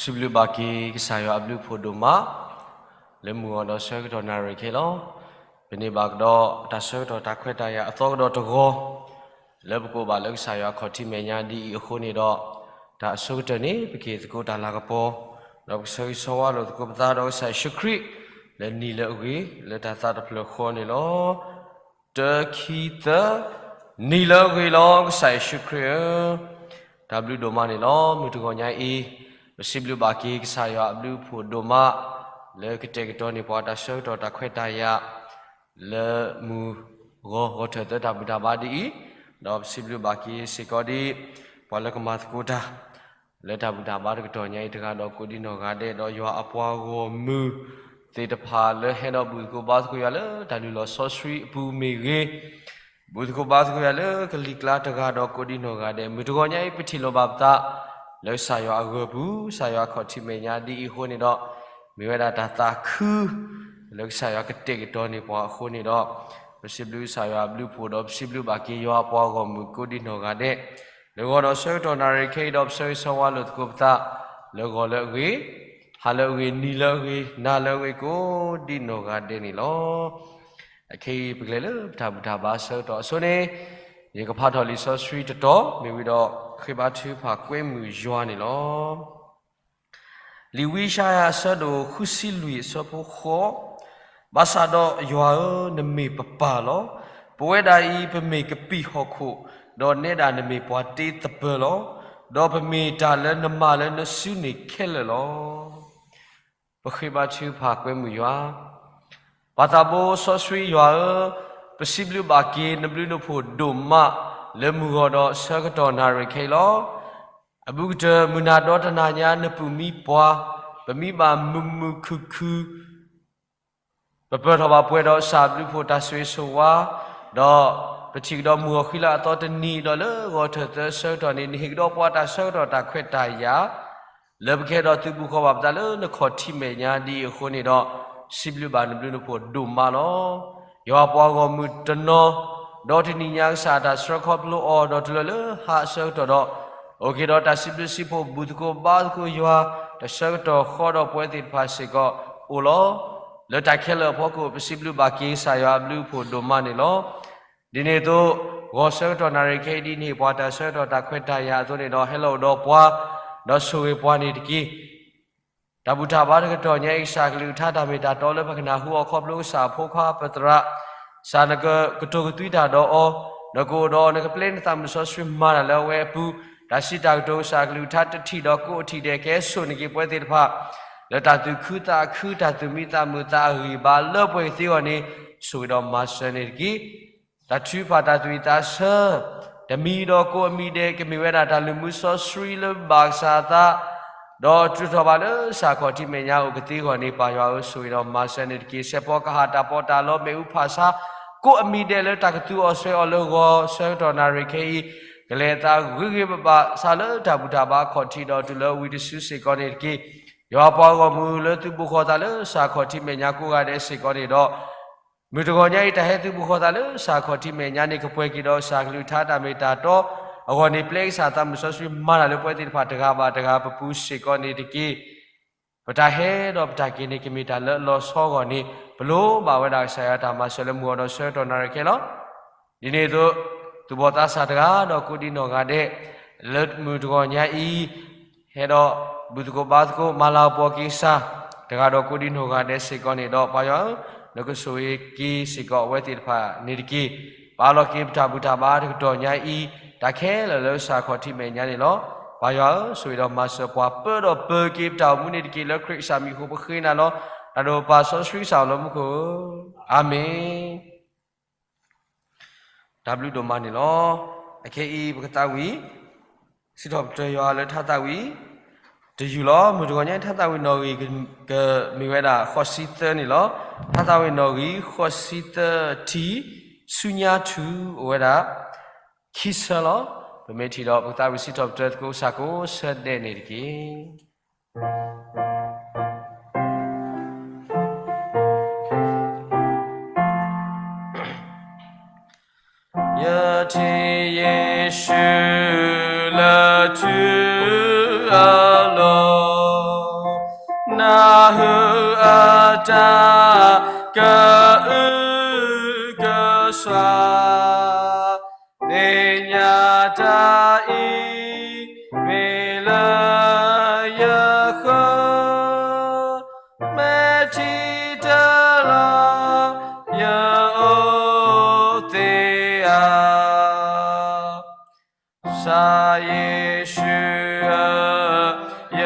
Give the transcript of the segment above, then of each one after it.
စံးဘျုးဘၣ်က့ၤကစၢ်ယွၤအဘျုးအဖှိၣ်ဒိၣ်မး လၢမုၢ်ဂီၤဒီးဆၢကတီၢ်နၣ်ရံၣ်ခဲအံၤလီၤ. ပန့ၢ်ဘၣ်ကဒီးတၢ်ဆၢကတီၢ်တၢ်ခွဲးတၢ်ယာ်အသီကဒီးတဂီၤ လၢပကအိၣ်ဘၣ်လၢကစၢ်ယွၤအခီၣ်ထံးမဲာ်ညါဒ်အံၤအဃိန့ၣ်ဒီး တၢ်အဆိကတၢၢ်န့ၣ် ပကဟ့ၣ်သကိးတၢ်လၤကပီၤ ဒီးပကဆၢဂ့ၤဆၢဝါလိာ်သကိးပသးဒီးကစၢ်ယ့ၣ်ၡူးခရံာ် လၢနံၤလၢအဂ့ၤ လၢတၢ်သးတဖျၢၣ်ဃီန့ၣ်လီၤ. တၢ ခံ သၢ, နံၤလၢအဂ့ၤလီၤ ကစၢ်ယ့ၣ်ၡူးခရံာ်ဧၢ, တၢ်ဘျုးဒိၣ်မးန့ၣ်လီၤ. မုၢ်တဂီၤညါအံၤ ပစံးဘျုးဘၣ်က့ၤကစၢ်ယွၤအဘျုးအဖှိၣ်ဒိၣ်မး လၢကတဲာ်ကတီၤန့ၢ်ပှၤတၢ်ဆၢကတီၢ်တၢ်ခွဲးတၢ်ယာ် လၢမုၢ်ဂီၤဂီၤထၢၣ်သၢတၢ်ဘူၣ်တၢ်ဘါဒ်အံၤ, ဒီးပစံးဘျုးဘၣ်က့ၤစ့ၢ်ကီးဒ် ပှၤလၢကမၤသကိးတၢ် လၢတၢ်ဘူၣ်တၢ်ဘါတကတီၢ်ညါအံၤတဂၤဒီးကိးဒံနီၢ်ဂၤဒဲး ဒီးယွၤအပှၤဂီၢ်မုၢ်သ့ၣ်တဖၣ်လၢဟဲဒီးဘူၣ်သကိးဘါသကိးယွၤလၢတၢ်လုၢ်လီၢ်စီဆှံအပူၤမ့ၢ်ဂ့ၤ, ဘူၣ်သကိးဘါသကိးယွၤလၢကလံၤကျါတဂၤဒီးကိးဒံနီၢ်ဂၤဒဲး မုၢ်တဂီၤညါအံၤပထံၣ်လိာ်ဘၣ်ပသး လၢကစၢ်ယွၤအဂၢၢ်ပူၤ ကစၢ်ယွၤအခီၣ်ထံးမဲာ်ညါဒ်အံၤအဃိန့ၣ်ဒီး မ့ၢ်ဝဲဒၣ်တၢ်သးခု လၢကစၢ်ယွၤကတဲာ်ကတီၤန့ၢ်ပှၤအဃိန့ၣ်ဒီး ပစံးဘျုးကစၢ်ယွၤအဘျုးအဖှိၣ်ဒီး ပစံးဘျုးဘၣ်က့ၤယွၤအပှၤဂီၢ်မုၢ်ကိးဒံနီၢ်ဂၤဒဲး လၢဂီၤဒီးဆၢကတီၢ်နၣ်ရံၣ်ခဲအံၤဒီး ပဆၢဂ့ၤဆၢဝါလိာ်သကိးပသး လၢဂီၤလၢအဂ့ၤ, ဟါလၢအဂ့ၤ, နံၤလၢအဂ့ၤ, နၤလၢအဂ့ၤကိးဒံနီၢ်ဂၤဒဲးန့ၣ်လီၤ. အခဲအံၤပကလဲၤလၢပတၢ်ဘူၣ်တၢ်ဘါဆၢကတီၢ်အဆိန့ၣ် ယကဖးထီၣ်လံာ်စီဆှံတတီၤ မ့ၢ်ဝံၤဒီးဃ့ဘါထုကဖၣ်ကွဲမုာ်ယွၤန့ၣ်လီၤ. လံာ်ဝံယၡါယၤအဆၢဒိၣ်ဃုဆံလွံၢ်အဆၢဖိဃိး, ဘၣ်ဆၣ်ဒီးယွၤဧၢ, နမ့ၢ်ပပၢ်လီၤ. ပဝဲဒၣ်အံၤပမ့ၢ်ကပံာ်ဟီၣ်ခိၣ်, ဒီးနဲဒၣ်နမ့ၢ်ပှၤတ့သပၢၤလီၤ. ဒီးပမ့ၢ်တၢ်လၢနမၤလၢနစုန့ၣ်ခဲလၢာ်လီၤ. ပဃ့ဘါထုကဖၣ်ကွဲမုာ်ယွၤ ပၢ်သးဘိစီဆှံယွၤဧၢ, ပစံးဘျုးဘၣ်က့ၤနဘျုးနဖှိၣ်ဒိၣ်မး လၢမုၢ်ဂီၤဒီးဆၢကတီၢ်နၣ်ရံၣ်ခဲအံၤလီၤ. အဘူးကတၢၢ်မုၢ်နၤဒီတနၤညါ နပူၤမံပှၤ, ပမံဘၣ်မုာ်မုာ်ခုၣ်ခုၣ်, ပပၢၢ်ထီၣ်ဘၣ်ပှဲၤဒီးကစၢ်ဘျုးဖှိၣ်တၢ်ဆိၣ်ဂ့ၤဆိၣ်ဝါ, ဒီးပထံၣ်ကဒီးမုၢ်ဂီၤဃံလၤအသီတနံၤဒီးလၢဂီၤထၢၣ်သၢဆၢကတီၢ်န့ၣ် နဟ့ၣ်ကဒီးပှၤတၢ်ဆၢကတီၢ်တၢ်ခွဲးတၢ်ယာ် လၢပကဟဲဒီးသုးဘူးဃီၤဘၣ်ပသးလၢနခီၣ်ထံးမဲာ်ညါဒ်အံၤအဃိန့ၣ်ဒီး စံးဘျုးဘၣ်နဘျုးနဖှိၣ်ဒိၣ်မးလီၤ. ယွၤပှၤဂီၢ်မုၢ်တနီၤ, ဒီးတနံၤညါကစၢ်အတၢ်ဆှၢခီဖျိအီၤဒီးတုၤလၢလၢဟါအဆၢကတီၢ်ဒီး, အိၣ်က့ၤဒီးတၢ်စံးဘျုးစံးဖှိၣ် ဘူၣ်သကိးဘါသကိးယွၤ တၢ်ဆၢကတီၢ်ဃီဒီးပဝဲသ့ၣ်တဖၣ်စ့ၢ်ကီးအိၣ်လီၤ. လၢတၢ်ခဲလၢာ်အဖီခိၣ် ပစံးဘျုးဘၣ်က့ၤကစၢ်ယွၤအဘျုးအဖှိၣ်ဒိၣ်မးန့ၣ်လီၤ. ဒ်န့ၣ်အသိး, ဂီၤဆၢကတီၢ်နၣ်ရံၣ်ခဲအံၤဒ်နဟ့ၣ်ပှၤတၢ်ဆၢကတီၢ်တၢ်ခွဲးတၢ်ယာ်အသိးန့ၣ်ဒီး ဟဲလီၤအိၣ်ဒီးပှၤ, ဒီးဆိၣ်ဂ့ၤပှၤန့ၣ်တက့ၢ်. တၢ်ဘူၣ်တၢ်ဘါတကတီၢ်ညါအံၤ ကစၢ်ကလုၢ်ကထါတၢ်မ့ၢ်တၢ်တီလၢပကနၢ်ဟူအီၤခီဖျိကစၢ်အဖိခွါပသရၣ်, ကစၢ်နကကတိၤကသွံတၢ်ဒီးအီၤ, နကအိၣ်ဒီးအီၤ နကပျဲနသးမုၢ်စီဆှံမၤတၢ်လၢအဝဲအပူၤ, တၢ်စံးတၢ်ကတိၤကစၢ်ကလုၢ်ကထါတထံၣ်ဒီးကအိၣ်ထံၣ်ဒဲး ကဟဲစိာ်န့ၢ်က့ၤပဝဲသ့ၣ်တဖၣ် လၢတၢ်သူၣ်ခုသးခု တၢ်သူၣ်မံသးမုာ်သးအဂံၢ်ဘါလၢပှဲၤကသ့အဂီၢ်န့ၣ် ဆိၣ်ဂ့ၤဒီးမၤစၢၤန့ၣ်တက့ၢ်. တၢ်ထုကဖၣ်တၢ်သူၣ်ဝံၣ်သးဆၢ, တမံၤဒီးကိးအမံၤဒဲး ကမ့ၢ်ဝဲဒၣ်တၢ်လုၢ်မူစီဆှံလၢဘၣ်ကစၢ်အသး, ဒီးတုၤထီၣ်ဘၣ်လၢကစၢ်ခီၣ်ထံးမဲာ်ညါအိၣ်ကသ့အဂီၢ်န့ၣ် ပၢ်ယွၤဧၢ ဆိၣ်ဂ့ၤဒီးမၤစၢၤန့ၣ်တက့ၢ်. ဆဲးဖီကဟၣ်တၢ်ပီးတၢ်လီ မ့ၣ်အူဖးဆါ ကိးအမံၤဒဲးလၢတၢ်ကသူအီၤစွဲအီၤလၢဂီၤဆၢကတီၢ်နၣ်ရံၣ်ခဲအံၤ, ကလဲၤအသးဂ့ၤဂ့ၤဘၣ်ဘၣ် စးလၢတၢ်ဘူၣ်တၢ်ဘါအခီၣ်ထံးဒီးတုၤလၢဝံၤတစုစ့ၢ်ကီးန့ၣ်တက့ၢ်. ယွၤပှၤဂီၢ်မုၢ်လၢသုးဘူးဃီၤသးလၢကစၢ်ခီၣ်ထံးမဲာ်ညါကိးဂၤဒဲးစ့ၢ်ကီးန့ၣ်ဒီး မုၢ်တဂီၤညါအံၤ တၢ်ဟဲသုးဘူးဃီၤသးလၢကစၢ်ခီၣ်ထံးမဲာ်ညါန့ၣ် ကပှဲၤက့ၤဒီးကစၢ်ကလုၢ်ကထါတၢ်မ့ၢ်တၢ်တီအဂီၢ်န့ၣ် ပျဲကစၢ်သးမုၢ်စီဆှံမၤတၢ်လၢပဝဲသ့ၣ်တဖၣ်တဂၤဘၣ်တဂၤပပူၤစ့ၢ်ကီးန့ၣ်တက့ၢ်. ပတၢ်ဟဲဒီးပတၢ်က့ၤန့ၣ် ကမ့ၢ်တၢ်လၢအလီၤဆီအဂီၢ်န့ၣ် ပလိၣ်ဘၣ်ဝဲဒၣ်ကစၢ်ယွၤတၢ်မၤစၢၤလၢမုၢ်ဂီၤဒီးဆၢကတီၢ်နၣ်ရံၣ်ခဲလီၤ. ဒ်န့ၣ်အသိး, သူၣ်ဘီၣ်သးစၢ်တဂၤဒီးကိးဒံနီၢ်ဂၤဒဲး လၢမုၢ်တဂီၤညါအံၤ ဟဲဒီးဘူၣ်သကိးဘါသကိးမၤလၤကပီၤက့ၤကစၢ် တဂၤဒီးကိးဒံနီၢ်ဂၤဒဲးစ့ၢ်ကီးန့ၣ်ဒီး ပၢ်ယွၤဧၢ, နကဆိၣ်ဂ့ၤက့ၤစ့ၢ်ကီးအဝဲသ့ၣ်တဖၣ်န့ၣ်တက့ၢ်. ပာ်လီၤက့ၤပတၢ်ဘူၣ်တၢ်ဘါတကတီၢ်ညါအံၤ တၢ်ခဲလၢာ်လၢကစၢ်ခီၣ်ထံးမဲာ်ညါန့ၣ်လီၤ. ပၢ်ယွၤဧၢ, ဆိၣ်ဂ့ၤဒီးမၤစၢၤပှၤ ပၢဒီးပၢၤက့ၤပတၢ်အိၣ်မူန့ၣ်တက့ၢ်. လၢခရံာ်ကစၢ်မံၤအဃိပဃ့နၤလီၤ. တၢ်ဒိၣ်ပၢ်စီဆှံကစၢ်အိၣ်လၢမူခိၣ်ဧၢ, အၤမ့ၣ်. တၢ်ဘျုးဒိၣ်မးန့ၣ်လီၤ. အခဲအံၤပကသးဝံၣ် စံးထီၣ်ပတြၢၤယွၤလၢထါသးဝံၣ် တယုၢ်လီၤ. မုၢ်တဂီၤညါထါသးဝံၣ်နီၣ်ဂံၢ် ကမ့ၢ်ဝဲဒၣ်ဃိးဆံသၢန့ၣ်လီၤ. ထါသးဝံၣ်နီၣ်ဂံၢ်ဃိးဆံသၢထံၣ် ဆူညါထူၣ်အိၣ်ဝဲဒၣ် ခံဆၢလီၤ. ပမ့ၢ်ထံၣ်ဒီးပကသးဝံၣ်စံးထီၣ်ပတြၢၤသကိးကစၢ်ကိးဆၢဒဲးန့ၣ်တက့ၢ်. ယထံၣ်ယ့ၣ်ၡူးလၢထူအလီၢ် တၢ်အံၤမ့ၢ်လၢယဃၢၤ, မဲာ်ထံတလီၤ ယအိၣ်သ့ဧါ. ကစၢ်ယ့ၣ်ၡူးဧၢ, ယ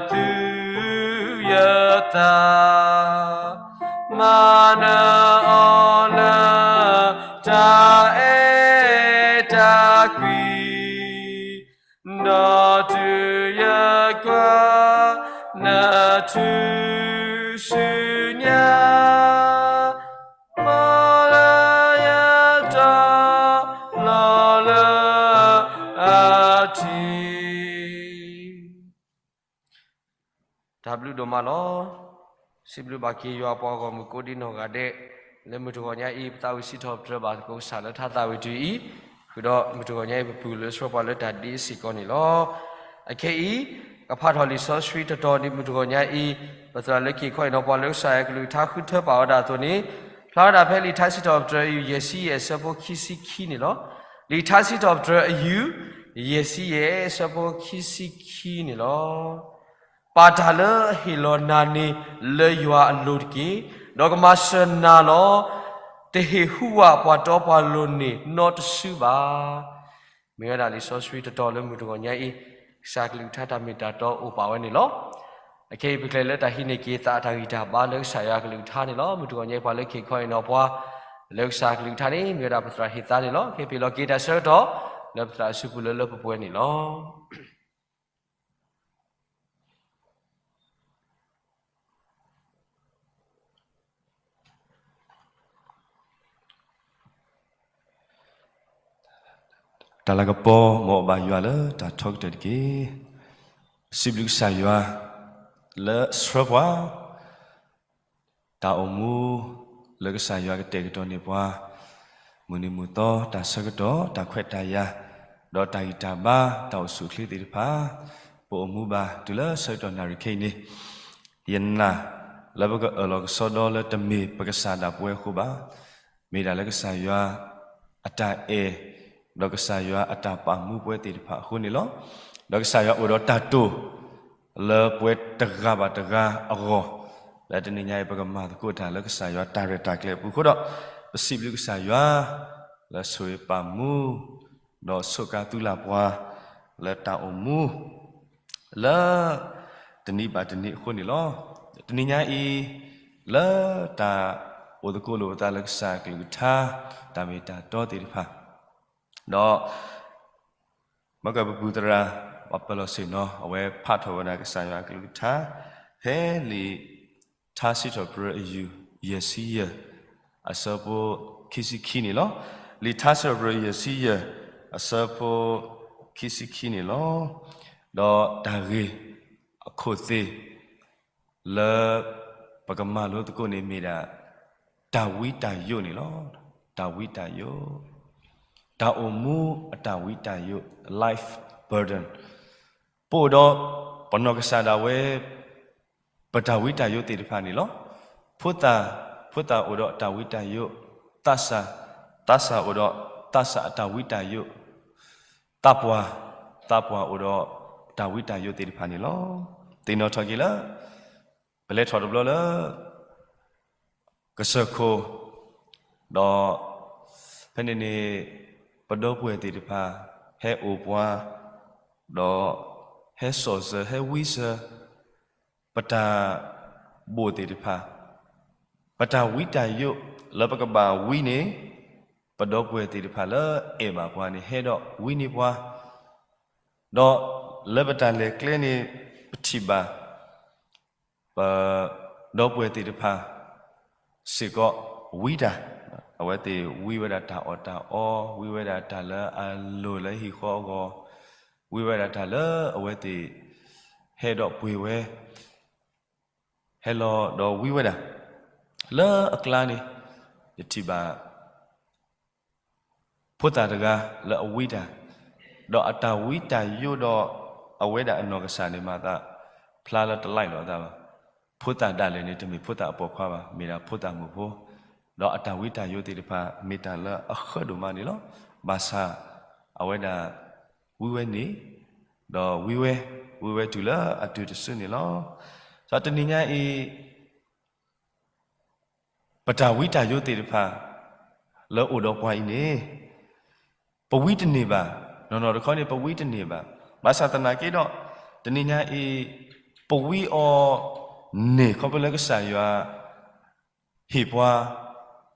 သူၣ်ယသး မၤနၢၤအီၤလၢ တၢ်အဲၣ်တၢ်ကွံ, ဒီးတုၤယကွၢ် နထူၣ်စုညါ, မ်လၢယတီၤလီၤလၢအထံ တၢ်ဘျုးဒိၣ်မးလီၤ. စံးဘျုးဘၣ်က့ၤယွၤပှၤဂီၢ်မုၢ်ကိးဒံနီၢ်ဂၤဒဲး, လၢမုၢ်တဂီၤညါအံၤ ပသးဝံၣ်စံးထီၣ်ပတြၢၤဘၣ်သကိးကစၢ်လၢထါသးဝံၣ်တယုၢ်အံၤ, ဃုာ်ဒီးမုၢ်တဂီၤညါအံၤ ပပူၤလၢဆှၢပှၤလၢတၢ်ဒ့စ့ၢ်ကီးန့ၣ်လီၤ. အခဲအံၤ ကဖးထီၣ်လံာ်စီဆှံတတီၤဒ်မုၢ်တဂီၤညါအံၤ, ပသရၣ်လၢခံခီအံၤနီၤ ပှၤလၢကစၢ်ယွၤကလုၢ်ကထါဃုထၢပာ်ဝဲဒၣ်အသိးန့ၣ်, ဖျါဝဲဒၣ်ဖဲလံာ်ထါစံးထီၣ်ပတြၢၤအယုၢ်ယဲၢ်ဆံယဲၢ်အဆၢဖိခံဆံခံန့ၣ်လီၤ. လံာ်ထါစံးထီၣ်ပတြၢၤအယုၢ် ယဲၢ်ဆံယဲၢ်အဆၢဖိခံဆံခံန့ၣ်လီၤ. ပာ်တၢ်လၢအဟ့ၣ်လီၤနၤန့ၣ် လၢယွၤအလိၤတက့ၢ်. ဒီးကမၤစၢၤနၤလီၤ. တဟ့ၣ်ဟူးဝးပှၤတီပှၤလိၤန့ၣ်နီတစုဘၣ်. မ့ၢ်ဝဲဒၣ်လံာ်စီဆှံတတီၤလၢမုၢ်တဂီၤညါအံၤ, ကစၢ်ကလုၢ်ကထါတၢ်မ့ၢ်တၢ်တီအိၣ်ပာ်ဝဲန့ၣ်လီၤ. အခဲအံၤပကလဲၤလၢတၢ်ဟံးန့ၢ်က့ၤသးအတၢ်ဂံၢ်တၢ်ဘါလၢကစၢ်ယွၤကလုၢ်ကထါန့ၣ်လီၤ. မုၢ်တဂီၤညါအံၤပှၤလၢခံခီအံၤနီၤ ပှၤလၢကစၢ်ကလုၢ်ကထါန့ၣ် မ့ၢ်ဝဲဒၣ်ပသရၣ်ဟ့ၣ်သါန့ၣ်လီၤ. ခဲအံၤပလီၤက့ၤတၢ်ဆၢကတီၢ် လၢပသရၣ်အစုပူၤလၢလၢပှဲၤပှဲၤန့ၣ်လီၤ. တၢ်လၤကပီၤ မ်အဘၣ်ယွၤလၢတၢ်ထီကတၢၢ်တက့ၢ်. စံးဘျုးကစၢ်ယွၤ လၢအဆှၢပှၤ တၢ်အိၣ်မူ လၢကစၢ်ယွၤကတဲာ်ကတီၤန့ၢ်ပှၤ မုၢ်နံၤမုၢ်သီ တၢ်ဆၢကတီၢ် တၢ်ခွဲးတၢ်ယာ် ဒီးတၢ်ဂံၢ်တၢ်ဘါ တၢ်အိၣ်ဆူၣ်အိၣ်ချ့သ့ၣ်တဖၣ် ပအိၣ်မူဘၣ်တုၤလၢဆၢကတီၢ်နၣ်ရံၣ်ခဲအံၤန့ၣ်, ယနာ်လၢပကအၢၣ်လီၤကစီဒီလၢတမ့ၢ်ပကစၢ်ဒၣ်ပဝဲအဃိဘၣ်. မ့ၢ်ဒၣ်လၢကစၢ်ယွၤအတၢ်အဲၣ် ဒီးကစၢ်ယွၤအတၢ်ပာ်မူပဝဲသ့ၣ်တဖၣ်အဃိန့ၣ်လီၤ. ဒီးကစၢ်ယွၤအိၣ်ဒီးတၢ်တိာ် လၢပဝဲတဂၤဘၣ်တဂၤအဂီၢ်, လၢတနံၤညါအံၤ ပကမၤသကိးတၢ်လၢကစၢ်ယွၤတၢ်ရဲၣ်တၢ်ကျဲၤအပူၤအဃိဒီး, ပစံးဘျုးကစၢ်ယွၤ လၢဆိၣ်ဂ့ၤပာ်မူ ဒီးဆိၣ်ကါသုလၢ်ပှၤ လၢတၢ်အိၣ်မူ လၢ တနံၤဘၣ်တနံၤအဃိန့ၣ်လီၤ. တနံၤညါအံၤ လၢတၢ်အိၣ်သကိးလိာ်ပသးလၢကစၢ်ကလုၢ်ကထါ တၢ်မ့ၢ်တၢ်တီသ့ၣ်တဖၣ် ဒီး မ့ၢ်ကပပူၤသရၣ် ပှၤပၢၤလီၢ်ဆ့ၣ်နီၤ အဝဲဖးထီၣ်ဝဲဒၣ်ကစၢ်ယွၤအကလုၢ်ကထါ ဖဲလံာ်ထါစံးထီၣ်ပတြၢၤအယုၢ် ယဲၢ်ဆံယဲၢ် အဆၢဖိခံဆံခံန့ၣ်လီၤ. လံာ်ထါစံးထီၣ်ပတြၢၤယဲၢ်ဆံယဲၢ် အဆၢဖိခံဆံခံန့ၣ်လီၤ. ဒီးတၢ်ဂ့ၢ်အခိၣ်သ့ၣ် လၢပကမၤလိသကိးန့ၣ်မ့ၢ်ဒၣ် တၢ်ဝံတၢ်ယိးန့ၣ်လီၤ. တၢ်ဝံတၢ်ယိး, တၢ်အိၣ်မူအတၢ်ဝံတၢ်ယိး life burden, ပအိၣ်ဒီးပနီၢ်ကစၢ်ဒၣ်ဝဲ ပတၢ်ဝံတၢ်ယိးသ့ၣ်တဖၣ်န့ၣ်လီၤ. ဖိသၣ်, ဖိသၣ်အိၣ်ဒီးတၢ်ဝံတၢ်ယိး, သးစၢ်, သးစၢ်အိၣ်ဒီးသးစၢ်အတၢ်ဝံတၢ်ယိး, သးပှၢ်, သးပှၢ်အိၣ်ဒီးတၢ်ဝံတၢ်ယိးသ့ၣ်တဖၣ်န့ၣ်လီၤ. သ့ၣ်နီၣ်ထီၣ်က့ၤလၢ ပလဲၤထီၣ်တဘျီလၢ ကစၢၢ်ခိၣ်, ဒီး ဖဲန့ၣ်န့ၣ် ပဒီပုၢ်ဝဲၢ်သ့ၣ်တဖၣ် ဟဲအိၣ်ပှၤ, ဒီး ဟဲစိာ်စၢၤ ဟဲဝံစၢၤ ပတၢ်ဘိၣ်သ့ၣ်တဖၣ်, ပတၢ်ဝံတၢ်ယိးလၢပကဘၣ်ဝံန့ၣ်, ပဒီပုၢ်ဝဲၢ်သ့ၣ်တဖၣ်လၢအဲၣ်ဘၣ်ပှၤန့ၣ် ဟဲဒီးဝံန့ၢ်ပှၤ, ဒီးလၢပတၢ်လဲၤကျဲန့ၣ် ပထံၣ်ဘၣ် ပဒီပုၢ်ဝဲၢ်သ့ၣ်တဖၣ်စ့ၢ်ကီးဝံတၢ်, အဝဲသ့ၣ်ဝံဝဲဒၣ်တၢ်အီၣ်တၢ်အီ, ဝံဝဲဒၣ်တၢ်လၢအလိၣ်လၢဟံၣ်ဃီအဂီၢ်, ဝံဝဲဒၣ်တၢ်လၢအဝဲသ့ၣ်ဟဲဒီးပှ့ၤဝဲ, ဟဲလီၤဒီးဝံဝဲဒၣ်, လၢအကျါန့ၣ် ယထံၣ်ဘၣ် ဖိသၣ်တဂၤလၢအဝံတၢ်, ဒီးအတၢ်ဝံတၢ်ယိးဒီးအဝဲဒၣ်အနီၢ်ကစၢ်န့ၣ်မၤသး ဖျါလၢတလၢ်လီၤအသးဘၣ်. ဖိသၣ်ဒၣ်လဲာ်န့ၣ် တမ့ၢ်ဖိသၣ်အပိာ်ခွါဘၣ်, မ့ၢ်ဒၣ်ဖိသၣ်မုၣ်ဖိ, ဒီးအတၢ်ဝံတၢ်ယိးသ့ၣ်တဖၣ် မ့ၢ်တၢ်လၢအဃၢဒိၣ်မးန့ၣ်လီၤ. ဘၣ်ဆၣ် အဝဲဒၣ် ဝံဝဲန့ၣ်, ဒီးဝံဝဲ, ဝံဝဲတုၤလၢအတုၤတစုန့ၣ်လီၤ. ဒီးတနံၤညါအံၤ ပတၢ်ဝံတၢ်ယိးသ့ၣ်တဖၣ် လၢအိၣ်ဒီးပှၤအံၤန့ၣ် ပဝံတန့ၢ်ဘၣ်. နီၢ်နီၢ်တခီန့ၣ် ပဝံတန့ၢ်ဘၣ်. ဘၣ်ဆၣ်သနာ်က့ဒီး တနံၤညါအံၤ ပဝံအီၤန့ၣ် ခီဖျိလၢကစၢ်ယွၤ ဟ့ၣ်ပှၤ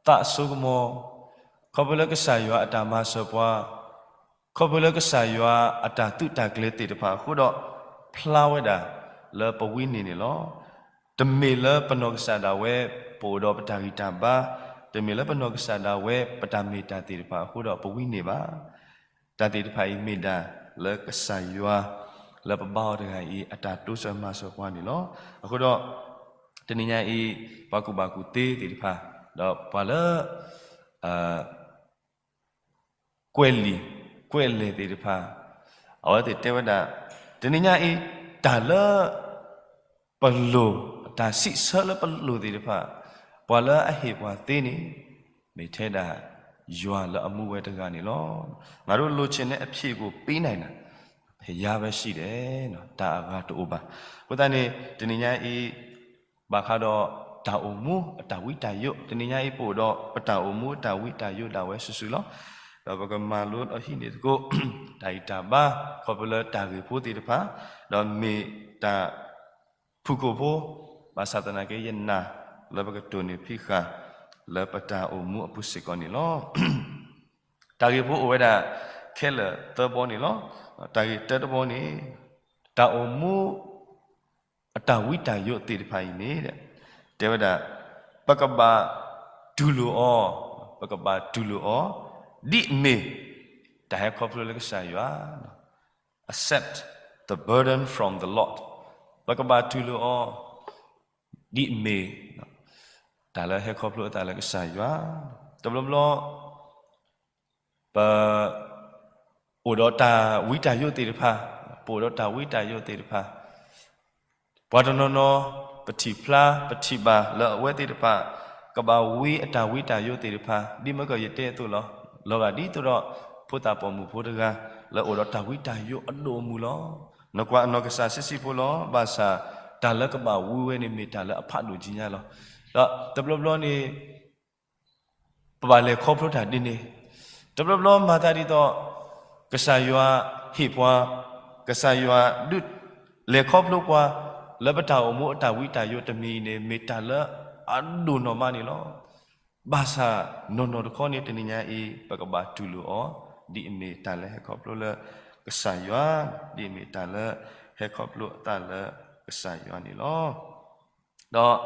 သးအစိကမီၤ, ခီဖျိလၢကစၢ်ယွၤအတၢ်မၤစၢၤပှၤ, ခီဖျိလၢကစၢ်ယွၤအတၢ်သုးတၢ်ကျဲၤသ့ၣ်တဖၣ်အဃိဒီး ဖျါဝဲဒၣ်လၢပဝံန့ၢ်န့ၣ်လီၤ. တမ့ၢ်လၢပနီၢ်ကစၢ်ဒၣ်ဝဲ ပအိၣ်ဒီးပတၢ်ဂံၢ်တၢ်ဘါ, တမ့ၢ်လၢပနီၢ်ကစၢ်ဒၣ်ဝဲ ပတၢ်မ့ၢ်တၢ်သ့ၣ်တဖၣ်အဃိဒီး ပဝံန့ၢ်ဘၣ်. တၢ်သ့ၣ်တဖၣ်အံၤမ့ၢ်ဒၣ်လၢကစၢ်ယွၤ လၢပဘါအီၤတဂၤအံၤ အတၢ်တိစၢၤမၤစၢၤပှၤန့ၣ်လီၤ. အဃိဒီး တနံၤညါအံၤ ပှၤကူၣ်ဘၣ်ကူၣ်သ့သ့ၣ်တဖၣ် ဒီးပှၤလၢ ကွဲးလံာ် ကွဲးလဲၢ်သ့ၣ်တဖၣ် အဝဲသ့ၣ်တဲဝဲဒၣ် တနံၤညါအံၤ တၢ်လၢ ပလိၣ် တၢ်စံးဆၢလၢပလိၣ်သ့ၣ်တဖၣ် ပှၤလၢအဟ့ၣ်ပှၤသ့န့ၣ် မ့ၢ်ထဲဒၣ် ယွၤလၢအမူဝဲတဂၤန့ၣ်လီၤ. ငါတို့လိုချင်တဲ့အဖြေကိုပေးနိုင်တာ ဘုရားပဲရှိတယ်, တၢ်အဂၤတအိၣ်ဘၣ်. အဃိသတးန့ၣ် တနံၤညါအံၤ ဘၣ်ဃးဒီးတၢ်အိၣ်မူအတၢ်ဝံတၢ်ယိး, တနံၤညါအံၤပအိၣ်ဒီးပတၢ်အိၣ်မူအတၢ်ဝံတၢ်ယိးဒၣ်ဝဲစုာ်စုာ်လီၤ. ဒီးပကမၤလိအဟံၣ်န့ၣ်သကိး တၢ်ဂံၢ်တၢ်ဘါ ခီဖျိလၢတၢ်ဂ့ၢ်ဖိသ့ၣ်တဖၣ်, ဒီးမ့ၢ်တၢ်ဖုၣ်ကိာ်ဖိ, ဘၣ်ဆၣ်သနာ်က့ယနာ်လၢပကတိၢ်န့ၢ်ဖံးဃာ် လၢပတၢ်အိၣ်မူအပူၤစ့ၢ်ကီးန့ၣ်လီၤ. တၢ်ဂ့ၢ်ဖိအိၣ်ဝဲဒၣ်ခဲလၢာ်သၢဘီန့ၣ်လီၤ. တၢ်ဂ့ၢ်တၢတဘီန့ၣ် တၢ်အိၣ်မူ အတၢ်ဝံတၢ်ယိးသ့ၣ်တဖၣ်အံၤန့ၣ် တဲဝဲဒၣ် ပကဘၣ်တူၢ်လိာ်အီၤ, ပကဘၣ်တူၢ်လိာ်အီၤ ဒ်အမ့ၢ် တၢ်ဟဲခီဖျိလၢကစၢ်ယွၤ accept the burden from the Lord. ပကဘၣ်တူၢ်လိာ်အီၤ ဒ်အမ့ၢ် တၢ်လၢဟဲခီဖျိအသးလၢကစၢ်ယွၤ, တဘျီဘျီ ပ အိၣ်ဒီးတၢ်ဝံတၢ်ယိးသ့ၣ်တဖၣ်, ပအိၣ်ဒီးတၢ်ဝံတၢ်ယိးသ့ၣ်တဖၣ်, ပှၤတနီၤနီၤ ပထံၣ်ဖျါ ပထံၣ်ဘၣ်လၢအဝဲသ့ၣ်တဖၣ် ကဘၣ်ဝံအတၢ်ဝံတၢ်ယိးသ့ၣ်တဖၣ် ဒ်မ့ၢ်ကယတဲအသိးလီၤ. လီၤဂာ်ဒ်သိးဒီး ဖိသၣ်ပိာ်မုၣ်ဖိတဂၤ လၢအိၣ်ဒီးတၢ်ဝံတၢ်ယိးအဒိၣ်အမုၢ်လီၤ. နကွၢ်အနီၢ်ကစၢ်ဆံးဆံးဖိလီၤ. ဘၣ်ဆၣ် တၢ်လၢကဘၣ်ဝံဝဲန့ၣ် မ့ၢ်တၢ်လၢအဖးဒိၣ်ကံညါလီၤ. ဒီးတဘျီဘျီန့ၣ် ပဘၣ်လဲၤခီဖျိတၢ်ဒ်န့ၣ်, တဘျီဘျီမၤသးဒ်သိး ကစၢ်ယွၤဟ့ၣ်ပှၤ, ကစၢ်ယွၤဒုး လဲၤခီဖျိပှၤ လၢပတၢ်အိၣ်မူအတၢ်ဝံတၢ်ယိးတမံၤအံၤန့ၣ် မ့ၢ်တၢ်လၢအဒိၣ်နီၢ်မးန့ၣ်လီၤ. ဘၣ်ဆၣ်နီၢ်နီၢ်တခီန့ၣ် တနံၤညါအံၤ ပကဘၣ်တူၢ်လိာ်အီၤ ဒ်အမ့ၢ်တၢ်လၢဟဲခီဖျိလၢကစၢ်ယွၤ, ဒ်အမ့ၢ်တၢ်လၢဟဲခီဖျိအသးလၢကစၢ်ယွၤန့ၣ်လီၤ. ဒီး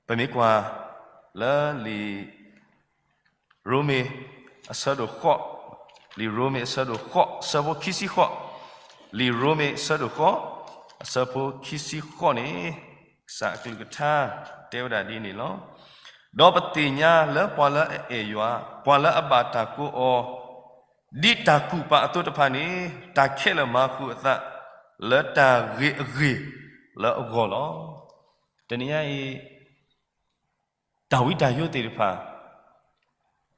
ပမ့ၢ်ကွၢ်လၢလံာ်ရိမ့ၤအဆၢဒိၣ်ဃိး, လံာ်ရိမ့ၤအဆၢဒိၣ်ဃိး အဆၢဖိခံဆံဃိး, လံာ်ရိမ့ၤအဆၢဒိၣ်ဃိး အဆၢဖိခံဆံဃိးန့ၣ် ကစၢ်အကလုၢ်ကထါတဲဝဲဒၣ်ဒ်န့ၣ်လီၤ. ဒီးပသ့ၣ်ညါလၢပှၤလၢအအဲၣ်ယွၤ, ပှၤလၢအဘၣ်တၢ်ကိးအီၤ ဒ်တၢ်ကူၣ်ပာ်အသိးတဖၣ်န့ၣ် တၢ်ခဲလၢာ်မၤဃုာ်အသး လၢတၢ်ဂ့ၤအဂ့ၢ်လၢအဂီၢ်လီၤ. တနံၤညါအံၤ တၢ်ဝံတၢ်ယိးသ့ၣ်တဖၣ်,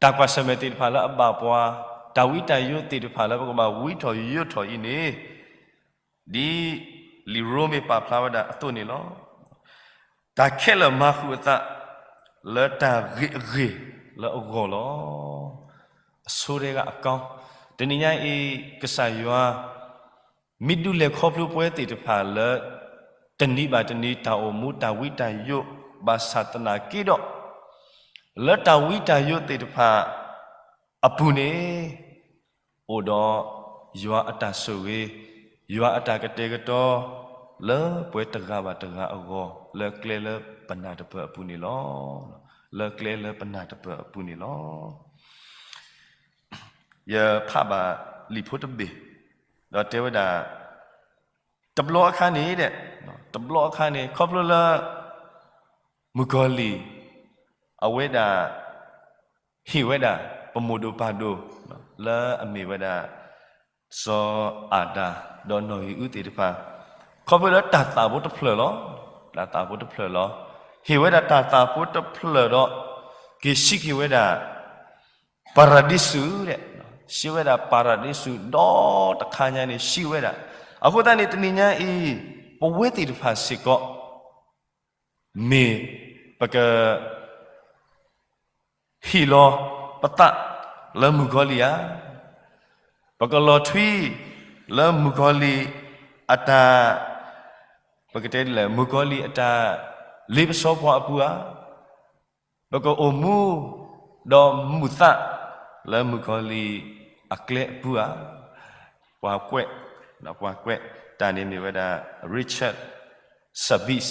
တၢ်ကွၢ်ဆၢၣ်မဲာ်သ့ၣ်တဖၣ်လၢအဘၣ်ပှၤ, တၢ်ဝံတၢ်ယိးသ့ၣ်တဖၣ်လၢပကဘၣ်ဝံထီၣ်ယိးထီၣ်အံၤန့ၣ် ဒ်လံာ်ရိမ့ၤပာ်ဖျါဝဲဒၣ်အသိးန့ၣ်လီၤ. တၢ်ခဲလၢာ်မၤဃုာ်အသး လၢတၢ်ဂ့ၤအဂ့ၢ်လၢအဂီၢ်လီၤ. အဆိတဂၤအကီ, တနံၤညါအံၤ ကစၢ်ယွၤ မ့ၢ်ဒုးလဲၤခီဖျိပှၤသ့ၣ်တဖၣ်လၢ တနံၤဘၣ်တနံၤ တၢ်အိၣ်မူတၢ်ဝံတၢ်ယိး ဘၣ်ဆၣ်သနာ်က့ဒီး လၢတၢ်ဝံတၢ်ယိးသ့ၣ်တဖၣ်အပူၤန့ၣ် အိၣ်ဒီးယွၤအတၢ်ဆိၣ်ဂ့ၤ, ယွၤအတၢ်ကတဲာ်ကတီၤ လၢပှၤတဂၤဘၣ်တဂၤအဂီၢ် လၢကျဲလၢပနၢ်တပၢၢ်အပူၤန့ၣ်လီၤ. လၢကျဲလၢပနၢ်တပၢၢ်အပူၤန့ၣ်လီၤ. ယဖးဘၣ်လံာ်ဖိတဘ့ၣ်, ဒီးတဲဝဲဒၣ် တဘျီအခါန့ၣ်, တဘျီအခါန့ၣ် ခီဖျိလၢ မုၣ်ကီၤလံၢ် အဝဲဒၣ် ဟ့ၣ်ဝဲဒၣ် ပမိၢ်ဒိၣ်ပၢ်ဒိၣ် လၢအမ့ၢ်ဝဲဒၣ် စီၤအၤဒၣ် ဒီးနီၢ်အံၤအုသ့ၣ်တဖၣ်, ခီဖျိလၢတၢ်သးဖိတဖျၢၣ်လီၤ. တၢ်သးဖိတဖျၢၣ်လီၤ. ဟ့ၣ်ဝဲဒၣ်တၢ်သးဖိတဖျၢၣ်ဒီး က့ၤဆံးက့ၤဝဲဒၣ် ပၤရဒံစူးဒဲး စံးဝဲဒၣ်ပၤရဒံစူၤဒီတခါညါန့ၣ် စံးဝဲဒၣ်. အဃိသတးန့ၣ် တနံၤညါအံၤ ပဝဲသ့ၣ်တဖၣ်စ့ၢ်ကီး မ့ၢ်ပက ဟ့ၣ်လီၤပသးလၢမုၣ်ကီၤလံၢ်ဧါ, ပကလီၤထွံလၢမုၣ်ကီၤလံၢ်အတၢ်, ပကတဲဒ်လဲၣ်, မုၣ်ကီၤလံၢ်အတၢ်လ့ပစီပှၤအပူၤဧါ, ပကအိၣ်မူဒီးမုာ်သး လၢမုၣ်ကီၤလံၢ်အကျဲအပူၤဧါ. ပှၤကွဲး, ပှၤကွဲးတၢ်န့ၣ်မ့ၢ်ဝဲဒၣ် Richard Sabich,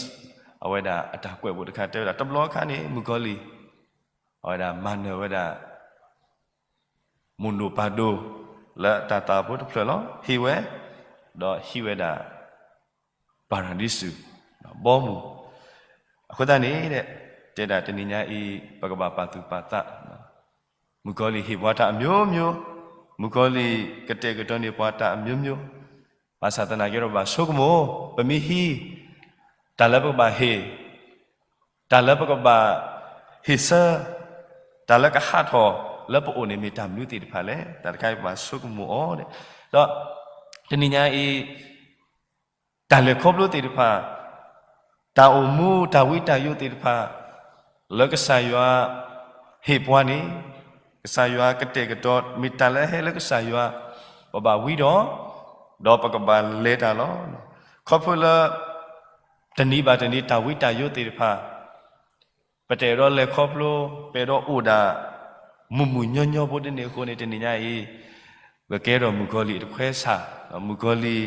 အဝဲဒၣ်အတၢ်ကွဲးဘၣ်တခါ တဲဝဲဒၣ် တဘျီအခါန့ၣ် မုၣ်ကီၤလံၢ် အဝဲဒၣ်မၤနၢၤဝဲဒၣ် မိၢ်ဒိၣ်ပၢ်ဒိၣ်လၢတၢ်သးဖိတဖျၢၣ်လီၤ. ဟ့ၣ်ဝဲ, ဒီးဟံးဝဲဒၣ် ပၤရဒံစူၤ, ဘီမုၢ်. အဃိသတးန့ၣ်, တဲဒၣ်တနံၤညါအံၤ ပကဘၣ်ပာ်သူၣ်ပာ်သး, မုၣ်ကီၤလံၢ်ဟ့ၣ်ပှၤတၢ်အမျိုးမျိုး, မုၣ်ကီၤလံၢ်ကတဲာ်ကတီၤန့ၢ်ပှၤတၢ်အမျိုးမျိုး, ဘၣ်ဆၣ်သနာ်က့ဒီး ပဘၣ်ဆိကမိၣ်, ပမ့ၢ်ဟံး တၢ်လၢပကဘၣ်ဟ့ၣ်, တၢ်လၢပကဘၣ်ဟ့ၣ်ဆၢ, တၢ်လၢကဟးထီၣ်လၢပအိၣ်န့ၣ် မ့ၢ်တၢ်မနုၤသ့ၣ်တဖၣ်လဲၣ်. တၢ်တခါအံၤပဘၣ်ဆိကမိၣ်အီၤ, ဒီးတနံၤညါအံၤ တၢ်လဲၤခီဖျိသ့ၣ်တဖၣ်, တၢ်အိၣ်မူတၢ်ဝံတၢ်ယိးသ့ၣ်တဖၣ် လၢကစၢ်ယွၤဟ့ၣ်ပှၤန့ၣ်, ကစၢ်ယွၤကတဲာ်ကတီၤ မ့ၢ်တၢ်လၢအဟဲလၢကစၢ်ယွၤ, ပဘၣ်ဝံဒီး, ဒီးပကဘၣ်လဲၤတၢ်လီၤ. ခီဖျိလၢ တနံၤဘၣ်တနံၤတၢ်ဝံတၢ်ယိးသ့ၣ်တဖၣ် ပတအဲၣ်ဒိးလဲၤခီဖျိ, ပအဲၣ်ဒိးအိၣ်ဒၣ် မုၢ်မုၢ်ညီညီဖိဒ်န့ၣ်အဃိန့ၣ် တနံၤညါအံၤ ပကဲထီၣ်မုၣ်ကီၤလံၢ်အတခွဲဆၣ်, မုၣ်ကီၤလံၢ်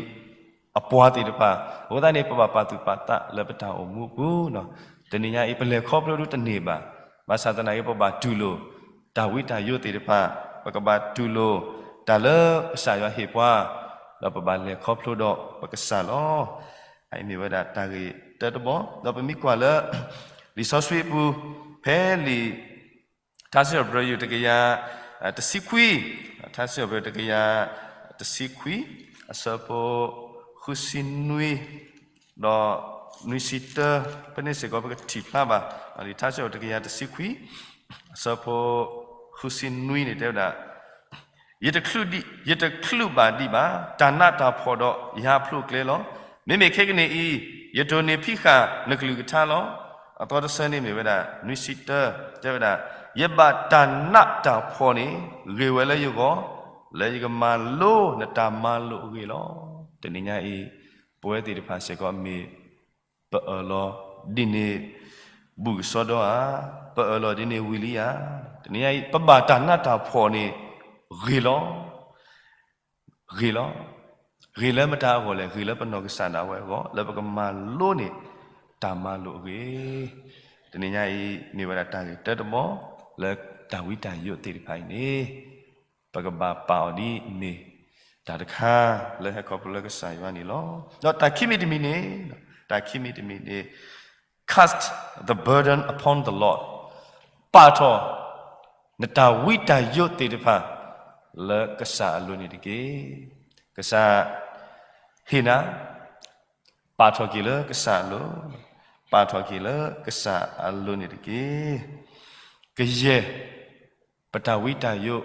အပှၤသ့ၣ်တဖၣ်. အဃိသတးန့ၣ် ပဘၣ်ပာ်သူၣ်ပာ်သးလၢပတၢ်အိၣ်မူအပူၤ, တနံၤညါအံၤ ပလဲၤခီဖျိဒ်တန့ၢ်ဘၣ်, ဘၣ်ဆၣ်သနာ်က့ ပဘၣ်တူၢ်လိာ် တၢ်ဝံတၢ်ယိးသ့ၣ်တဖၣ်, ပကဘၣ်တူၢ်လိာ် တၢ်လၢကစၢ်ယွၤဟ့ၣ်ပှၤ, ဒီးပဘၣ်လဲၤခီဖျိဒီးပကစၢ်လီၤ. အအံၤမ့ၢ်ဝဲဒၣ်တၢ်ဂ့ၢ်တၢတဘီ, ဒီးပမ့ၢ်ကွၢ်လၢ လံာ်စီဆှံအပူၤ, ဖဲလံာ် ထါစံးထီၣ်ပတြၢၤ တကယၤတဆံခွံ, ထါစံးထီၣ်ပတြၢၤ တကယၤတဆံခွံ, အဆၢဖိ ဃုဆံနွံ ဒီး နွံဆံတၢ, ဖဲန့ၣ်စ့ၢ်ကီး ပကထံၣ်ဖျါဘၣ်, လံာ်ထါစံးထီၣ်ပတြၢၤ တကယၤတဆံခွံ, အဆၢဖိ ဃုဆံနွံန့ၣ် တဲဝဲဒၣ်, ယတချုးဒံး, ယတချုးဘၣ်ဒံးဘၣ်, တၢ်နးတၢ်ဖှီၣ်ဒီးယၤအဖျိကျဲလီၤ. မ့မ့ၢ်ခဲကနံၣ်အံၤ, ယတိၢ်န့ၢ်ဖံးဃာ်နကလုၢ်ကထါလီၤ. အသီတဆၢန့ၣ်မ့ၢ်ဝဲဒၣ် နွံဆံတၢ, တဲဝဲဒၣ်, ယဘၣ်တၢ်နးတၢ်ဖှီၣ်န့ၣ် ဂ့ၤဝဲလၢယဂီၢ်, လၢယကမၤလိနတၢ်မၤလိာ်အဂ့ၢ်လီၤ. တနံၤညါအံၤ ပဝဲသ့ၣ်တဖၣ်စ့ၢ်ကီးမ့ၢ် ပအၢၣ်လီၤဒ်န့ၣ် ဘူၣ်ကစီဒီဧါ, ပအၢၣ်လီၤဒ်န့ၣ်ဝံၤလံဧါ. တနံၤညါအံၤ ပဘၣ်တၢ်နးတၢ်ဖှီၣ်န့ၣ် ဂ့ၤလီၤ. ဂ့ၤလီၤ. ဂ့ၤလၢမတၤအဂီၢ်လဲၣ်, ဂ့ၤလၢပနီၢ်ကစၢ်ဒၣ်ဝဲအဂီၢ်, လၢပကမၤလိန့ၢ်တၢ်မၤလိာ်အဂ့ၢ်. တနံၤညါအံၤ မ့ၢ်ဝဲဒၣ်တၢ်ဂ့ၢ်တၢတဘီ လၢတၢ်ဝံတၢ်ယိးသ့ၣ်တဖၣ်အံၤန့ၣ် ပကဘၣ်ပာ်အီၤဒ်မ့ၢ်တၢ်တခါလၢဟဲခီဖျိလၢကစၢ်ယွၤန့ၣ်လီၤ. ဒီးတၢ်ခံမံၤတမံၤန့ၣ်, တၢ်ခံမံၤတမံၤန့ၣ်, cast the burden upon the Lord, ပာ်ထီၣ်နတၢ်ဝံတၢ်ယိးသ့ၣ်တဖၣ် လၢကစၢ်အလိၤန့ၣ်တက့ၢ်. ကစၢ်ဟ့ၣ်နၤ, ပာ်ထီၣ်က့ၤလၢကစၢ်အလိၤ, ပာ်ထီၣ်က့ၤလၢကစၢ်အလိၤန့ၣ်တက့ၢ်. ကယဲၢ် ပတၢ်ဝံတၢ်ယိး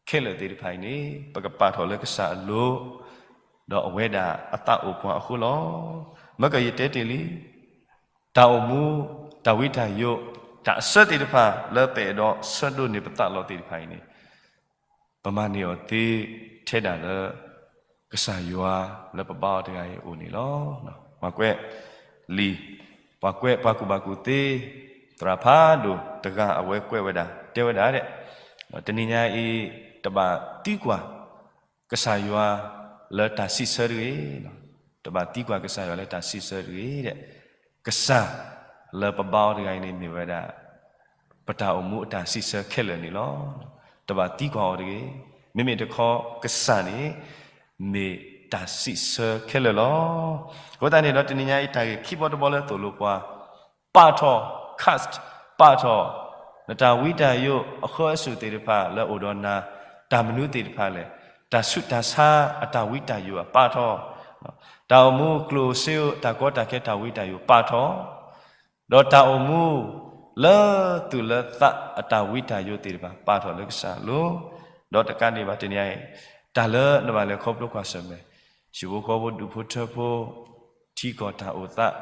ခဲလၢာ်သ့ၣ်တဖၣ်အံၤန့ၣ် ပကပာ်ထီၣ်လၢကစၢ်အလိၤ, ဒီးအဝဲဒၣ်အသးအိၣ်ပှၤအဃိလီၤ. မ့ၢ်ကယတဲတ့ၢ်လံ, တၢ်အိၣ်မူ, တၢ်ဝံတၢ်ယိး, တၢ်အဆၢသ့ၣ်တဖၣ်လၢပအဲၣ်ဒိးဆၢဒိးန့ၢ်ပသးလီၤသ့ၣ်တဖၣ်အံၤန့ၣ် ပမၤန့ၢ်အီၤသ့ထဲဒၣ်လၢ ကစၢ်ယွၤလၢပဘါအီၤတဂၤအံၤအအိၣ်န့ၣ်လီၤ. ပှၤကွဲးလံာ်, ပှၤကွဲးပှၤကူၣ်ဘၣ်ကူၣ်သ့, သရၣ်ဖးဒိၣ်တဂၤအဝဲကွဲးဝဲဒၣ်, တဲဝဲဒၣ်, တနံၤညါအံၤ တဘၣ်သံကွၢ် ကစၢ်ယွၤလၢတၢ်စံးဆၢတဂ့ၤ, တဘၣ်သံကွၢ်ကစၢ်ယွၤလၢတၢ်စံးဆၢတဂ့ၤ, ကစၢ်လၢပဘါအီၤတဂၤအံၤန့ၣ်မ့ၢ်ဝဲဒၣ် ပတၢ်အိၣ်မူအတၢ်စံးဆၢခဲလၢာ်န့ၣ်လီၤ. တဘၣ်သံကွၢ်အီၤတဂ့ၤ. မ့မ့ၢ်တခီကစၢ်န့ၣ် မ့ၢ်တၢ်စံးဆၢခဲလၢာ်လီၤ. အဃိသတးန့ၣ်ဒီးတနံၤညါအံၤတၢ်ဂ့ၢ်ခံဘီတဘီလၢသိၣ်လိပှၤ ပာ်ထီၣ်, cast, ပာ်ထီၣ် နတၢ်ဝံတၢ်ယိးအဃၢအစူၢ်သ့ၣ်တဖၣ်လၢအအိၣ်ဒီးနၤ, တၢ်မနုၤသ့ၣ်တဖၣ်လဲၣ်, တၢ်ဆူးတၢ်ဆါအတၢ်ဝံတၢ်ယိး ပာ်ထီၣ်, တၢ်အိၣ်မူကျိၣ်စ့ဧိၤ တၢ်ကီတၢ်ခဲတၢ်ဝံတၢ်ယိး ပာ်ထီၣ်, ဒီးတၢ်အိၣ်မူလၢသူၣ်လၢသးအတၢ်ဝံတၢ်ယိးသ့ၣ်တဖၣ် ပာ်ထီၣ်လၢကစၢ်အလိၤ, ဒီးတကးဒံးဘၣ်တနံၤအံၤ, တၢ်လၢနဘၣ်လဲၤခီဖျိကွၢ်ဆၢၣ်မဲာ်, ဟံၣ်ဖိဃီဖိဒူၣ်ဖိထၢဖိ, ထံကီၢ်တၢ်အိၣ်သး,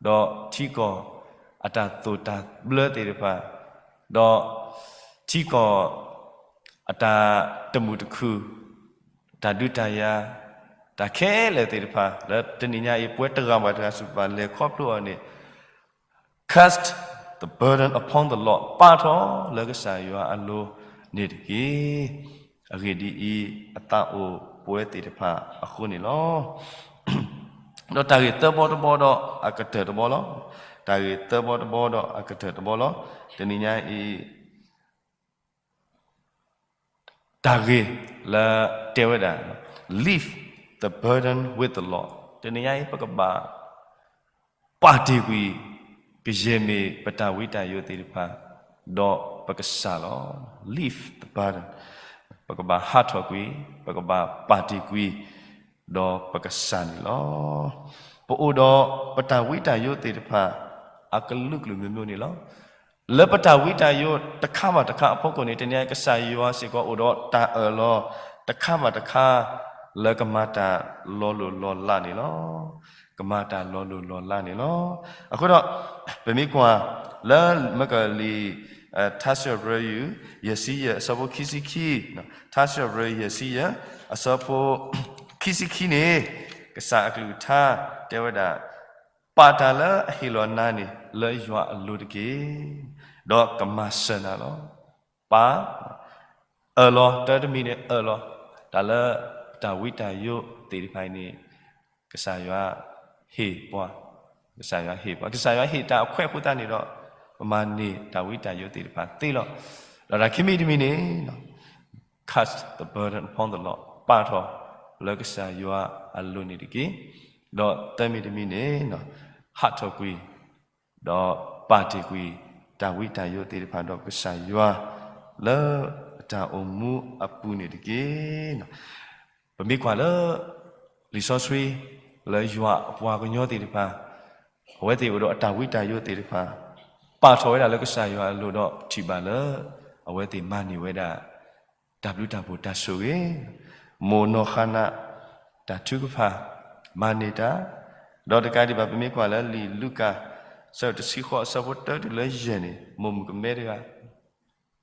ဒီးထံကီၢ်အတၢ်သိၣ်တၢ်ဘျၢသ့ၣ်တဖၣ်, ဒီးထံကီၢ်အတၢ်တမုာ်တခုၣ်, တၢ်ဒုးတၢ်ယၤ, တၢ်ခဲလၢာ်သ့ၣ်တဖၣ် လၢတနံၤညါအံၤ ပဝဲတဂၤဘၣ်တဂၤစ့ၢ်ကီး ဘၣ်လဲၤခီဖျိအီၤန့ၣ် Cast the burden upon the Lord, ပာ်ထီၣ်လၢကစၢ်ယွၤအလိၤန့ၣ်တက့ၢ်. အဂ့ၢ်ဒ်အံၤ, အသးအိၣ်ပဝဲသ့ၣ်တဖၣ်အဃိန့ၣ်လီၤ. ဒီးတၢ်ဂ့ၢ်သၢဘီတဘီဒီးအကတၢၢ်တဘီလီၤ. တၢ်ဂ့ၢ်သၢဘီတဘီဒီးအကတၢၢ်တဘီလီၤ. တနံၤညါအံၤ တၢ်ဂ့ၢ်လၢတဲဝဲဒၣ် Leave the burden with the Lord, တနံၤညါအံၤ ပကဘၣ်ပာ်တ့ၢ်ကွံာ် ကယဲၢ်မ့ၢ်ပတၢ်ဝံတၢ်ယိးသ့ၣ်တဖၣ် ဒီးပကစၢ်လီၤ. Leave the burden, ပကဘၣ်ဟးထီၣ်ကွံာ်, ပကဘၣ်ပာ်တ့ၢ်ကွံာ် ဒီးပကစၢ်န့ၣ်လီၤ. ပအိၣ်ဒီးပတၢ်ဝံတၢ်ယိးသ့ၣ်တဖၣ် အကလုာ်ကလုာ်မျိုးမျိုးန့ၣ်လီၤ. လၢပတၢ်ဝံတၢ်ယိးတခါဘၣ်တခါအဖီခိၣ်န့ၣ် တနံၤညါအံၤ ကစၢ်ယွၤစ့ၢ်ကီးအိၣ်ဒီးတၢ်အၢၣ်လီၤတခါဘၣ်တခါ လၢကမၤတၢ်လီၤလိၢ်လီၤလးန့ၣ်လီၤ. ကမၤတၢ်လီၤလိၢ်လီၤလးန့ၣ်လီၤ. အဃိဒီး ပမ့ၢ်ကွၢ်လၢမကလံၤ ထါစံးထီၣ်ပတြၢၤ ယဲၢ်ဆံယဲၢ် အဆၢဖိခံဆံခံ, ထါစံးထီၣ်ပတြၢၤ ယဲၢ်ဆံယဲၢ် အဆၢဖိခံဆံခံန့ၣ် ကစၢ်အကလုၢ်ကထါတဲဝဲဒၣ် ပာ်တၢ်လၢအဟ့ၣ်လီၤနၤန့ၣ် လၢယွၤအလိၤတက့ၢ်, ဒီးကမၤစၢၤနၤလီၤ. ပာ်, အၢၣ်လီၤ, တၢ်တမံၤန့ၣ် အၢၣ်လီၤ, တၢ်လၢတၢ်ဝံတၢ်ယိးသ့ၣ်တဖၣ်အံၤန့ၣ် ကစၢ်ယွၤဟ့ၣ်ပှၤ, ကစၢ်ယွၤဟ့ၣ်ပှၤ, ကစၢ်ယွၤဟ့ၣ်တၢ်အခွဲးအဃိသတးန့ၣ်ဒီး ပမၤန့ၢ်တၢ်ဝံတၢ်ယိးသ့ၣ်တဖၣ်သ့လီၤ. ဒီးတၢ်ခံမံၤတမံၤန့ၣ် Cast the burden upon the Lord, ပာ်ထီၣ်လၢကစၢ်ယွၤအလိၤန့ၣ်တက့ၢ်. ဒီးသၢမံၤတမံၤန့ၣ် ဟးထီၣ်ကွံာ်, ဒီးပာ်တ့ၢ်ကွံာ် တၢ်ဝံတၢ်ယိးသ့ၣ်တဖၣ်ဒီးကစၢ်ယွၤ လၢအတၢ်အိၣ်မူအပူၤန့ၣ်တက့ၢ်. ပမ့ၢ်ကွၢ်လၢ လံာ်စီဆှံ လၢယွၤအပှၤကညီသ့ၣ်တဖၣ် အဝဲသ့ၣ်အိၣ်ဒီးအတၢ်ဝံတၢ်ယိးသ့ၣ်တဖၣ် ပာ်ထီၣ်ဝဲဒၣ်လၢကစၢ်ယွၤအလိၤဒီးထံၣ်ဘၣ်လၢ အဝဲသ့ၣ်မၤန့ၢ်ဝဲဒၣ် တၢ်ဘျုးတၢ်ဖှိၣ်တၢ်ဆိၣ်ဂ့ၤ, မိၢ်နီၢ်ဃါနး တၢ်ထုကဖၣ် မၤန့ၢ်တၢ်, ဒီးတကးဒံးဘၣ် ပမ့ၢ်ကွၢ်လၢလံာ်လူၤကၣ် အဆၢတဆံဃိး အဆၢဖိတၢတုၤလၢယဲၢ်န့ၣ် မိၢ်မုၣ်ကမဲတဂၤ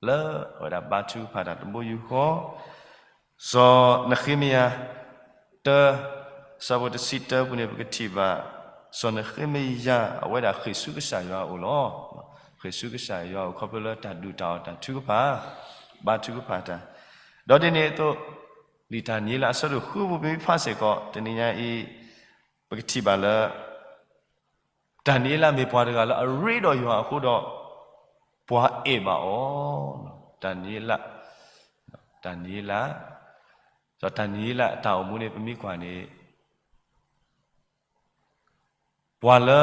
လၢအဝဲဒၣ်ဘါထုကဖၣ်တၢ်တဘိယူၢ်ဃီ, စီၤနဃ့မယၤ တၢ အဆၢဖိတဆံတၢပူၤန့ၣ် ပကထံၣ်ဘၣ် စီၤနဃ့မယၤ အဝဲဒၣ်ဃ့ၢ်ဆူကစၢ်ယွၤအအိၣ်လီၤ. ဃ့ၢ်ဆူကစၢ်ယွၤအအိၣ် ခီဖျိလၢတၢ်ဒုၣ်တၢ်အီၣ်တၢ်ထုကဖၣ်, ဘါထုကဖၣ်တၢ်, ဒီးဒ်န့ၣ်အသိး လံာ်တၢ်နံၤလၢအဆၢဒိၣ်ဃုပူၤ ပမ့ၢ်ဖးစ့ၢ်ကီး တနံၤညါအံၤ ပကထံၣ်ဘၣ်လၢ တၢ်နံၤလၢအမ့ၢ်ပှၤတဂၤလၢအရ့ဒီးယွၤအဃိဒီး ပှၤအဲၣ်ဘၣ်အီၤ, တၢ်နံၤလၢ, တၢ်နံၤလၢ, ဒီးတၢ်နံၤလၢအတၢ်အိၣ်မူန့ၣ် ပမ့ၢ်ကွၢ်န့ၣ် ပှၤလၢ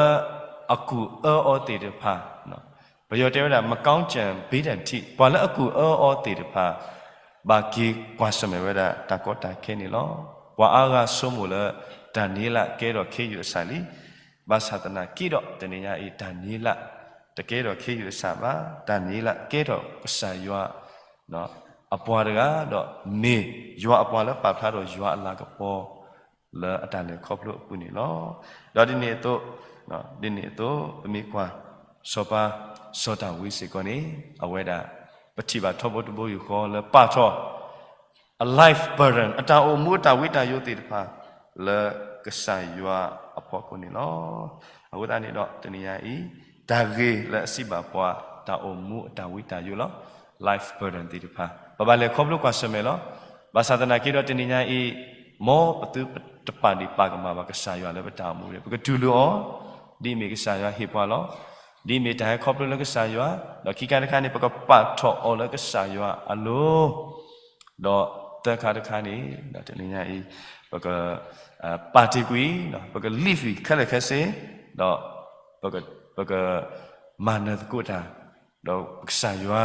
အကူၣ်အၢအီၤသ့ၣ်တဖၣ်, ပယီၤတဲဝဲဒၣ် မကောင်းကြံပေးတတ်ထီ, ပှၤလၢအကူၣ်အၢအီၤသ့ၣ်တဖၣ် ဘၣ်က့ၤကွၢ်ဆၢၣ်မဲာ်ဝဲဒၣ်တၢ်ကီတၢ်ခဲန့ၣ်လီၤ. ပှၤအါဂၤဆိကမိၣ်လၢ တၢ်နံၤလၢကဲထီၣ်ခ့ယုၢ်အဆၣ်လံ. ဘၣ်ဆၣ်သနာ်က့ဒီး တနံၤညါအံၤ တၢ်နံၤလၢ တကဲထီၣ်ခ့ယုၢ်အဆၣ်ဘၣ်. တၢ်နံၤလၢကဲထီၣ်ကစၢ်ယွၤ အပှၤတဂၤ ဒီးမ့ၢ်ယွၤအပှၤလၢပာ်ဖျါထီၣ်ယွၤအလၤကပီၤ လၢအတၢ်လဲၤခီဖျိအပူၤန့ၣ်လီၤ. ဒီးဒ်န့ၣ်အသိး, ဒ်န့ၣ်အသိး ပမ့ၢ်ကွၢ် စီၤပၤ စီၤဒၤဝံးစ့ၢ်ကီးန့ၣ် အဝဲဒၣ် ပထံၣ်ဘၣ်ထီဘိတဘိယူၢ်ဃီလၢပာ်ထီၣ် a life burden အတၢ်အိၣ်မူအတၢ်ဝံတၢ်ယိးသ့ၣ်တဖၣ် လၢကစၢ်ယွၤအဖီခိၣ်န့ၣ်လီၤ. အဃိသတးန့ၣ်ဒီး တနံၤညါအံၤ တၢ်ဂ့ၢ်လၢအစံးဘၣ်ပှၤ တၢ်အိၣ်မူအတၢ်ဝံတၢ်ယိးလီၤ. life burden သ့ၣ်တဖၣ် ပဘၣ်လဲၤခီဖျိကွၢ်ဆၢၣ်မဲာ်လီၤ. ဘၣ်ဆၣ်သနာ်က့ဒီး တနံၤညါအံၤ မ်ပသုတပာ်ဒံးပာ်ကမၣ်ဘၣ်ကစၢ်ယွၤလၢပတၢ်အိၣ်မူန့ၣ် ပကတူၢ်လိာ်အီၤ, ဒ်အမ့ၢ်ကစၢ်ယွၤဟ့ၣ်ပှၤလီၤ. ဒ်အမ့ၢ်တၢ်ဟဲခီဖျိလၢကစၢ်ယွၤ, ဒီးခံခါတခါန့ၣ် ပကပာ်ထီၣ်အီၤလၢကစၢ်ယွၤအလိၤ ဒီးသၢခါတခါန့ၣ် ဒီးတနံၤညါအံၤ ပက ပာ်တ့ၢ်ကွံာ်, ပက leave ကွံာ်ခဲလၢာ်ခဲဆ့, ဒီး ပက မၤနၢၤသကိးတၢ် ဒီးပကစၢ်ယွၤ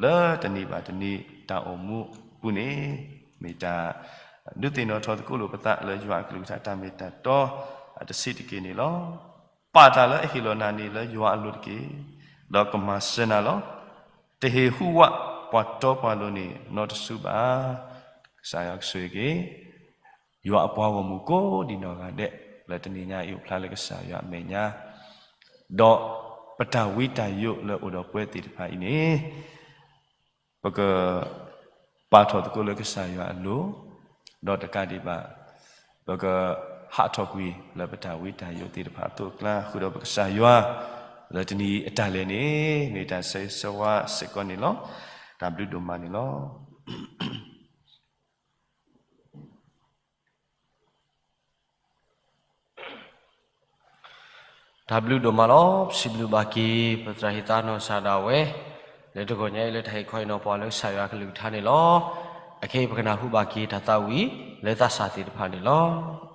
လၢတနံၤဘၣ်တနံၤတၢ်အိၣ်မူအပူၤန့ၣ် မ့ၢ်တၢ်ဒုးသ့ၣ်နီၣ်ထီၣ်သကိးလိာ်ပသးလၢယွၤအကလုၢ်ကထါတၢ်မ့ၢ်တၢ်တီ တဆံးတက့ၢ်န့ၣ်လီၤ. ပာ်တၢ်လၢအဟ့ၣ်လီၤနၤန့ၣ်လၢယွၤအလိၤတက့ၢ်, ဒီးကမၤစၢၤနၤလီၤ. တဟ့ၣ်ဟူးဝး ပှၤတီပှၤလိၤန့ၣ် နီတစုဘၣ်. ကစၢ်ယွၤကဆိၣ်ဂ့ၤက့ၤ ယွၤအပှၤဂီၢ်မုၢ်ကိးဒံးနီၢ်ဂၤဒဲး လၢတနံၤညါအံၤအိၣ်ဖျါလၢကစၢ်ယွၤအမဲာ်ညါ, ဒီးပတၢ်ဝံတၢ်ယိးလၢအိၣ်ဒီးပှၤသ့ၣ်တဖၣ်အံၤန့ၣ် ပကပာ်ထီၣ်သကိးလၢကစၢ်ယွၤအလိၤ, ဒီးတကးဒံးဘၣ် ပကဟးထီၣ်ကွံာ်လၢပတၢ်ဝံတၢ်ယိးသ့ၣ်တဖၣ်အသိးအကျါ ဃုာ်ဒီးပကစၢ်ယွၤ, လၢတနံၤအံၤအတၢ်လဲၤန့ၣ် မ့ၢ်တၢ်ဆၢဂ့ၤဆၢဝါစ့ၢ်ကီးန့ၣ်လီၤ. တၢ်ဘျုးဒိၣ်မးန့ၣ်လီၤ. တၢ်ဘျုးဒိၣ်မးလီၤ. ပစံးဘျုးဘၣ်က့ၤ ပသရၣ်ဟံသးနီၢ်ကစၢ်ဒၣ်ဝဲ လၢတဂီၤညါအံၤလၢတၢ်ဟ့ၣ်ခီဟ့ၣ်နီၤပှၤလၢကစၢ်ယွၤအကလုၢ်ကထါန့ၣ်လီၤ. အခဲအံၤပကနၢ်ဟူဘၣ်က့ၤတၢ်သးဝံၣ် လၢသးစၢ်သ့ၣ်တဖၣ်န့ၣ်လီၤ.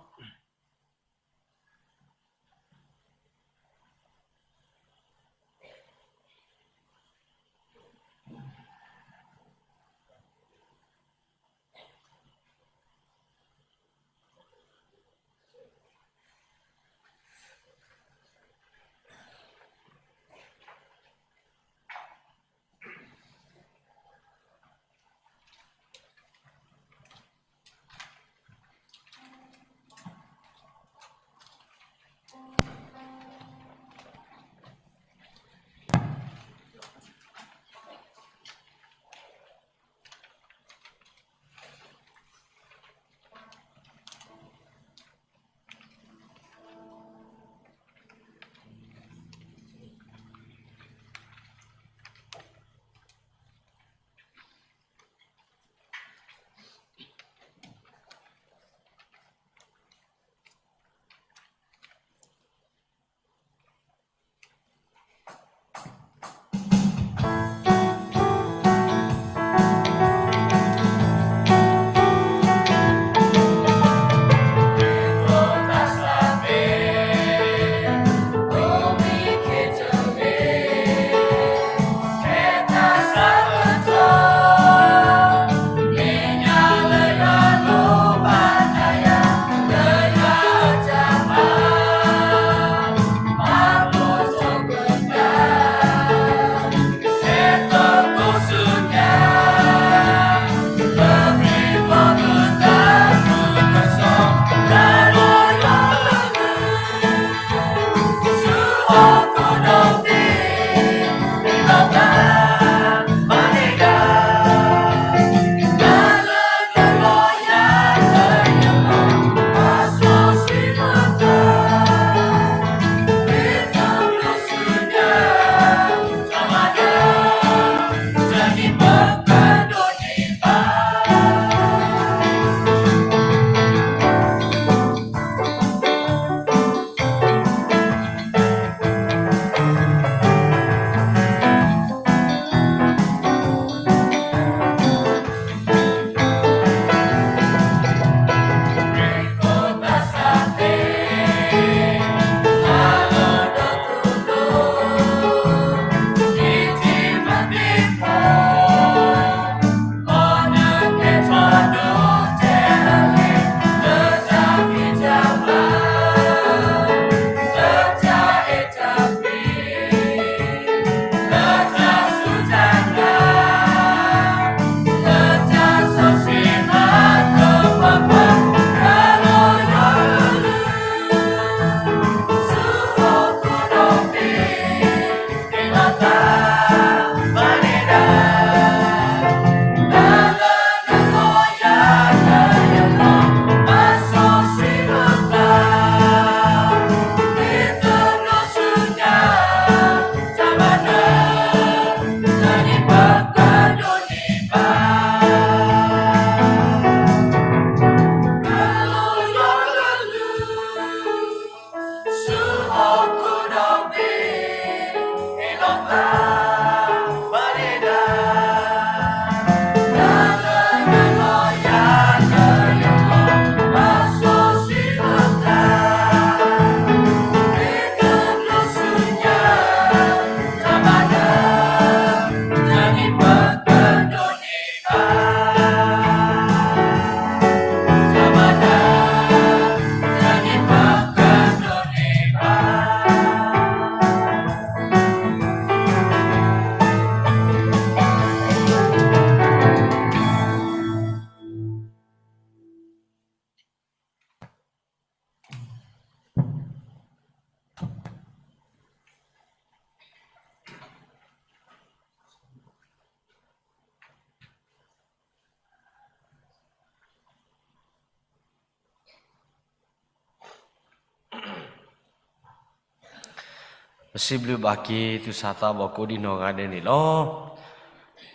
ပစံးဘျုးဘၣ်က့ၤသူၣ်စၢ်သးဘီၣ်ကိးဒံနီၢ်ဂၤဒဲးန့ၣ်လီၤ.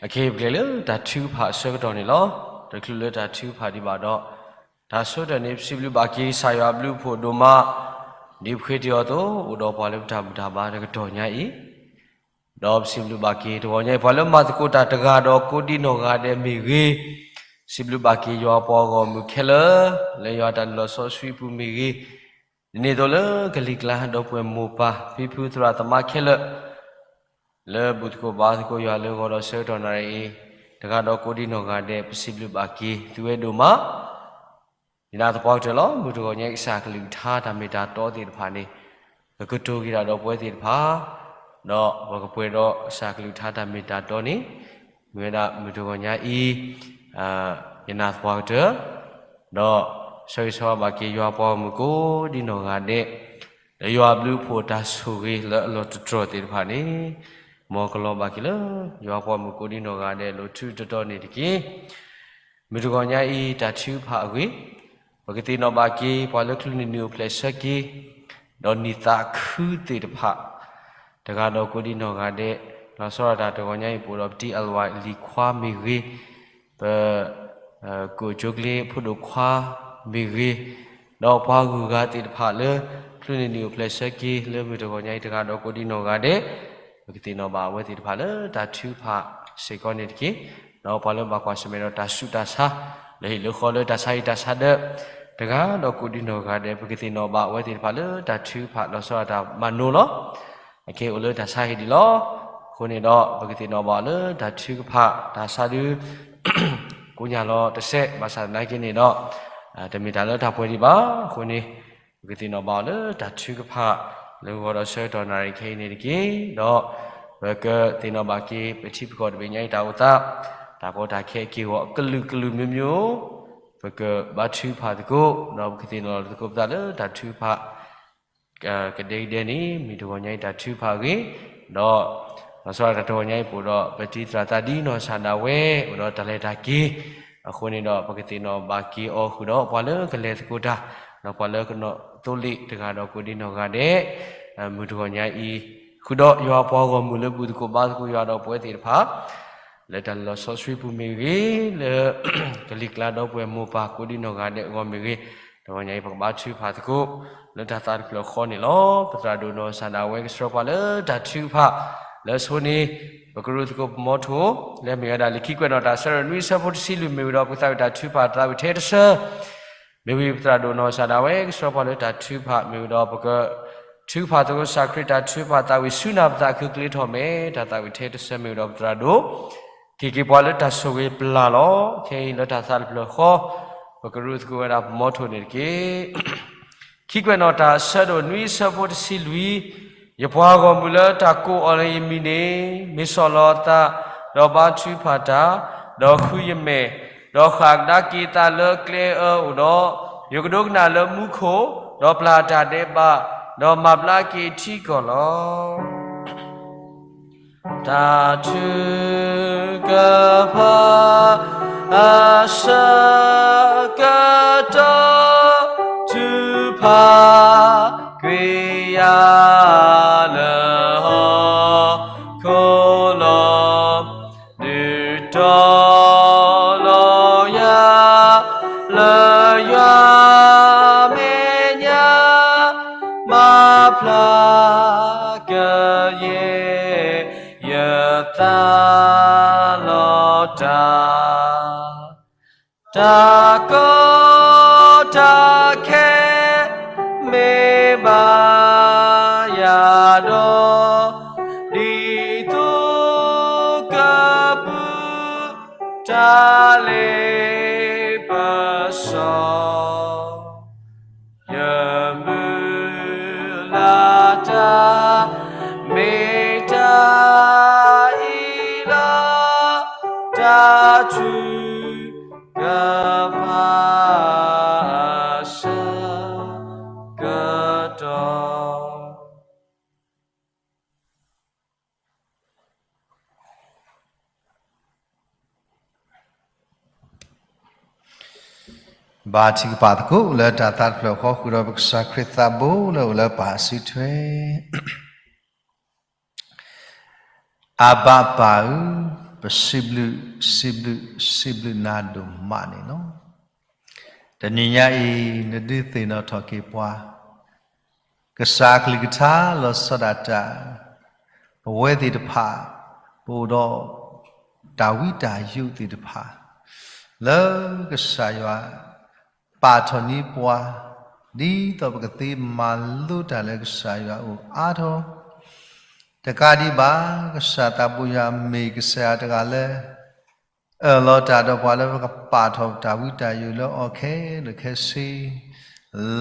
အခဲအံၤပကလဲၤလၢတၢ်ထုကဖၣ်အဆၢကတီၢ်န့ၣ်လီၤ. တချုးလၢတၢ်ထုကဖၣ်ဒံးဘၣ်ဒီး, တၢ်ဆၢကတီၢ်န့ၣ် ပစံးဘျုးဘၣ်က့ၤကစၢ်ယွၤအဘျုးအဖှိၣ်ဒိၣ်မး, ဒ်ပဃ့တ့ၢ်အီၤအသိး အိၣ်ဒီးပှၤလၢပတၢ်ဘူၣ်တၢ်ဘါတကတီၢ်ညါအံၤ ဒီးပစံးဘျုးဘၣ်က့ၤတဂီၤညါအံၤ ပှၤလၢမၤသကိးတၢ်တဂၤဒီးကိးဒံနီၢ်ဂၤဒဲးမ့ၢ်ဂ့ၤ, စံးဘျုးဘၣ်က့ၤယွၤပှၤဂီၢ်မုၢ်ခဲလၢာ် လၢယွၤတၢ်လုၢ်လီၢ်စီဆှံပူၤမ့ၢ်ဂ့ၤ, ဒ်န့ၣ်အသိးလၢကလံၤကျါဒီပုၢ်ဝဲၢ်မိၢ်ပၢ် ဖံဖုသရၣ်သမါခဲလၢာ် လၢဘူၣ်သကိးဘါသကိးယွၤလၢဂီၤဒီးဆၢကတီၢ်နၣ်ရံၣ်အံၤ, တဂၤဒီးကိးဒံနီၢ်ဂၤဒဲး ပစံးဘျုးဘၣ်က့ၤသုဝဲဒိၣ်မး ဒ်န့ၣ်သပှၢ်ကတၢၢ်လီၤ. မုၢ်တဂီၤညါအံၤ ကစၢ်ကလုၢ်ကထါတၢ်မ့ၢ်တၢ်တီသ့ၣ်တဖၣ်န့ၣ် ကကတိၤက့ၤဒၣ်ဒီးပဝဲသ့ၣ်တဖၣ်, ဒီးပကပှဲၤဒီးကစၢ်ကလုၢ်ကထါတၢ်မ့ၢ်တၢ်တီန့ၣ် မ့ၢ်ဝဲဒၣ်မုၢ်တဂီၤညါအံၤ ယနၢ်သပှၢ်ကတၢၢ်, ဒီးဆၢဂ့ၤဆၢဝါဘၣ်က့ၤယွၤပှၤဂီၢ်မုၢ်ကိးဒံနီၢ်ဂၤဒဲး, လၢယွၤအဘျုးအဖှိၣ်တၢ်ဆိၣ်ဂ့ၤလၢအလီၢ်တတြီၢ်သ့ၣ်တဖၣ်န့ၣ်, မ်ကလီၤဘၣ်က့ၤလၢယွၤပှၤဂီၢ်မုၢ်ကိးဒံနီၢ်ဂၤဒဲး လိၤထူးတီတီန့ၣ်တက့ၢ်. မုၢ်တဂီၤညါအံၤ တၢ်ထုကဖၣ်အဂ့ၢ်, ပကသ့ၣ်နီၣ်ဘၣ်က့ၤ ပှၤလၢချုးန့ၢ်နံၣ်အိၣ်ဖျဲၣ်ဆၢက့ၤ, ဒီးနံၣ်သးခုသ့ၣ်တဖၣ်, တဂၤဒီးကိးဒံနီၢ်ဂၤဒဲး, လီၤဆီဒၣ်တၢ်တဂီၤညါအံၤ ပအိၣ်ဒီးပတံၤအလဝဲလံၤခွါမ့ၢ်ဂ့ၤ, ပ ကိၣ်ကၠိကျ့ဖိဒိၣ်ခွါမ့ၢ်ဂ့ၤ, ဒီးပှၤဂုၤဂၤသ့ၣ်တဖၣ်လၢ ချုးန့ၢ်နံၣ်အိၣ်ဖျဲၣ်ဆၢက့ၤ လၢမုၢ်တဂီၤညါအံၤ တဂၤဒီးကိးဒံနီၢ်ဂၤဒဲး, ပကသ့ၣ်နီၣ်ဘၣ်အဝဲသ့ၣ်တဖၣ်လၢတၢ်ထုကဖၣ်စ့ၢ်ကီးန့ၣ်တက့ၢ်. ဒီးပှၤလၢဘၣ်ကွၢ်ဆၢၣ်မဲာ်ဒီးတၢ်ဆူးတၢ်ဆါ လၢဟံၣ်လၢဃီလၢတၢ်ဆါဟံၣ်တၢ်ဆါဒၢး, တဂၤဒီးကိးဒံနီၢ်ဂၤဒဲး ပကသ့ၣ်နီၣ်ဘၣ်အဝဲသ့ၣ်တဖၣ်လၢတၢ်ထုကဖၣ်လီၤဆီဒၣ်တၢ်မၤနိလီၤ. အခဲအံၤအိၣ်လၢတၢ်ဆါဟံၣ်ဒံးလီၤ. အဃိန့ၣ်ဒီး ပကသ့ၣ်နီၣ်ဘၣ်အီၤလၢတၢ်ထုကဖၣ် တၢ်ဆါဒုး ကိညၢ်လီၤတစဲး ဘၣ်ဆၣ်သနာ်က့န့ၣ်ဒီး တမ့ၢ်တၢ်လၢတၢ်ပှဲၤဒံးဘၣ်. အဃိန့ၣ် ပကသ့ၣ်နီၣ်ဘၣ်အီၤလၢတၢ်ထုကဖၣ် လၢဂီၤဒီးဆၢကတီၢ်နၣ်ရံၣ်ခဲအံၤန့ၣ်တက့ၢ်. ဒီးပကသ့ၣ်နီၣ်ဘၣ်က့ၤ ပထံပကီၢ်တဘ့ၣ်ညါအံၤတၢ်အိၣ်သး တၢ်ကီတၢ်ခဲအက့ၢ်အဂီၤ ကလုာ်ကလုာ်မျိုးမျိုး ပကဘါထုကဖၣ်သကိး ဒီးပကသ့ၣ်နီၣ်လီၤသကိးပသးလၢတၢ်ထုကဖၣ် ကဒဲကဒဲန့ၣ် မုၢ်တဂီၤညါအံၤတၢ်ထုကဖၣ်အဂ့ၢ်, ဒီး လီၤဆီဒၣ်တၢ်တဂီၤညါအံၤပအိၣ်ဒီး ပတံၤသရၣ်သးဒ်နီၢ်ဆၣ်ဒၣ်ဝဲ အိၣ်ဒီးတၢ်လဲၤတၢ်က့ၤ, အဃိန့ၣ်ဒီး ပကသ့ၣ်နီၣ်ဘၣ်က့ၤအီၤဃုာ်ဒီး ပှၤလၢကလဲၤသကိးတၢ်, ဒီးပှၤလၢကနီၣ်သိလ့ၣ်တဂၤဒီးကိးဒံနီၢ်ဂၤဒဲး, မုၢ်တဂီၤညါအံၤ ဃုာ်ဒီးယွၤပှၤဂီၢ်မုၢ်လၢဘူၣ်သကိးဘါသကိးယွၤဒီးပဝဲသ့ၣ်တဖၣ် လၢတၢ်လီၤဆီဆှံပူၤမ့ၢ်ဂ့ၤ, လၢ ကလံၤကျါဒီပုၢ်ဝဲၢ်မိၢ်ပၢ်ကိးဒံနီၢ်ဂၤဒဲးအဂီၢ်မ့ၢ်ဂ့ၤ, တဂီၤညါအံၤပကဘါထုကဖၣ်သကိး လၢတၢ်သးတဖျၢၣ်ဃီန့ၣ်လီၤ. ပသရၣ်ဒိၣ်နီၢ်ဆၣ်ဒၣ်ဝဲကဆှၢပှၤလၢတၢ်ထုကဖၣ် လၢအဆိန့ၣ် ပကရူၢ်သကိးပမီထိၣ် လၢမ့ၢ်ဝဲဒၣ်လံာ်ခံကွဲးနီၣ်တၢ်ဆၢဒိၣ်နွံဆၢဖိတဆံလွံၢ် မ့ၢ်ဝံၤဒီးပကသးဝံၣ်တၢ်ထုကဖၣ်သးဝံၣ်ထဲတဆၢ မ့ၢ်ဝံၤပသရၣ်ဒိၣ်နီၢ်ဆၣ်ဒၣ်ဝဲကဆှၢပှၤလၢတၢ်ထုကဖၣ် မ့ၢ်ဝံၤဒီးပက ထုကဖၣ်သကိးကစၢ်ခရံာ်တၢ်ထုကဖၣ်သးဝံၣ်ဆူနၢ်ပသးခုကလ့ထီၣ်မဲာ် တၢ်သးဝံၣ်ထဲတဆၢမ့ၢ်ဝံၤဒီးပသရၣ်ဒိၣ် က့ၤက့ၤပှၤလၢတၢ်ဆိၣ်ဂ့ၤပျၢ်လီၤ. ခဲအံၤလၢတၢ်သးတဖျၢၣ်ဃီ ပကရူၢ်သကိးဝဲဒၣ်ပမီထိၣ်န့ၣ်တက့ၢ်. ခံကွဲးနီၣ်တၢ်ဆၢဒိၣ်နွံဆၢဖိတဆံလွံၢ် ယပှၤဂီၢ်မုၢ်လၢတၢ်ကိးအီၤလၢယမံၤန့ၣ် မ့ၢ်ဆီၣ်လီၤအသး ဒီးဘါထုကဖၣ်တၢ်, ဒီးဃုယမဲာ်, ဒီးဃၣ်ကဒါက့ၤအသးလၢကျဲအၢအိၣ်ဒီး, ယကဒိကနၣ်လၢမူခိၣ်, ဒီးပျၢ်တၢ်ဒဲးဘး, ဒီးမၤဘျါက့ၤထံကီၢ်လီၤ. တၢ်ထုကဖၣ် အဆၢကတီၢ် ထုကဖၣ်ကွံာ်ယၤလၢဟီၣ်ခိၣ်လီၤ. ဒုးတီၤလီၤယၤလၢယွၤမဲာ်ညါ မၤဖျါကယဲၢ် ယသးလီၤတၢ်, တၢ်ကီတၢ်ခဲ မ့ၢ်ဘၣ်ယၤဒီး, ဒ်သိးကပုၢ်တၢ်လ့ပစီ ယမုၢ်လၢ်တၢ် မ့ၢ်တၢ်အံၤလီၤ. တၢ်ထုကဖၣ် အဆၢကတီၢ် ဘါထုကဖၣ်သကိးလၢတၢ်သးတဖျၢၣ်ဃီ ဃုာ်ဒီးပကစၢ်ခရံာ်သးဘိလၢအိၣ်လၢပၢ်အစုထွဲ. အဘၣ်ပၢ်ဧၢ, ပစံးဘျုး, စံးဘျုး, စံးဘျုးနၤဒိၣ်မးန့ၣ်လီၤ. တနံၤညါအံၤ နဒုးသ့ၣ်နီၣ်ထီၣ်က့ၤပှၤ ကစၢ်အကလုၢ်ကထါလီၤဆီဒၣ်တၢ်, ပဝဲသ့ၣ်တဖၣ် ပအိၣ်ဒီး တၢ်ဝံတၢ်ယိးသ့ၣ်တဖၣ် လၢကစၢ်ယွၤ ပာ်ထီၣ်န့ၢ်ပှၤ ဒ်သိးပကသ့မၤလိတၢ်လၢကစၢ်ယွၤအအိၣ်အါထီၣ်, တကးဒံးဘၣ် ကစၢ်သးဘိယွၤမ့ၢ်ကစၢ်ယွၤတဂၤလၢ အၢၣ်လီၤတၢ်ဒီးပှၤလၢပကပာ်ထီၣ်တၢ်ဝံတၢ်ယိးလၢအီၤခဲလၢာ်ခဲဆ့,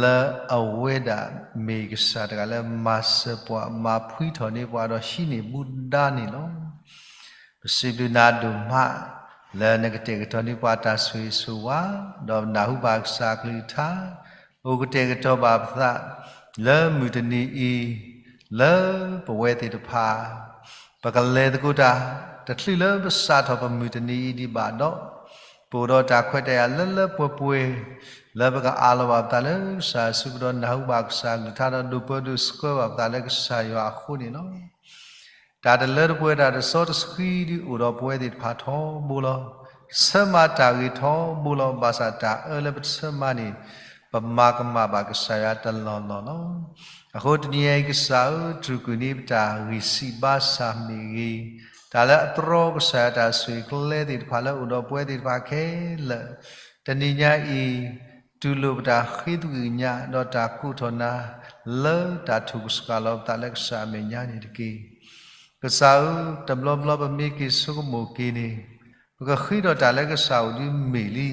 လၢအဝဲဒၣ်မ့ၢ်ကစၢ်တဂၤလၢမၤစၢၤပှၤ မၤဖှံထီၣ်န့ၢ်ပှၤဒီးဟံးန့ၢ်မူဒါန့ၣ်လီၤ. ပစံးဘျုးနၤဒိၣ်မး လၢနကတဲာ်ကတီၤန့ၢ်ပှၤတၢ်ဆိၣ်ဂ့ၤဆိၣ်ဝါ ဒီးနၢ်ဟူဘၣ်ကစၢ်အကလုၢ်ကထါ အိၣ်ကတဲာ်ကတီၤဘၣ်ပသး လၢမုၢ်တနံၤအံၤ လၢပဝဲသ့ၣ်တဖၣ် ပကလဲၤသကိးတၢ် တချုးလၢပစးထီၣ်ပမုၢ်တနံၤအံၤဒံးဘၣ်ဒီး ပအိၣ်ဒီးတၢ်ခွဲးတၢ်ယာ်လၢလၢပှဲၤပှဲၤ လၢပကအးလီၤဘၣ်ပသးလၢကစၢ်ယ့ၣ်ၡူးခရံာ်ဒီးနၢ်ဟူဘၣ်ကစၢ်အကလုၢ်ကထါဒီးဒိးပၢဒိးဆှၢဘၣ်ပသးလၢကစၢ်ယွၤအဃိန့ၣ်လီၤ. တၢ်တလၢတပှဲၤတၢ်တစီတဆှံဒုးအိၣ်ဒီးပဝဲသ့ၣ်တဖၣ်ထီဘိလီၤ. ဆၢမၤတၢ်ဂ့ၤထီဘိလီၤ. ဘၣ်ဆၣ်တၢ်အၢလၢပဆၢမၤန့ၣ် ပမၤကမၣ်ဘၣ်ကစၢ်ယွၤတလီၢ်လီၢ်လီၤ. အဃိတနံၤအံၤကစၢ်ဧၢ, တြူာ်ကွံာ်န့ၢ်ပတၢ်ဂံၢ်စၢ်ဘါစၢ်မ့ၢ်ဂ့ၤ, တၢ်လၢအတြီကစၢ်ယွၤတၢ်ဆိၣ်ဂ့ၤကျဲသ့ၣ်တဖၣ်လၢအိၣ်ဒီးပဝဲသ့ၣ်တဖၣ်ခဲလၢာ်, တနံၤညါအံၤ တူၢ်လိာ်ပတၢ်ဃ့သကွံာ်ကညး ဒီးတၢ်ကိးထီၣ်နၤ လၢတၢ်ထုးကဆှၣ်လီၤပသးလၢကစၢ်အမဲာ်ညါန့ၣ်တက့ၢ်. ကစၢ်ဧၢ, တဘျီဘျီပမ့ၢ်က့ၤဆိကမိၣ်က့ၤန့ၣ် ပကဃ့ဒီးတၢ်လၢကစၢ်အိၣ်ဒ်မ့ၢ်လံ.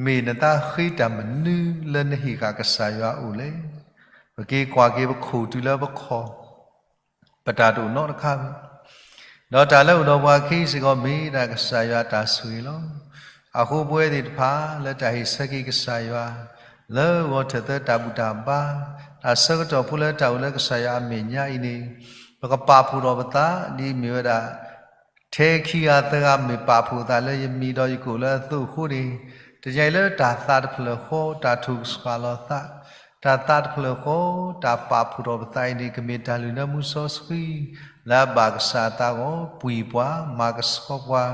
မ့ၢ်နသးဃ့တၢ်မနုၤလၢနဟ့ၣ်ဃာ်ကစၢ်ယွၤအိၣ်လဲၣ်. ပက့ၤကွၢ်က့ၤပခိၣ်တုၤလၢပခီၣ် ပတၢ်တအိၣ်နီတခါဘၣ်. ဒီးတၢ်လၢအိၣ်ဒီးပှၤခဲအံၤစ့ၢ်ကီး မ့ၢ်ဒၣ်ကစၢ်ယွၤတၢ်ဆိၣ်ဂ့ၤလီၤ. အဃိပဝဲသ့ၣ်တဖၣ် လၢတၢ်ဟ့ၣ်ဆၢက့ၤကစၢ်ယွၤ လၢဂီၤထၢၣ်သၢတၢ်ဘူၣ်တၢ်ဘါ တၢ်ဆၢကတီၢ်ဖိလၢတၢ်အိၣ်လၢကစၢ်ယွၤအမဲာ်ညါအံၤန့ၣ် ပကပာ်ဖှိၣ်ထီၣ်ပသး ဒ်မ့ၢ်ဝဲဒၣ် ထဲခံဂၤသၢဂၤ မ့ၢ်ပာ်ဖှိၣ်အသးလၢယမံၤဒီးယကိာ်လၢအသိးအဃိန့ၣ်, တနံၤအံၤလၢတၢ်သးတဖျၢၣ်ဃီ တၢ်ထုးကဆှၣ်လီၤသး, တၢ်သးတဖျၢၣ်ဃီ တၢ်ပာ်ဖှိၣ်ထီၣ်ပသးအံၤန့ၣ် ကမ့ၢ်တၢ်လုၢ်နၢမူစီဆှံ လၢအဘၣ်ကစၢ်အသးအဂီၢ် ပှံၤပှၤ မၤကဆှီပှၤ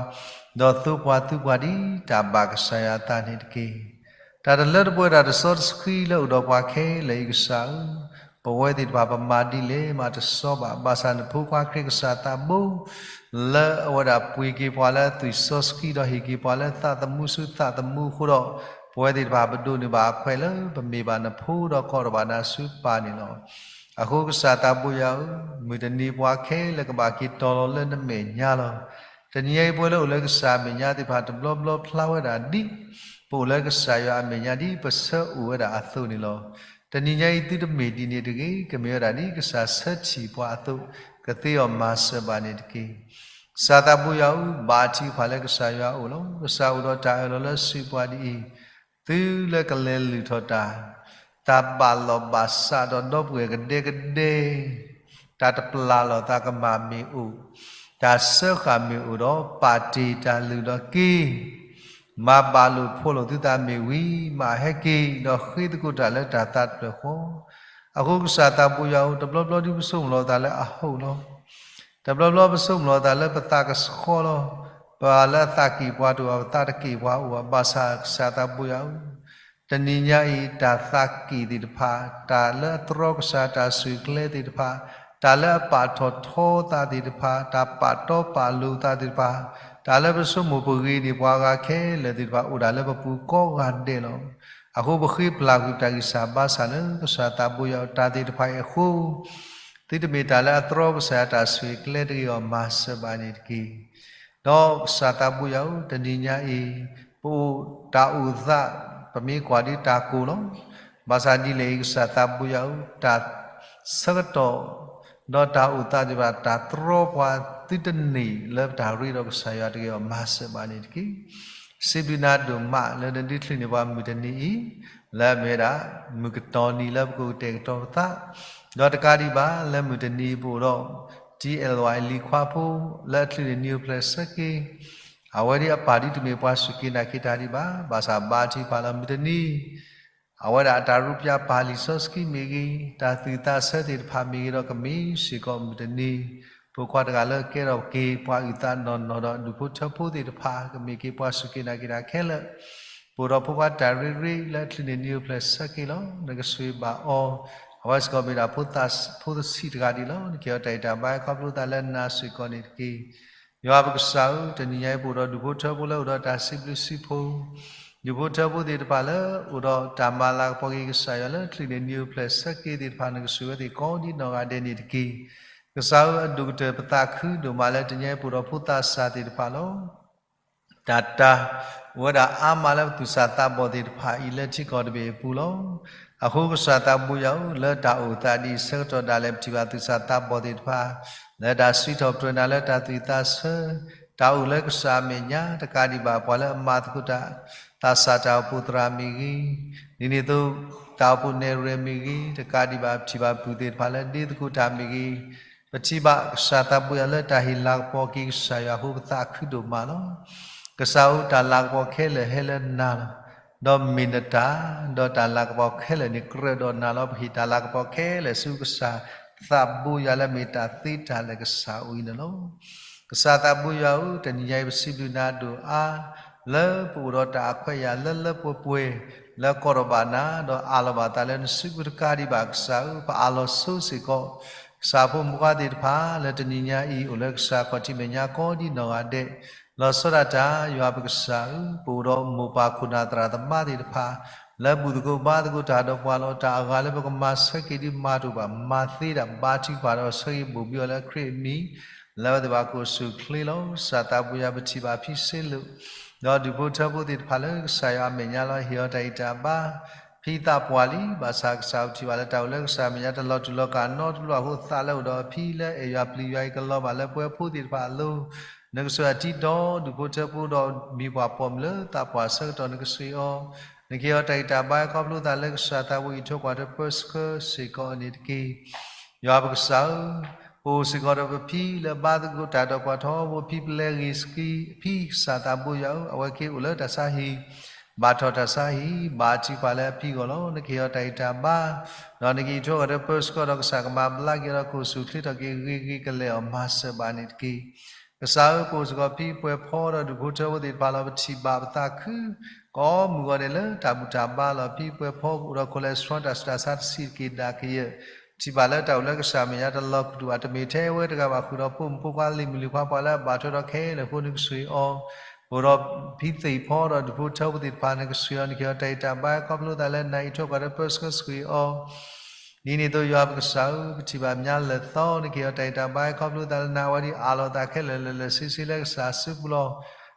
ဒီးသိပှၤသုပှၤဒ်တၢ်ဘၣ်ကစၢ်ယွၤအသးန့ၣ်တက့ၢ်. တၢ်တလၢတပှဲၤတၢ်တစီတဆှံလၢအိၣ်ဒီးပှၤခဲလၢာ်အံၤကစၢ်ဧၢ, ပဝဲသ့ၣ်တဖၣ်ပမၤဒ်လဲၣ်မးတစီဘၣ်. ဘၣ်ဆၣ်နဖိခွါခရံာ်ကစၢ်သးဘိ လၢအဝဲဒၣ်ပှ့ၤက့ၤပှၤလၢအသွံၣ်စီဆှံ ဒီးဟ့ၣ်က့ၤပှၤလၢသးသမူဆူသးသမူအဃိဒီး, ပဝဲသ့ၣ်တဖၣ်ပဒိးန့ၢ်ဘၣ်အခွဲးလၢပမ့ၢ်ဘၣ်နဖိဒီးကိးထီၣ်ဘၣ်နၤဆူပၢ်န့ၣ်လီၤ. အဃိကစၢ်သးဘိယွၤဧၢ, မုၢ်တနံၤပှၤခဲလၢာ်ကဘၣ်က့ၤတီၤလီၤလၢနမဲာ်ညါလီၤ. တနံၤညါအံၤပဝဲလၢအိၣ်လၢကစၢ်အမဲာ်ညါသ့ၣ်တဖၣ် တဘျီဘျီဖျါဝဲဒၣ်ဒ် ပအိၣ်လၢကစၢ်ယွၤအမဲာ်ညါဒ်ပဆၢအိၣ်ဝဲဒၣ်အသိးန့ၣ်လီၤ. တနံၤညါအံၤသုတမ့ၢ်ဒ်န့ၣ်တဂ့ၤ, ကမ့ၢ်ဝဲဒၣ်ဒ်ကစၢ်ဆၢထံၣ်ပှၤအသိး, ကသ့အီၤမၤစၢၤဘၣ်န့ၣ်တက့ၢ်. ကစၢ်သးဘိယွၤဧၢ, ဘါထုကဖၣ်လၢကစၢ်ယွၤအအိၣ်လီၤ. ကစၢ်အိၣ်ဒီးတၢ်အၢၣ်လီၤလၢစုပှၤဒ်အံၤ, သုလၢကလဲၤလုၢ်ထီၣ်တၢ်, တၢ်ဘၣ်လီၢ်ဘၣ်စးဒီးဒီပုၢ်ဝဲၢ်ကဒဲကဒဲ တၢ်တပျၢ်လီၤသးကမၣ်မ့ၢ်အိၣ်, တၢ်စၢဃာ်မ့ၢ်အိၣ်ဒီး ပာ်တ့ၢ်တၢ်လုၢ်ဒီးက့ၤ, မၤဘၣ်လိာ်ဖိးလိာ်သုသးမ့ၢ်ဝံၤ မၤဟဲက့ၤ ဒီးဃ့သကိးတၢ်လၢတၢ်သးတဖျၢၣ်ဃီ. အဃိကစၢ်သးဘိယွၤဧၢ, တဘျီဘျီဒ်ပဆိကမိၣ်လီၤသးလၢအဟီၣ်လီၤ. တဘျီဘျီပဆိကမိၣ်လီၤသးလၢပသးကဆှီလီၤ. ပှၤလၢအသးက့ၣ်ပှၤတအိၣ်ဘၣ်, ပသးတက့ၣ်ပှၤအိၣ်ဘၣ်. ဘၣ်ဆၣ်ကစၢ်သးဘိယွၤဧၢ, တနံၤညါအံၤ တၢ်သးက့ၣ်သ့ၣ်တဖၣ်, တၢ်လၢအတြီကစၢ်တၢ်ဆိၣ်ဂ့ၤကျဲသ့ၣ်တဖၣ်, တၢ်လၢအပာ်ထီၣ်ထီသးသ့ၣ်တဖၣ်, တၢ်ပာ်တီပာ်လိၤသးသ့ၣ်တဖၣ်, တၢ်လၢပဆိကမိၣ်ပဂ့ၤန့ၢ်ပှၤဂၤခဲလၢာ်သ့ၣ်တဖၣ် အိၣ်ဒၣ်လၢပပူၤကိးဂၤဒဲးလီၤ. အဃိပဃ့ပျၢ်ကွံာ်ပတၢ်ဂံၢ်စၢ်ဘါစၢ်လၢ ကစၢ်သးဘိယွၤဧၢ, တၢ်သ့ၣ်တဖၣ်အံၤအဃိ သုတမ့ၢ်တၢ်လၢအတြီကစၢ်ယွၤတၢ်ဆိၣ်ဂ့ၤကျဲတဂ့ၤအီၤ မၤစၢၤဘၣ်န့ၣ်တက့ၢ်. ဒီးကစၢ်သးဘိယွၤဧၢ, တနံၤညါအံၤ ပအိၣ်တၢ်အိၣ်သး ပမ့ၢ်ကွၢ်ဒ်တၢ်ကိၢ်လီၤ. ဘၣ်ဆၣ်ဒ်လဲၣ်အံၤ ကစၢ်သးဘိယွၤဧၢ, တၢ်ဆၢကတီၢ် ဒီးတၢ်အိၣ်သးသ့ၣ်တဖၣ် တၢ်တြီပှၤသုတန့ၢ်လၢပတၢ်ရ့ဒီးကစၢ်ယွၤတဂ့ၤအီၤ မၤစၢၤဘၣ်န့ၣ်တက့ၢ်. စံးဘျုးနၤဒိၣ်မးလၢနဒုးချုးန့ၢ်ပှၤမုၢ်တနံၤအံၤ, လၢအမ့ၢ်ဝဲဒၣ်မုၢ်ကတီၤနံၤလၢပကအိၣ်ကတဲာ်ကတီၤပသး, ဒီးတကးဒံးဘၣ် လၢမုၢ်တနံၤအံၤပအိၣ်ဒီး တံၢ်အဲၣ်ဝဲလံၤခွါဖိ လၢအချုးန့ၢ်နံၤအိၣ်ဖျဲၣ်ဆၢက့ၤ, အဝဲဒ်အပၢ်ဒ်တမ့ၢ်ပှၤစူၢ်က့ၤနာ်က့ၤတၢ်ဒံးဘၣ်, ဘၣ်ဆၣ်ဘါထုကဖၣ်လၢမုၢ်တနံၤ အဝဲဒၣ်အတၢ်ရူးပျၢ်ပၢ်လံာ်စီဆှံမ့ၢ်ဂ့ၤ, တၢ်သူၣ်သးဆၢသ့ၣ်တဖၣ်မ့ၢ်ဂ့ၤဒီး ကမ့ၢ်စ့ၢ်ကီးမုၢ်တနံၤ ဖိခွါတဂၤလၢကဲထီၣ်က့ၤပှၤအုၣ်သးနီၢ်နီၢ်ဒီး ဒူၣ်ဖိထၢဖိသ့ၣ်တဖၣ် ကမ့ၢ်က့ၤပှၤစူၢ်က့ၤနာ်က့ၤတၢ်ခဲလၢာ်, ပအိၣ်ဒီးဖိခွါတၢ်ရ့ရ့လၢအချုးန့ၣ် နံၤအိၣ်ဖျဲၣ်ဆၢက့ၤလီၤ. နကဆိၣ်ဂ့ၤဘၣ်အီၤ, အဝဲစ့ၢ်ကီးမ့ၢ်ဒၣ်ဖိသၣ်ဖိသဆံးတဂၤဒံးလီၤ. နကဟ့ၣ်အီၤတၢ်ဂံၢ်တၢ်ဘါ ခီဖျိသးလၢနၤစ့ၢ်ကီးန့ၣ်တက့ၢ်. ယွၤပကစၢ်ဧၢ, တနံၤညါအံၤ ပအိၣ်ဒီးဒူၣ်ဖိထၢဖိလၢအိၣ်ဒီးတၢ်စံးဘျုးစံးဖှိၣ်, ဒူၣ်ဖိထၢဖိသ့ၣ်တဖၣ်လၢအိၣ်ဒီးတၢ်မၤလၤကပီၤက့ၤကစၢ်ယွၤလၢအချုးန့ၣ် နံၤအိၣ်ဖျဲၣ်ဆၢက့ၤသ့ၣ်တဖၣ် နကဆိၣ်ဂ့ၤဝဲသ့ၣ်ကိးဒံနီၢ်ဂၤဒဲးန့ၣ်တက့ၢ်. ကစၢ်ဧၢ, အဒိၣ်ကတၢၢ်ပသးခုဒိၣ်မးလၢတနံၤညါအံၤ ပအိၣ်ဒီးဖိသးစၢ်သ့ၣ်တဖၣ်လီၤ. တၢ်တၢ်အိၣ်ဝဲဒၣ်အါမးလၢပသူၣ်စၢ်သးဘီၣ်သ့ၣ်တဖၣ်အံၤ လၢထံကီၢ်တဘ့ၣ်အပူၤလီၤ. အဃိကစၢ်သးဘိယွၤဧၢ, လၢတၢ်အိၣ်သးဒ်အံၤဆၢကတီၢ်ဒၣ်လဲာ် ပထံၣ်ဘၣ်သူၣ်စၢ်သးဘီၣ်သ့ၣ်တဖၣ် လၢတၢ်စံးထီၣ်ပတြၢၤနၤလၢတၢ်သူၣ်ဝံၣ်သးဆၢ, တၢ်အိၣ်လၢကစၢ်အမဲာ်ညါ တကးဒံးဘၣ်ပှၤလၢအမၤသကိးတၢ် သးစၢ်တၢ်အိၣ်ဖှိၣ်သရၣ်မ့ၢ်ဂ့ၤ, ဒ်န့ၣ်အသိး တၢ်အိၣ်ဖှိၣ်နဲၣ်ရွဲၣ်မ့ၢ်ဂ့ၤ, တကးဒံးဘၣ်ပထံၣ်ဘၣ်ပုၢ်သ့ၣ်တဖၣ်လၢဒ့သကိးတၢ်မ့ၢ်ဂ့ၤ, ပထံၣ်ဘၣ်ကစၢ်သးဘိယွၤလၢတၢ်ဟ့ၣ်လၤကပီၤက့ၤကစၢ်ယွၤအဃိ ပသးခုဒိၣ်မးလီၤ. ကစၢ်ဧၢ, တၢ်လၤကပီၤခဲလၢာ်ဟဲလၢနၤလီၤ. ဒီးမ့ၢ်နတၢ်, ဒီးတၢ်လၤကပီၤခဲလၢာ်န့ၣ် ကြၢးဒီးနၤလီၤ. ပဟ့ၣ်တၢ်လၤကပီၤခဲလၢာ်ဆူကစၢ်သးဘိယွၤလၢမ့ၢ်တၢ်သ့တၢ်လၢာ်ကစၢ်အအိၣ်အံၤန့ၣ်လီၤ. ကစၢ်သးဘိယွၤဧၢ, တနံၤညါအံၤပစံးဘျုးနၤဒိၣ်အါ လၢပအိၣ်ဒီးတၢ်အခွဲးအယာ်လၢလၢပှဲၤပှဲၤ လၢကိးထီၣ်ဘၣ်နၤ ဒီးအးလီၤဘၣ်သးလၢနစုပူၤ တကးဒံးဘၣ်ကစၢ်ဧၢ, ပအးလီၤဆိစ့ၢ်ကီး ကစၢ်ဖိမုၣ်ဖိခွါသ့ၣ်တဖၣ် လၢတနံၤညါအံၤ အိၣ်လၢကစၢ်ခီၣ်ထံးမဲာ်ညါကိးဒံနီၢ်ဂၤဒဲး, လီၤဆီဒၣ်တၢ် ယွၤပကစၢ်ဧၢ, ပအိၣ်ဒီးမိၢ်ပၢ်ခိၣ်နၢ်သရၣ်သမါသ့ၣ်တဖၣ် လၢဘူၣ်သကိးဘါသကိးတၢ်ဒီးပှၤလီၤ. တၢ်အဂၤလၢပကမၤဆၢက့ၤဒုးမၤတအိၣ်ဘၣ်, မၤသ့တၢ်ဘါထုကဖၣ်ဒီးဆၢဂ့ၤဘိၣ်ဘံအီၤလၢခရံာ်အမံၤ လၢအဝဲသ့ၣ်ဘၣ်ကိၣ်ဆူၣ်ချ့လီၤ. ကစၢ်သးဘိယွၤ ပထံၣ်ဘၣ်ဖံစ့လိာ် ဒီးဒူၣ်ဖိထၢဖိသ့ၣ်တဖၣ်လၢကစၢ်ယွၤအမဲာ်ညါလီၤ. ဟ့ၣ်အီၤတၢ်ဂံၢ်တၢ်ဘါ, ဖံသးပှၢ်လံ, ဘၣ်ဆၣ်ကစၢ်ပထံၣ်ဘၣ်လၢတၢ်အိၣ်လၢကစၢ်အမဲာ်ညါတလီၤတူာ်လီၤကာ်နီတဘျီအဃိ သးလၢအိၣ်ဒီးအဖံလၢအဲၣ်ယွၤပျံၤယွၤအံၤကလီၤဘၣ်လၢပဝဲဖိသ့ၣ်တဖၣ်အလိၤ, နကဆိၣ်ဂ့ၤအတံဒီဒူၣ်ဖိထၢဖိဒီးမံၤပှၢ်ပိာ်မုၣ်လၢသးပှၢ်ဆၢကတီၢ်နကဆိၣ်ဂ့ၤအီၤ, နကဟ့ၣ်အီၤတၢ်ဂံၢ်တၢ်ဘါ ခီဖျိသးလၢကစၢ်သးဘိ အံးထွဲကွၢ်ထွဲပၢဆှၢစ့ၢ်ကီးန့ၣ်တက့ၢ်. ယွၤပကစၢ်ဧၢ, ပအိၣ်စ့ၢ်ကီးဒီးပဖံလၢဘါသကိးတၢ်ဒီးပှၤထီဘိ ဖံပျဲဂ့ၤဆှံ, ဖံကစၢ်သးဘိယွၤဧၢ, အဝဲက့ၤအိၣ်လၢတၢ်ဆါဟံၣ်, ဘၣ်ထီၣ်တၢ်ဆါဟံၣ်, ဘါထုကဖၣ်လၢအဖံအဂီၢ်လီၤ. နကဟ့ၣ်အီၤတၢ်ဂံၢ်တၢ်ဘါ, ဒီးနကအံးထွဲကွၢ်ထွဲပၢဆှၢဒီးကစၢ်ကမၤဘျါက့ၤဒီး ကအိၣ်ဆူၣ်ချ့ထီၣ်က့ၤဂ့ၤဂ့ၤကလဲာ်အီၤမၤစၢၤဘၣ်န့ၣ်တက့ၢ်. ကစၢ်ဧၢ, ပအိၣ်စ့ၢ်ကီးဖံပှဲၤဖီဒီးဒူၣ်ဖိထၢဖိသ့ၣ်တဖၣ်လီၤ. ပထံၣ်ဘၣ်ပသးခု ကိးမုၢ်ဂီၤဒဲးလၢတၢ်ဘူၣ်တၢ်ဘါလီၤ. ဖံပှဲၤဖီအိၣ်ဒီး cholesterol တၢ်ဆူးတၢ်ဆါတဆံးတက့ၢ်ဒၣ်ကယၢၢ်, ထံၣ်ဘၣ်လၢတၢ်အိၣ်လၢကစၢ်မဲာ်ညါတလီၤတူာ်ဘၣ်, တမ့ၢ်ထဲအဝဲတဂၤဘၣ် ဃုာ်ဒီးဖိမုၣ်ဖိခွါလံၤမုၣ်လံၤခွါ ပှၤလၢအဘၣ်ထွဲဒီးခဲလၢာ်အဃိ နကဆိၣ်ဂ့ၤအီၤ, ပအိၣ်ဒီးဖံသ့ၣ်ဖီဒီးဒူၣ်ဖိထၢဖိသ့ၣ်တဖၣ် နကဆိၣ်ဂ့ၤအီၤ, နကဟ့ၣ်အီၤတၢ်ဂံၢ်တၢ်ဘါ ခီဖျိသးလၢနၤ အံးထွဲကွၢ်ထွဲပၢဆှၢဆိၣ်ဂ့ၤအီၤ ဒ်န့ၣ်အသိး ယွၤပကစၢ်ဧၢ, ပထံၣ်ဘၣ်မၠါလၢာ်သီ နကဟ့ၣ်အီၤတၢ်ဂံၢ်တၢ်ဘါ ခီဖျိသးလၢနၤ အဝဲဒၣ်အးလီၤသးခဲလၢာ်လၢာ်လၢာ်ဆ့ဆ့လၢကစၢ်အစုပူၤလီၤ.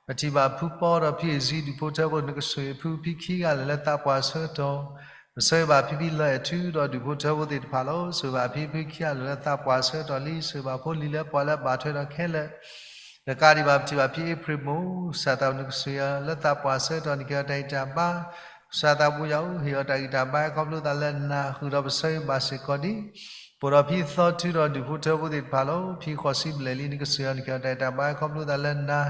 ပထံၣ်ဘၣ်ဖုပီဒီးဖံအ့ၣ်စံဒူၣ်ဖိထၢဖိ နကဆိၣ်ဂ့ၤဖု ဖံခံဂၤလၢာ်လၢသးပှၢ်ဆၢကတီၢ်, ပဆိၣ်ဂ့ၤဘၣ်ဖံဖံလၢအဲၣ်ထူဒီးဒူၣ်ဖိထၢဖိသ့ၣ်တဖၣ်လီၤ. ဆိၣ်ဂ့ၤဘၣ်ဖံဖုခံဂၤလၢာ်လၢသးပှၢ်ဆၢကတီၢ်လံ, ဆိၣ်ဂ့ၤဘၣ်ဖိလံၤလၢပှၤလၢအဘၣ်ထွဲဒီးခဲလၢာ် တကးဒံးဘၣ် ပထံၣ်ဘၣ်ဖံအ့ဖြ့ၣ်မိၢ် ကစၢ်သးဘိ နကဆိၣ်ဂ့ၤအီၤလၢသးပှၢ်ဆၢကတီၢ် နကဟ့ၣ်အီၤတၢ်ဂံၢ်တၢ်ဘါ, ကစၢ်သးဘိယွၤဧၢ, ဟ့ၣ်အီၤတၢ်ဂံၢ်တၢ်ဘါ ခီဖျိသးလၢနၤ ဃုာ်ဒီးပဆၢဂ့ၤဘၣ်စ့ၢ်ကီးဒံး, ပအိၣ်ဒီးဖံသီထူဒီးဒူၣ်ဖိထၢဖိသ့ၣ်တဖၣ်လီၤ. ဖံဃီးဆံဘျဲၣ်လံ နကဆိၣ်ဂ့ၤအီၤ နကဟ့ၣ်အီၤတၢ်ဂံၢ်တၢ်ဘါ ခီဖျိသးလၢနၤ,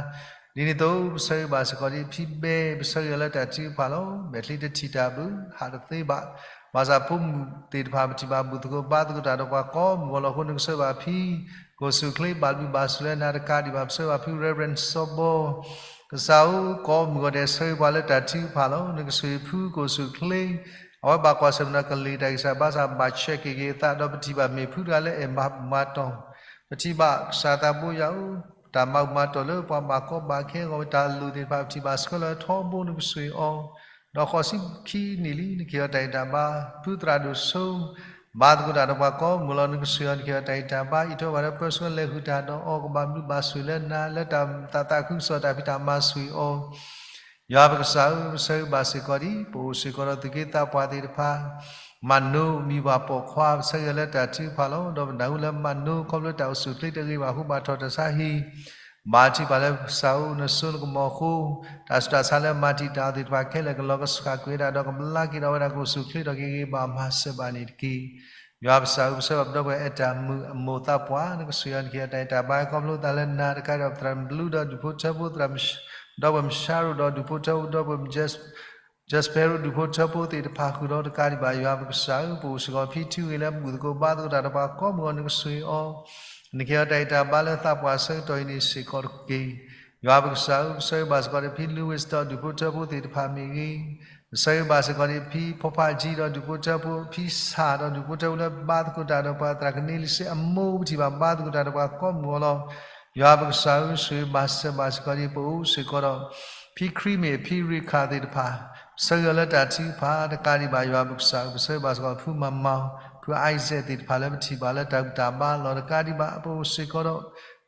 ဒ်န့ၣ်အသိး ပဆၢဂ့ၤဘၣ်စ့ၢ်ကီးဒံး ဖံဘဲ ပဆၢဂ့ၤအီၤလၢတၢ်ထုကဖၣ်လီၤ. မဲာ်ချံတထံၣ်တၢ်ဘၣ် ဟးတသ့ဘၣ်, ဘၣ်ဆၣ်ဖိမုၣ်သ့ၣ်တဖၣ် ပထံၣ်ဘၣ်ဘူၣ်သကိးဘါသကိးတၢ်ဒီးပှၤကိးမုၢ်ဂီၤလီၤအဃိ နကဆိၣ်ဂ့ၤဘၣ်ဖံ ကိၣ်ဆူၣ်ချ့ဘၣ်ဘျုးဘၣ်ဆိၣ်လၢနၤ တကးဒံးဘၣ် ပဆၢဂ့ၤဘၣ်ဖု Reverend စီၤဘီ ကစၢ်ဧၢ, ကိးမုၢ်ဂီၤဒဲး ဆၢဂ့ၤပှၤလၢတၢ်ထုကဖၣ်လီၤ. နကဆိၣ်ဂ့ၤဖုကိၣ်ဆူၣ်ချ့, အဝဲဘၣ်ကွၢ်ဆၢၣ်မဲာ်ဒီးကလံၤတၢ်ဂံၢ်စၢ်ဘါစၢ် ဘၣ်ဆဲးက့ၤက့ၤအသးဒီး ပထံၣ်ဘၣ်မ့ၢ်ဖုတဂၤလၢအဲၣ်မၤဘူၣ်မၤတီၢ်, ပထံၣ်ဘၣ်ကစၢ်သးဘိယွၤဧၢ, တၢ်မၤဘူၣ်မၤတီၢ်လၢပှၤဘၣ်ကီဘၣ်ခဲအဂီၢ် တၢ်လိၣ်သ့ၣ်တဖၣ် ပထံၣ်ဘၣ်ဆှၢလီၤထီဘိ နကဆိၣ်ဂ့ၤအီၤ, ဒီးဃိးဆံခံနံၣ်လံ နကဟ့ၣ်အီၤတၢ်ဂံၢ်တၢ်ဘါ, ဖုသရၣ်ဒိၣ်စိ ဘါသကိးတၢ်ဒီးပှၤကိးမုၢ်ဂီၤလီၤ နကဆိၣ်ဂ့ၤအီၤ နကဟ့ၣ်အီၤတၢ်ဂံၢ်တၢ်ဘါ အံးထွဲကွၢ်ထွဲပၢဆှၢလဲၤဃုာ်တၢ်ဒီးအီၤ ကဘၣ်ဘျုးဘၣ်ဆိၣ်လၢနၤ လၢတၢ်သးခုကစီၣ်တၢ်ဖံးတၢ်မၤဆိၣ်ဂ့ၤအီၤ ယွၤပကစၢ်ဧၢ, ပဆၢဂ့ၤဘၣ်စ့ၢ်ကီးဒံး ပအိၣ်စ့ၢ်ကီးဒီးသူၣ်က့သးပှၢ်သ့ၣ်တဖၣ်, မၤနိမံၤပှၢ်ပိာ်ခွါ ပဆၢဂ့ၤအီၤလၢတၢ်ထုကဖၣ်လီၤ. ဒီးပနၢ်ဟူလၢမၤနိ ခီဖျိတၢ်အိၣ်ဆူၣ်ချ့တဂ့ၤဘၣ်အဃိ ဘၣ်ထီၣ်တၢ်ဆါဟံၣ်, ဘါထုကဖၣ်လၢပကစၢ်ဧၢ နစိနကမီၤအဃိ, တၢ်ဆူးတၢ်ဆါလၢမၤတံာ်တာ်အီၤသ့ၣ်တဖၣ်ခဲလၢာ် ကလီၤကဆှၣ်ကွံာ်ဝဲဒၣ်ဒီး ကဘျါက့ၤဒီးဝဲဒၣ် ကအိၣ်ဆူၣ်ချ့ထီၣ်က့ၤဂ့ၤဂ့ၤဘၣ်မၤစၢၤဘၣ်န့ၣ်တက့ၢ်. ယွၤပကစၢ်ဧၢ, ပဆၢဂ့ၤဘၣ်ပဒီပုၢ်ဝဲၢ်အဲၣ်တၢ်မုၣ်အမိၢ်သးပှၢ် နကဆိၣ်ဂ့ၤအီၤ နကဟ့ၣ်အီၤတၢ်ဂံၢ်တၢ်ဘါ ခီဖျိသးလၢနၤ တကးဒံးဘၣ် ပသရၣ်မုၣ်ဘလူးဒီးဒူၣ်ဖိထၢဖိ သရၣ်မုၣ် ဒီပုၢ်ဝဲၢ်မုၣ်ဆါရိၤဒီးဒူၣ်ဖိထၢဖိ ဒီပုၢ်ဝဲၢ်မုၣ် Jasper ဒူၣ်ဖိထၢဖိသ့ၣ်တဖၣ်ဃုာ်ဒီး တကးဒံးဘၣ် ယွၤပကစၢ်ဧၢ, ပအိၣ်စ့ၢ်ကီးဖံထူဂ့ၤလၢဘူၣ်သကိးဘါသကိးတၢ်ဒီးပှၤကိးမုၢ်ဂီၤ နကဆိၣ်ဂ့ၤအီၤ နကဟ့ၣ်အီၤတၢ်ဂံၢ်တၢ်ဘါလၢသးပှၢ်အဆၢကတီၢ်အံၤန့ၣ်စ့ၢ်ကီးတက့ၢ်. ယွၤပကစၢ်ဧၢ, ပဆၢဂ့ၤဘၣ်စ့ၢ်ကီးဒီးဖံLouisဒီးဒူၣ်ဖိထၢဖိသ့ၣ်တဖၣ်မ့ၢ်ဂ့ၤ, ပဆၢဂ့ၤဘၣ်စ့ၢ်ကီးဒီးဖံဖိဖးကၠံဒီးဒူၣ်ဖိထၢဖိ, ဖံဆၣ်ဒီးဒူၣ်ဖိထၢဖိလၢဘါသကိးတၢ်ဒီးပှၤသရၣ်ကန့လံစ့အမိၢ်, ပထံၣ်ဘၣ်ဘါသကိးတၢ်ဒီးပှၤကိးမုၢ်ဂီၤလီၤ. ယွၤပကစၢ်ဧၢ, ဆိၣ်ဂ့ၤဘၣ်စၢၤဘၣ်စ့ၢ်ကီးဒ် ပအိၣ်စ့ၢ်ကီးဒီး ဖံခရံာ်မ့ၢ်ဖံရ့ခၣ်သ့ၣ်တဖၣ်, ပဆၢဂ့ၤအီၤလၢတၢ်ထုကဖၣ်, တကးဒံးဘၣ်ယွၤပကစၢ်ဧၢ, ပဆၢဂ့ၤဘၣ်စ့ၢ်ကီးဖုမၤမၤ, ဖုIsaacသ့ၣ်တဖၣ်လၢပထံၣ်ဘၣ်လၢတၢ်ဘူၣ်တၢ်ဘါလီၤ. တကးဒံးဘၣ် ပအိၣ်စ့ၢ်ကီးဒီး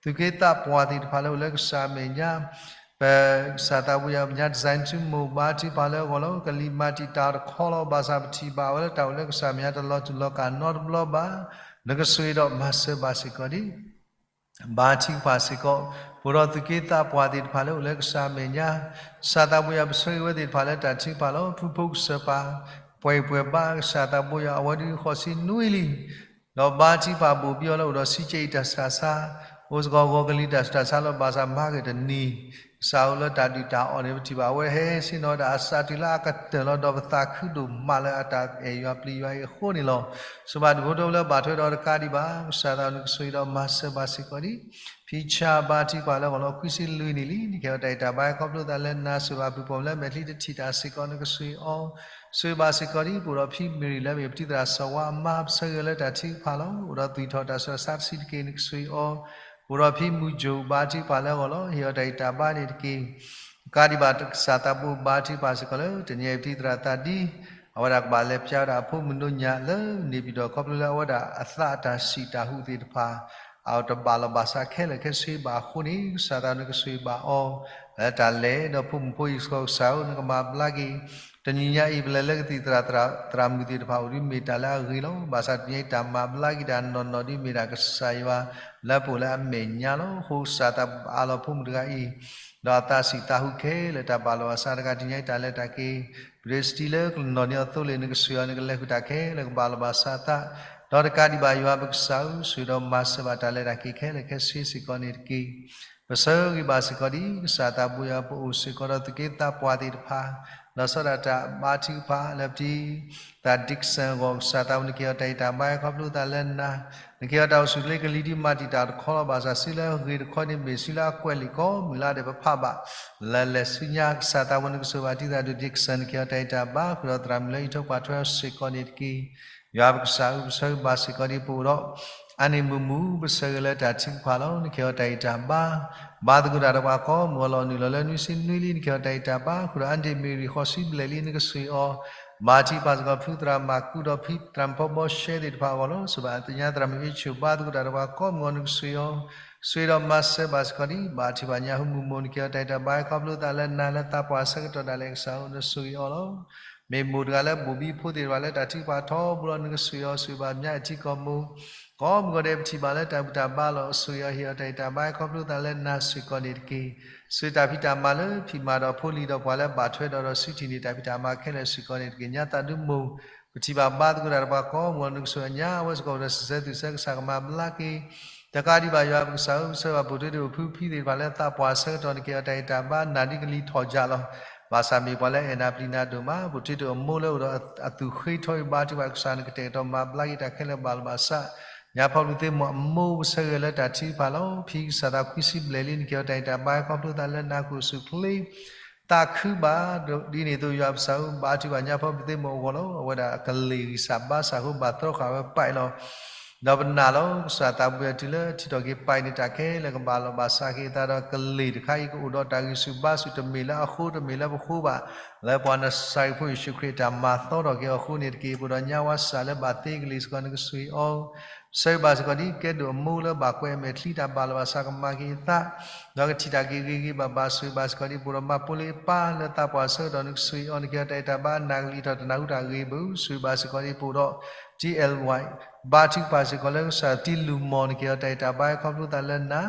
သူၣ်က့သးပှၢ်သ့ၣ်တဖၣ်လၢအိၣ်လၢကစၢ်အမဲာ်ညါ, ပကစၢ်သးဘိယွၤပညါ design ထူမိၢ် ဘါထုကဖၣ်လၢအဂီၢ်လီၤ. ကလံၤမၤတံာ်တာ်တခီလီၤ. ဘၣ်ဆၣ်ပထံၣ်ဘၣ်ဝဲလၢတၢ်အိၣ်လၢကစၢ်အမဲာ်ညါတလီၤတူာ်လီၤကာ်နီတဘျီဘၣ်. နကဆိၣ်ဂ့ၤဒီးမၤစၢၤဘၣ်စ့ၢ်ကီးဒ် ဘါထုကဖၣ်စ့ၢ်ကီး, ပအိၣ်ဒီးသူၣ်က့သးပှၢ်သ့ၣ်တဖၣ်လၢအိၣ်လၢကစၢ်အမဲာ်ညါ, ကစၢ်သးဘိယွၤပဆၢဂ့ၤဝဲသ့ၣ်တဖၣ်လၢတၢ်ထုကဖၣ်လီၤ. ဖုဖိကစၢၢ်ပၢ် ပှဲၤပှဲၤဘါ ကစၢ်သးဘိယွၤ အဝဲဒုးဃီၤဆံနွံလံ ဒီးဘါထုကဖၣ်ဘိၣ်ဘံအီၤလၢအိၣ်ဒီးဆံးကဲအံၤတၢ်စှၤဆါ, အိၣ်စ့ၢ်ကီးဂီၤကလံၤတၢ်ဆှၤဆါလီၤ. ဘၣ်ဆၣ်မၤက့ၤတနံၤ ကစၢ်အိၣ်လၢတၢ်ဒုၣ်တၢ်အီၣ်န့ၣ် ပထံၣ်ဘၣ်အဝဲဟဲဆ့ၣ်နီၤတၢ်အစးတုၤလၢအကတၢၢ်လီၤ. ဒီးပသးခုဒိၣ်မးလၢအတၢ်အဲၣ်ယွၤပျံၤယွၤအံၤအဃိန့ၣ်လီၤ. ဆိၣ်ဘၣ်ဒူၣ်ဖိထၢဖိလၢဘၣ်ထွဲဒီးတကးဒံးဘၣ် ကစၢ်သးနကဆိၣ်ဂ့ၤဒီးမၤစၢၤဘၣ်စ့ၢ်ကီးဒ် ဖံဆၣ်ဘါထုကဖၣ်လၢအဂီၢ်လီၤ. ခွံဆံလွံၢ်နံၣ်လံ နကဟ့ၣ်အီၤတၢ်ဂံၢ်တၢ်ဘါဟဲခီဖျိသးလၢနၤ, ဆိၣ်ဂ့ၤဘၣ်ဖုၣ်ပိာ်မုၣ်လၢမဲာ်ချံတထံၣ်တၢ်စ့ၢ်ကီး နကဆိၣ်ဂ့ၤအီၤ, ဆိၣ်ဂ့ၤဘၣ်စ့ၢ်ကီးဒ် ပအိၣ်ဒီးဖံမ့ၢ်ရံၣ်လၢမ့ၢ်ပတံၤသရၣ်စီၤဝါအမါ ပဆၢဂ့ၤအီၤလၢတၢ်ထုကဖၣ်လီၤ. အိၣ်ဒီးသွံၣ်ထီၣ်တၢ်ဆှၢဆါတဆံးတက့ၢ် နကဆိၣ်ဂ့ၤအီၤ, ပအိၣ်ဒီးဖံမုၢ်ကၠိၣ်ဘါထုကဖၣ်လၢအဂီၢ်လီၤ. ဟ့ၣ်အီၤတၢ်ဂံၢ်တၢ်ဘါန့ၣ်တက့ၢ်. တကးဒံးဘၣ် ကစၢ်သးဘိဘါထုကဖၣ်စ့ၢ်ကီးလၢ တနံၤအံၤပတံၤသရၣ်သးဒ် အဝဲဒၣ်ကဘၣ်လဲၤပၠးဝဲဒၣ်အဖိမုၣ်ဒိၣ်ညါလၢ နေပြည်တော် ခီဖျိလၢအဝဲဒၣ်အသးအတၢ်စံၣ်တၢ်ဟူးသ့ၣ်တဖၣ် အတဘၣ်လီၤဘၣ်စးခဲလၢာ်ခဲဆ့ဘၣ်အဃိန့ၣ် ကစၢ်သးနကဆိၣ်ဂ့ၤဘၣ်အီၤ လၢတၢ်လဲၤဒီးဖိမုၣ်ဖိအံၤစ့ၢ်ကီး ကစၢ်ဧၢ နကမၤဘျါက့ၤ တနံၤညါအံၤ ပလဲၤလၢကသံၣ်သရၣ်သရၣ်မုၣ်သ့ၣ်တဖၣ်အိၣ်ဒ်မ့ၢ်တၢ်လၢအဂ့ၤလီၤ. ဘၣ်ဆၣ်တနံၤညါအံၤ တၢ်မၤဘျါက့ၤတၢ်နီၢ်နီၢ်ဒ်မ့ၢ်ဒၣ်ကစၢ်ယွၤ လၢပအိၣ်လၢအမဲာ်ညါလီၤ. အဃိကစၢ်သးအးလီၤဖိမုၣ်တဂၤအံၤ ဒီးအသးစံၣ်သးဟူးခဲလၢာ် တၢ်ဘၣ်လီၤဘၣ်စးတဂၤ တနံၤညါအံၤ တၢ်လဲၤတၢ်က့ၤ ပဒ့စတံလၢကနီၣ်န့ၢ်အီၤသိလ့ၣ် နကဆိၣ်ဂ့ၤအီၤ နကလဲၤဃုာ်တၢ်ခဲလၢာ်ကဘၣ်လီၤဘၣ်စးအသး, ဒီးတကးဒံးဘၣ်ယွၤပကစၢ်ဧၢ ဆိၣ်ဂ့ၤဒီးမၤစၢၤဘၣ်တၢ်လဲၤတၢ်က့ၤခဲလၢာ်ခဲဆ့စ့ၢ်ကီးန့ၣ်တက့ၢ်. ပဆၢဂ့ၤဘၣ်စ့ၢ်ကီးဒ် ကစၢ်သးဘိယွၤ ပအိၣ်စ့ၢ်ကီးဒီးသူၣ်က့သးပှၢ်သ့ၣ်တဖၣ် လီၤဆီဒၣ်တၢ်ဘါထုကဖၣ်လၢပတံၤ သရၣ် Dickson အဂီၢ် ကစၢ်သးဘိ နကဟ့ၣ်အီၤတၢ်ဂံၢ်တၢ်ဘါဟဲခီဖျိသးလၢနၤ, နကဟ့ၣ်အီၤတၢ်အိၣ်ဆူၣ်ချ့ကလံၤဒ်မၤတံာ်တာ်တခီလီၤ. ဘၣ်ဆၣ်စုလၢအဂ့ၤတခီန့ၣ်မ့ၢ်စုလၢအကွဲးလံာ်ကိးမုၢ်လၢ်ဒီးပဖးဘၣ် လၢလဲၤဆူညါ ကစၢ်သးဘိ နကဆိၣ်ဂ့ၤဘၣ်တံၤသရၣ်ဒိၣ် Dickson နကဟ့ၣ်အီၤတၢ်ဂံၢ်တၢ်ဘါ ဃုာ်ဒီးသရၣ်မုၣ်လၢဟံၣ်ထိၣ်ပှၢ်ထွဲစ့ၢ်ကီးန့ၣ်တက့ၢ်. ယွၤပကစၢ်ဧၢ ပဆၢဂ့ၤဘၣ်စ့ၢ်ကီးဒ်ပအိၣ်ဒီး အါန့ၢ်မုာ်မုာ် ပဆၢဂ့ၤလၢတၢ်ထုကဖၣ်လီၤ. နကဟ့ၣ်အီၤတၢ်ဂံၢ်တၢ်ဘါ ဘါသကိးတၢ်ဒီးပှၤကိးမုၢ်ဂီၤလီၤ. နုာ်လီၤလၢနွံဆံနွံလံ နကဟ့ၣ်အီၤတၢ်ဂံၢ်တၢ်ဘါ ဃုာ်ဒီး Auntie Mary ဃီၤဆံဘျဲၣ်လံ နကဆိၣ်ဂ့ၤအီၤ ဘါထုကဖၣ်စ့ၢ်ကီးဖုသရၣ်မၤကူဒီးဖံသရၣ်မုၣ်ဖီဘီရှဲသ့ၣ်တဖၣ်အဂီၢ်လီၤ. ဆိၣ်ဘၣ်အသ့ၣ်ညါသရၣ်မုၣ်အ့ၣ်ဆိၣ် ဘါသကိးတၢ်ဒီးပှၤကိးမုၢ်ဂီၤ နကဆိၣ်ဂ့ၤအီၤ ဆိၣ်ဂ့ၤဒီးမၤစၢၤဘၣ်စ့ၢ်ကီးဒ် ဘါထုကဖၣ်ညါဟူမုၢ်မိၢ် နကဟ့ၣ်အီၤတၢ်ဂံၢ်တၢ်ဘါဟဲခီဖျိသးလၢနၤ လၢသးပှၢ်အဆၢကတီၢ်ဒၣ်လဲာ် ကစၢ်ဧၢ နဆိၣ်ဂ့ၤအီၤလီၤ. မ့ၢ်မိၢ်တဂၤလၢဘိၣ်ဘံဖိသ့ၣ်တဖၣ်လၢတၢ်ထုကဖၣ်ထီဘိလီၤ နကဆိၣ်ဂ့ၤအီၤ ဆိၣ်ဂ့ၤဘၣ်ပညါအထံကီၢ်မိၢ် ကိးမုၢ်ဂီၤဒဲး ပထံၣ်ဘၣ်လၢတၢ်ဘူၣ်တၢ်ဘါလီၤ ဆိၣ်ဂ့ၤအီၤ ဟ့ၣ်အီၤတၢ်ဂံၢ်တၢ်ဘါဟဲခီဖျိသးလၢနၤစ့ၢ်ကီးန့ၣ်တက့ၢ်. ဆိၣ်ဂ့ၤတၢ်ဖံးတၢ်မၤလၢဖံးမၤဒီးဖိလံၤဒီးပှၤလၢဘၣ်ထွဲဒီးဒီးစုထံၣ်န့ၣ် တၢ်ဖံးတၢ်မၤခဲလၢာ်စ့ၢ်ကီးန့ၣ်တက့ၢ်. ညါသးဒူမိၢ် ပထံၣ်ဘၣ်ဘါသကိးတၢ်ဒီးပှၤကိးမုၢ်ဂီၤ နကဆိၣ်ဂ့ၤညါအဝဲစ့ၢ်ကီး ဒီးစံးဆၢသူၣ်ဆၢကစၢ်ကမၤဘျါက့ၤ တကးဒံးဘၣ်ယွၤပကစၢ်ဧၢ ပဆၢဂ့ၤဘၣ် ပိာ်ထွဲတ့ၢ်အိၣ်ဖုဖံသ့ၣ်တဖၣ်လၢသးပှၢ်အဆၢကတီၢ် နကဟ့ၣ်အီၤတၢ်ဂံၢ်တၢ်ဘါ နၤဒ်ကလံၤထီၣ်ယၢ်လီၤ. ဘၣ်ဆၣ်မ့ၢ်ပှၤလၢအဲၣ်နၤပျံၤနၤဒိၣ်မး ပိာ်ထွဲတ့ၢ်အိၣ်အမိၢ်လၢအိၣ်ဒီးအသူၣ်ဃ့ထီအံၤ ဘါထုကဖၣ်ကစၢ် နကတဲာ်ကတီၤမၤဘျါက့ၤတၢ်ခဲလၢာ်ဘၣ်လီၤဘၣ်စး ညါဖီဘုၣ်သ့ၣ်မိၢ်အမိၢ် ပဆၢဂ့ၤလၢတၢ်ထုကဖၣ်လီၤ. ဖံကစၢ်သးခွံဆံဘျဲၣ်လံ နကဟ့ၣ်အီၤတၢ်ဂံၢ်တၢ်ဘါဟဲခီဖျိသးလၢနၤ ကအိၣ်ဆူၣ်ချ့ သးခုဘၣ် ဒ်န့ၣ်အသိး ယွၤပကစၢ်ဧၢ ဘါထုကဖၣ်ညါဖီဘုၣ်သ့ၣ်မိၢ်အဂီၢ်လီၤ. အဝဲဒၣ်ကလ့ၢ်ဂံၢ်စၢ်ဘါစၢ်အဃိ ဘၣ်သြီဃာ်ဝဲပာ်အံၤလီၤ. ဒီးပနာ်လီၤ ကစၢ်သးဘိယွၤတုၤလၢထံၣ်ထီၣ်က့ၤပာ်အံၤန့ၣ် တၢ်ခဲလၢာ်ကဘၣ်လီၤဘၣ်စးက့ၤအသးဒီး ကလ့ၢ်တခါအံၤ ကအိၣ်ဒီးတၢ်ဂံၢ်ဆူၣ်ဘါဆူၣ် တမ့ၢ်လၢအဃိ တမ့ၢ်လၢပဃိဘၣ် လၢပှၤနစၤရ့းဖိယ့ၣ်ၡူးခရံာ်အတၢ်မၤသီထီၣ်က့ၤအီၤအဃိန့ၣ်တက့ၢ်. ပအိၣ်ဒီးညါဝါစၢ်လၢဘၣ်သ့ကလ့ၢ်စ့ၢ်ကီး နကဆိၣ်ဂ့ၤအီၤ ပဆၢဂ့ၤဘၣ်စ့ၢ်ကီးဒ်ကဲဒိၣ်အမိၢ်လၢဘၣ်ကွဲးအမဲာ်ချံ တၢ်ဘၣ်လီၤဘၣ်စးကမၤက့ၤအသး ဒီးကထံၣ်တၢ်က့ၤဂ့ၤဂ့ၤဘၣ်ဘၣ် ဆိၣ်ဂ့ၤဘၣ်စ့ၢ်ကီးဒ် ပအိၣ်ဒီးမၤဖိလ့ပၢ်လၢသးပှၢ်အဆၢကတီၢ် နကဆိၣ်ဂ့ၤအီၤ နကဟ့ၣ်အီၤတၢ်ဂံၢ်တၢ်ဘါ နၤကလံၤထီၣ်တနၢ်ဟူတၢ်ဂ့ၤဘၣ် ဆိၣ်ဂ့ၤဘၣ်စ့ၢ်ကီးဒ် ပအိၣ်ဒီး တံၢ်အဲၣ်ဝဲ ဘါထုကဖၣ်စ့ၢ်ကီးလၢကစၢ်တံၢ်လူၤမီၢ် နကဟ့ၣ်အီၤတၢ်ဂံၢ်တၢ်ဘါဟဲခီဖျိသးလၢနၤ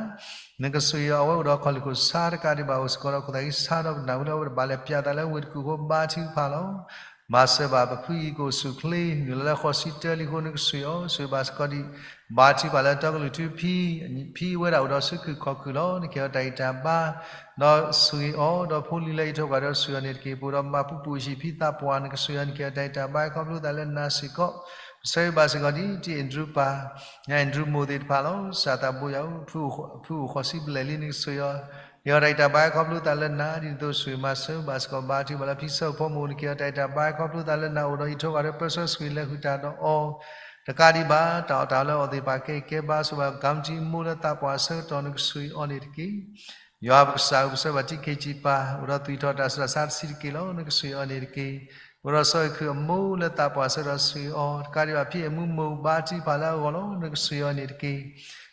နကဆိၣ်ဂ့ၤအီၤ အဝဲအိၣ်ဒီးခီၣ်လ့ၣ်ခိၣ်ဆါတကးဒံးဘၣ် အိၣ်စ့ၢ်ကီးဒီးခိၣ်သးဃံဆါဒီးပနၢ်ဟူလၢအဝဲတဘၣ်လဲၤပၠးသးလၢဝ့ၢ်တကူၣ်အဃိ ဘါထုကဖၣ်လီၤ. မၤစၢၤဘၣ်ပဖုအံၤကအိၣ်ဆူၣ်ချ့ နုာ်လီၤလၢဃိးဆံတၢလံအဃိ နကဆိၣ်ဂ့ၤအီၤ ဆိၣ်ဂ့ၤဘၣ်စ့ၢ်ကီးဒ် ဘါထုကဖၣ်လၢတီကလုၢ်ထူဖံ ဖံဝဲဒၣ်အိၣ်ဒီးစုခုၣ်ခီၣ်ခုၣ်လီၤ. နကဟ့ၣ်အီၤတၢ်ဂံၢ်တၢ်ဘါ ဒီးဆိၣ်ဂ့ၤအီၤ ဒီးဖိလံၤလၢယထိၣ်ဃာ်ဒီးဆိၣ်ဂ့ၤအီၤန့ၣ်တက့ၢ်. ပအိၣ်ဒီးမၤပူၤပူၤအဟံၣ်ဖံသးပှၢ် နကဆိၣ်ဂ့ၤအီၤ နကဟ့ၣ်အီၤတၢ်ဂံၢ်တၢ်ဘါဟဲခီဖျိသးလၢနၤစ့ၢ်ကီး ဆၢဂ့ၤဘၣ်စ့ၢ်ကီးဒ် တံၢ်အဲၣ်ဒြူပၢ်, ညၣ်အဲၣ်ဒြူမိၢ်သ့ၣ်တဖၣ်လီၤ. ကစၢ်သးဘိယွၤဧၢ, ဖုအိၣ်ဃိးဆံဘျဲၣ်လံ နကဆိၣ်ဂ့ၤအီၤ, ဟ့ၣ်အီၤတၢ်ဂံၢ်တၢ်ဘါခီဖျိသးလၢနၤ, ဒ်သိးဆိၣ်ဂ့ၤမၤစၢၤဘၣ်စ့ၢ်ကီး ဘါထုကဖၣ်လၢဖံဆၢဖိမုၣ် နကဟ့ၣ်အီၤတၢ်ဂံၢ်တၢ်ဘါခီဖျိသးလၢနၤ, အိၣ်ဒီးဟံၣ်ထိးဃာ်ဒီးပၢဆှၢ ဆိၣ်ဂ့ၤလဲၤဃုာ်တၢ်ဒီးအီၤ, တကးဒံးဘၣ် တၢ်အီၣ်တၢ်အီလၢအီၣ်သ့ၣ်တဖၣ် ကဲကဲဘါဆိၣ်ဘၣ် ကမ်ကၠံအမိၢ်လၢ သးပှၢ်ဆၢကတီၢ် နကဆိၣ်ဂ့ၤအီၤန့ၣ်တက့ၢ်. ယွၤပကစၢ်ဧၢ, ပဆၢဂ့ၤဘၣ်တံၢ်ခ့ကၠံပၢ်, အိၣ်ဒီးသွံၣ်ထီၣ်တၢ်ဆူးတၢ်ဆါတဆံးတက့ၢ်လီၤ, နကဆိၣ်ဂ့ၤအီၤန့ၣ်တက့ၢ်. အိၣ်ဒီးစီၤအ့ၣ်ခုၣ်အမိၢ်လၢ သးပှၢ်ဆၢကတီၢ် ဆိၣ်ဂ့ၤအီၤ, တကးဒံးဘၣ် ဖံအဲၣ်မူမိၢ် ဘါထုကဖၣ်လၢအဂီၢ်လီၤ, နကဆိၣ်ဂ့ၤအီၤန့ၣ်တက့ၢ်.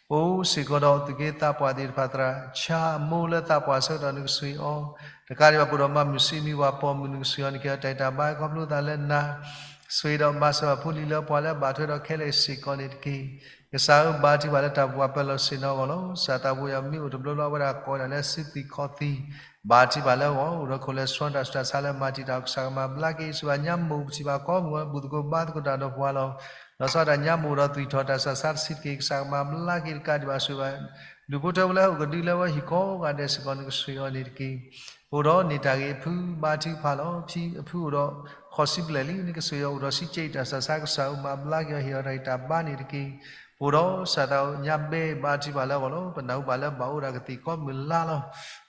ပအိၣ်စ့ၢ်ကီးဒီး သုးက့သးပှၢ်သ့ၣ်တဖၣ် သရၣ်ဆါအမိၢ်လၢ သးပှၢ်ဆၢကတီၢ် နကဆိၣ်ဂ့ၤအီၤ, တကးဒံးဘၣ် ပအိၣ်ဒီးမၤမုၢ်ဆံး မံၤပှၢ်ပိာ်မုၣ် နကဆိၣ်ဂ့ၤအီၤ, နကဟ့ၣ်အီၤတၢ်ဂံၢ်တၢ်ဘါခီဖျိသးလၢနၤ, ဆိၣ်ဂ့ၤဒီးမၤစၢၤဘၣ်ဖိလံၤလၢပှၤလၢအဘၣ်ထွဲဒီးခဲလၢာ်စ့ၢ်ကီးန့ၣ်တက့ၢ်. ကစၢ်ဧၢ, ဘါထုကဖၣ်လၢတၢ်ပူၤပှၤပၢၤလီၢ်ဆ့ၣ်နီၤအဂီၢ်လီၤ. ကစၢ်သးဘိယွၤ မ့ၢ်အိၣ်တဘျီဘျီ အဝဲဒၣ်ကိးဒၣ်လၢစုသံၣ်ခီၣ်သံၣ်, ဘါထုကဖၣ်လၢအဂီၢ်, အိၣ်ဒီး cholesterol တၢ်ဆူးတၢ်ဆါလၢမၤတံာ်တာ် ကစၢ်ကမၤဘျါက့ၤ, ဆိၣ်ဂ့ၤဘၣ်ညၣ်မိၢ် ပထံၣ်ဘၣ်ကိးမုၢ်ဝဲ ဘူၣ်သကိးဘါသကိးတၢ်ဒီးပှၤလီၤ. လီၤဆီဒၣ်တၢ်ညၣ်မိၢ်ဒီးသွံၣ်ထီၣ်တၢ်ဆူးတၢ်ဆါတဆံးတက့ၢ်, ကစၢ်ကမၤဘျါက့ၤ, တကးဒံးဘၣ် ဆိၣ်ဂ့ၤဘၣ် ဒူၣ်ဖိထၢဖိလၢဟဲအိၣ်ကဒုလၢဝဲဟံၣ်ကိးဂၤဒဲးစ့ၢ်ကီး နကဆိၣ်ဂ့ၤအီၤန့ၣ်တက့ၢ်. ပအိၣ်ဒီးန့ၢ်တၢ်ဂ့ၤအဖု ဘါထုကဖၣ်လီၤ. ဖံအဖုအိၣ်ဒီး ဃိးဆံဘျဲၣ်လံ, နကဆိၣ်ဂ့ၤအီၤ, အိၣ်ဒီးဆံးကဲးတၢ်ဆူးတၢ်ဆါ ကစၢ်ဧၢ မၤဘျါက့ၤအီၤ, ဟ့ၣ်အီၤတၢ်ဂံၢ်တၢ်ဘါန့ၣ်တက့ၢ်. ပအိၣ်ဒီးစၢ်သးအိၣ်ညါဘဲ ဘါထုကဖၣ်လၢအဂီၢ်လီၤ. ပနၢ်ဟူဘၣ်လၢဘၣ်အိၣ်ဒၣ်ကသံၣ်ကိးမုၢ်လါလီၤ.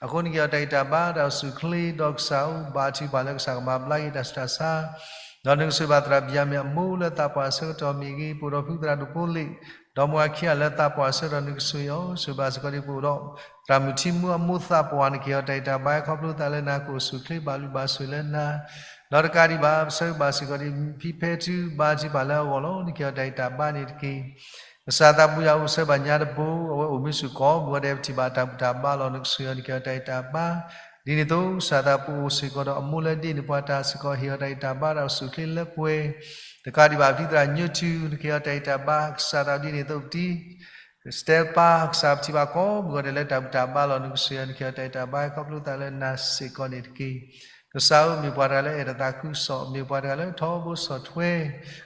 အဃိန့ၣ် နကဟ့ၣ်အီၤတၢ်ဂံၢ်တၢ်ဘါ တၢ်အိၣ်ဆူၣ်အိၣ်ချ့ဒီး ကစၢ်ဧၢ ဘါထုကဖၣ်လၢကစၢ်ကမၤဘျါက့ၤတၢ်ဆူးတၢ်ဆါ, ဒီးနကဆိၣ်ဂ့ၤဘၣ်သရၣ်ဘံၣ်ယၤမံၣ်အမိၢ်လၢ သးပှၢ်ဆၢကတီၢ်မ့ၢ်ဂ့ၤ, ပအိၣ်ဒီးဖုသရၣ်ဒိၣ်ဖိလ့ၣ် ဒီးမိၢ်အခံဂၤလၢ သးပှၢ်ဆၢကတီၢ် နကဆိၣ်ဂ့ၤအီၤ, ဆိၣ်ဂ့ၤဘၣ်စ့ၢ်ကီးဒ် ပအိၣ်ဒီး သရၣ်မုၣ်ထံမူအမိၢ်သးပှၢ်, နကဟ့ၣ်အီၤတၢ်ဂံၢ်တၢ်ဘါခီဖျိသးလၢနၤ, ကအိၣ်ဆူၣ်အိၣ်ချ့ဘၣ်ဘျုးဘၣ်ဆိၣ်ဂ့ၤလၢနၤ, ဒီးတကးဒံးဘၣ် ပဆၢဂ့ၤဘၣ်စ့ၢ်ကီးဒ် ဖံဖဲထူ ဘါထုကဖၣ်လၢအဂီၢ်လီၤ. နကဟ့ၣ်အီၤတၢ်ဂံၢ်တၢ်ဘါန့ၣ်တက့ၢ်. ကစၢ်သးဘိယွၤဧၢ, ပဆၢဂ့ၤဘၣ်ညါတဘိ, အဝဲအိၣ်မ့ၢ်ဆူၣ်ကိးမုၢ်ဂီၤဒဲး ပထံၣ်ဘၣ်တၢ်ဘူၣ်တၢ်ဘါလီၤ, နကဆိၣ်ဂ့ၤအီၤ, နကဟ့ၣ်အီၤတၢ်ဂံၢ်တၢ်ဘါ. ဒ်န့ၣ်အသိး ကစၢ်သးဘိယွၤဧၢ, ပအိၣ်စ့ၢ်ကီးဒီးအမိၢ်လၢဒ့န့ၢ်ပှၤတၢ်စ့ၢ်ကီး, ဟ့ၣ်အီၤတၢ်ဂံၢ်တၢ်ဘါ တၢ်အိၣ်ဆူၣ်အိၣ်ချ့လၢပှဲၤ, တကးဒံးဘၣ် ဖံသရၣ်ညၢထူ နကဟ့ၣ်အီၤတၢ်ဂံၢ်တၢ်ဘါ, ကစၢ်သးဘိယွၤဧၢ, ဒ်န့ၣ်အသိး ပတံၤ စတဲပၢ်, ကစၢ် ပထံၣ်ဘၣ်ကိးမုၢ်ဂီၤဒဲးလၢတၢ်ဘူၣ်တၢ်ဘါလီၤ, နကဆိၣ်ဂ့ၤအီၤ, နကဟ့ၣ်အီၤတၢ်ဂံၢ်တၢ်ဘါ ခီဖျိသးလၢနၤစ့ၢ်ကီးန့ၣ်တက့ၢ်. ကစၢ်ဧၢ, မ့ၢ်ပှၤတဂၤလၢအဲၣ်တၢ်သးခုကစီၣ်, မ့ၢ်ပှၤတဂၤလၢထီဘိစီၣ်ထွဲ,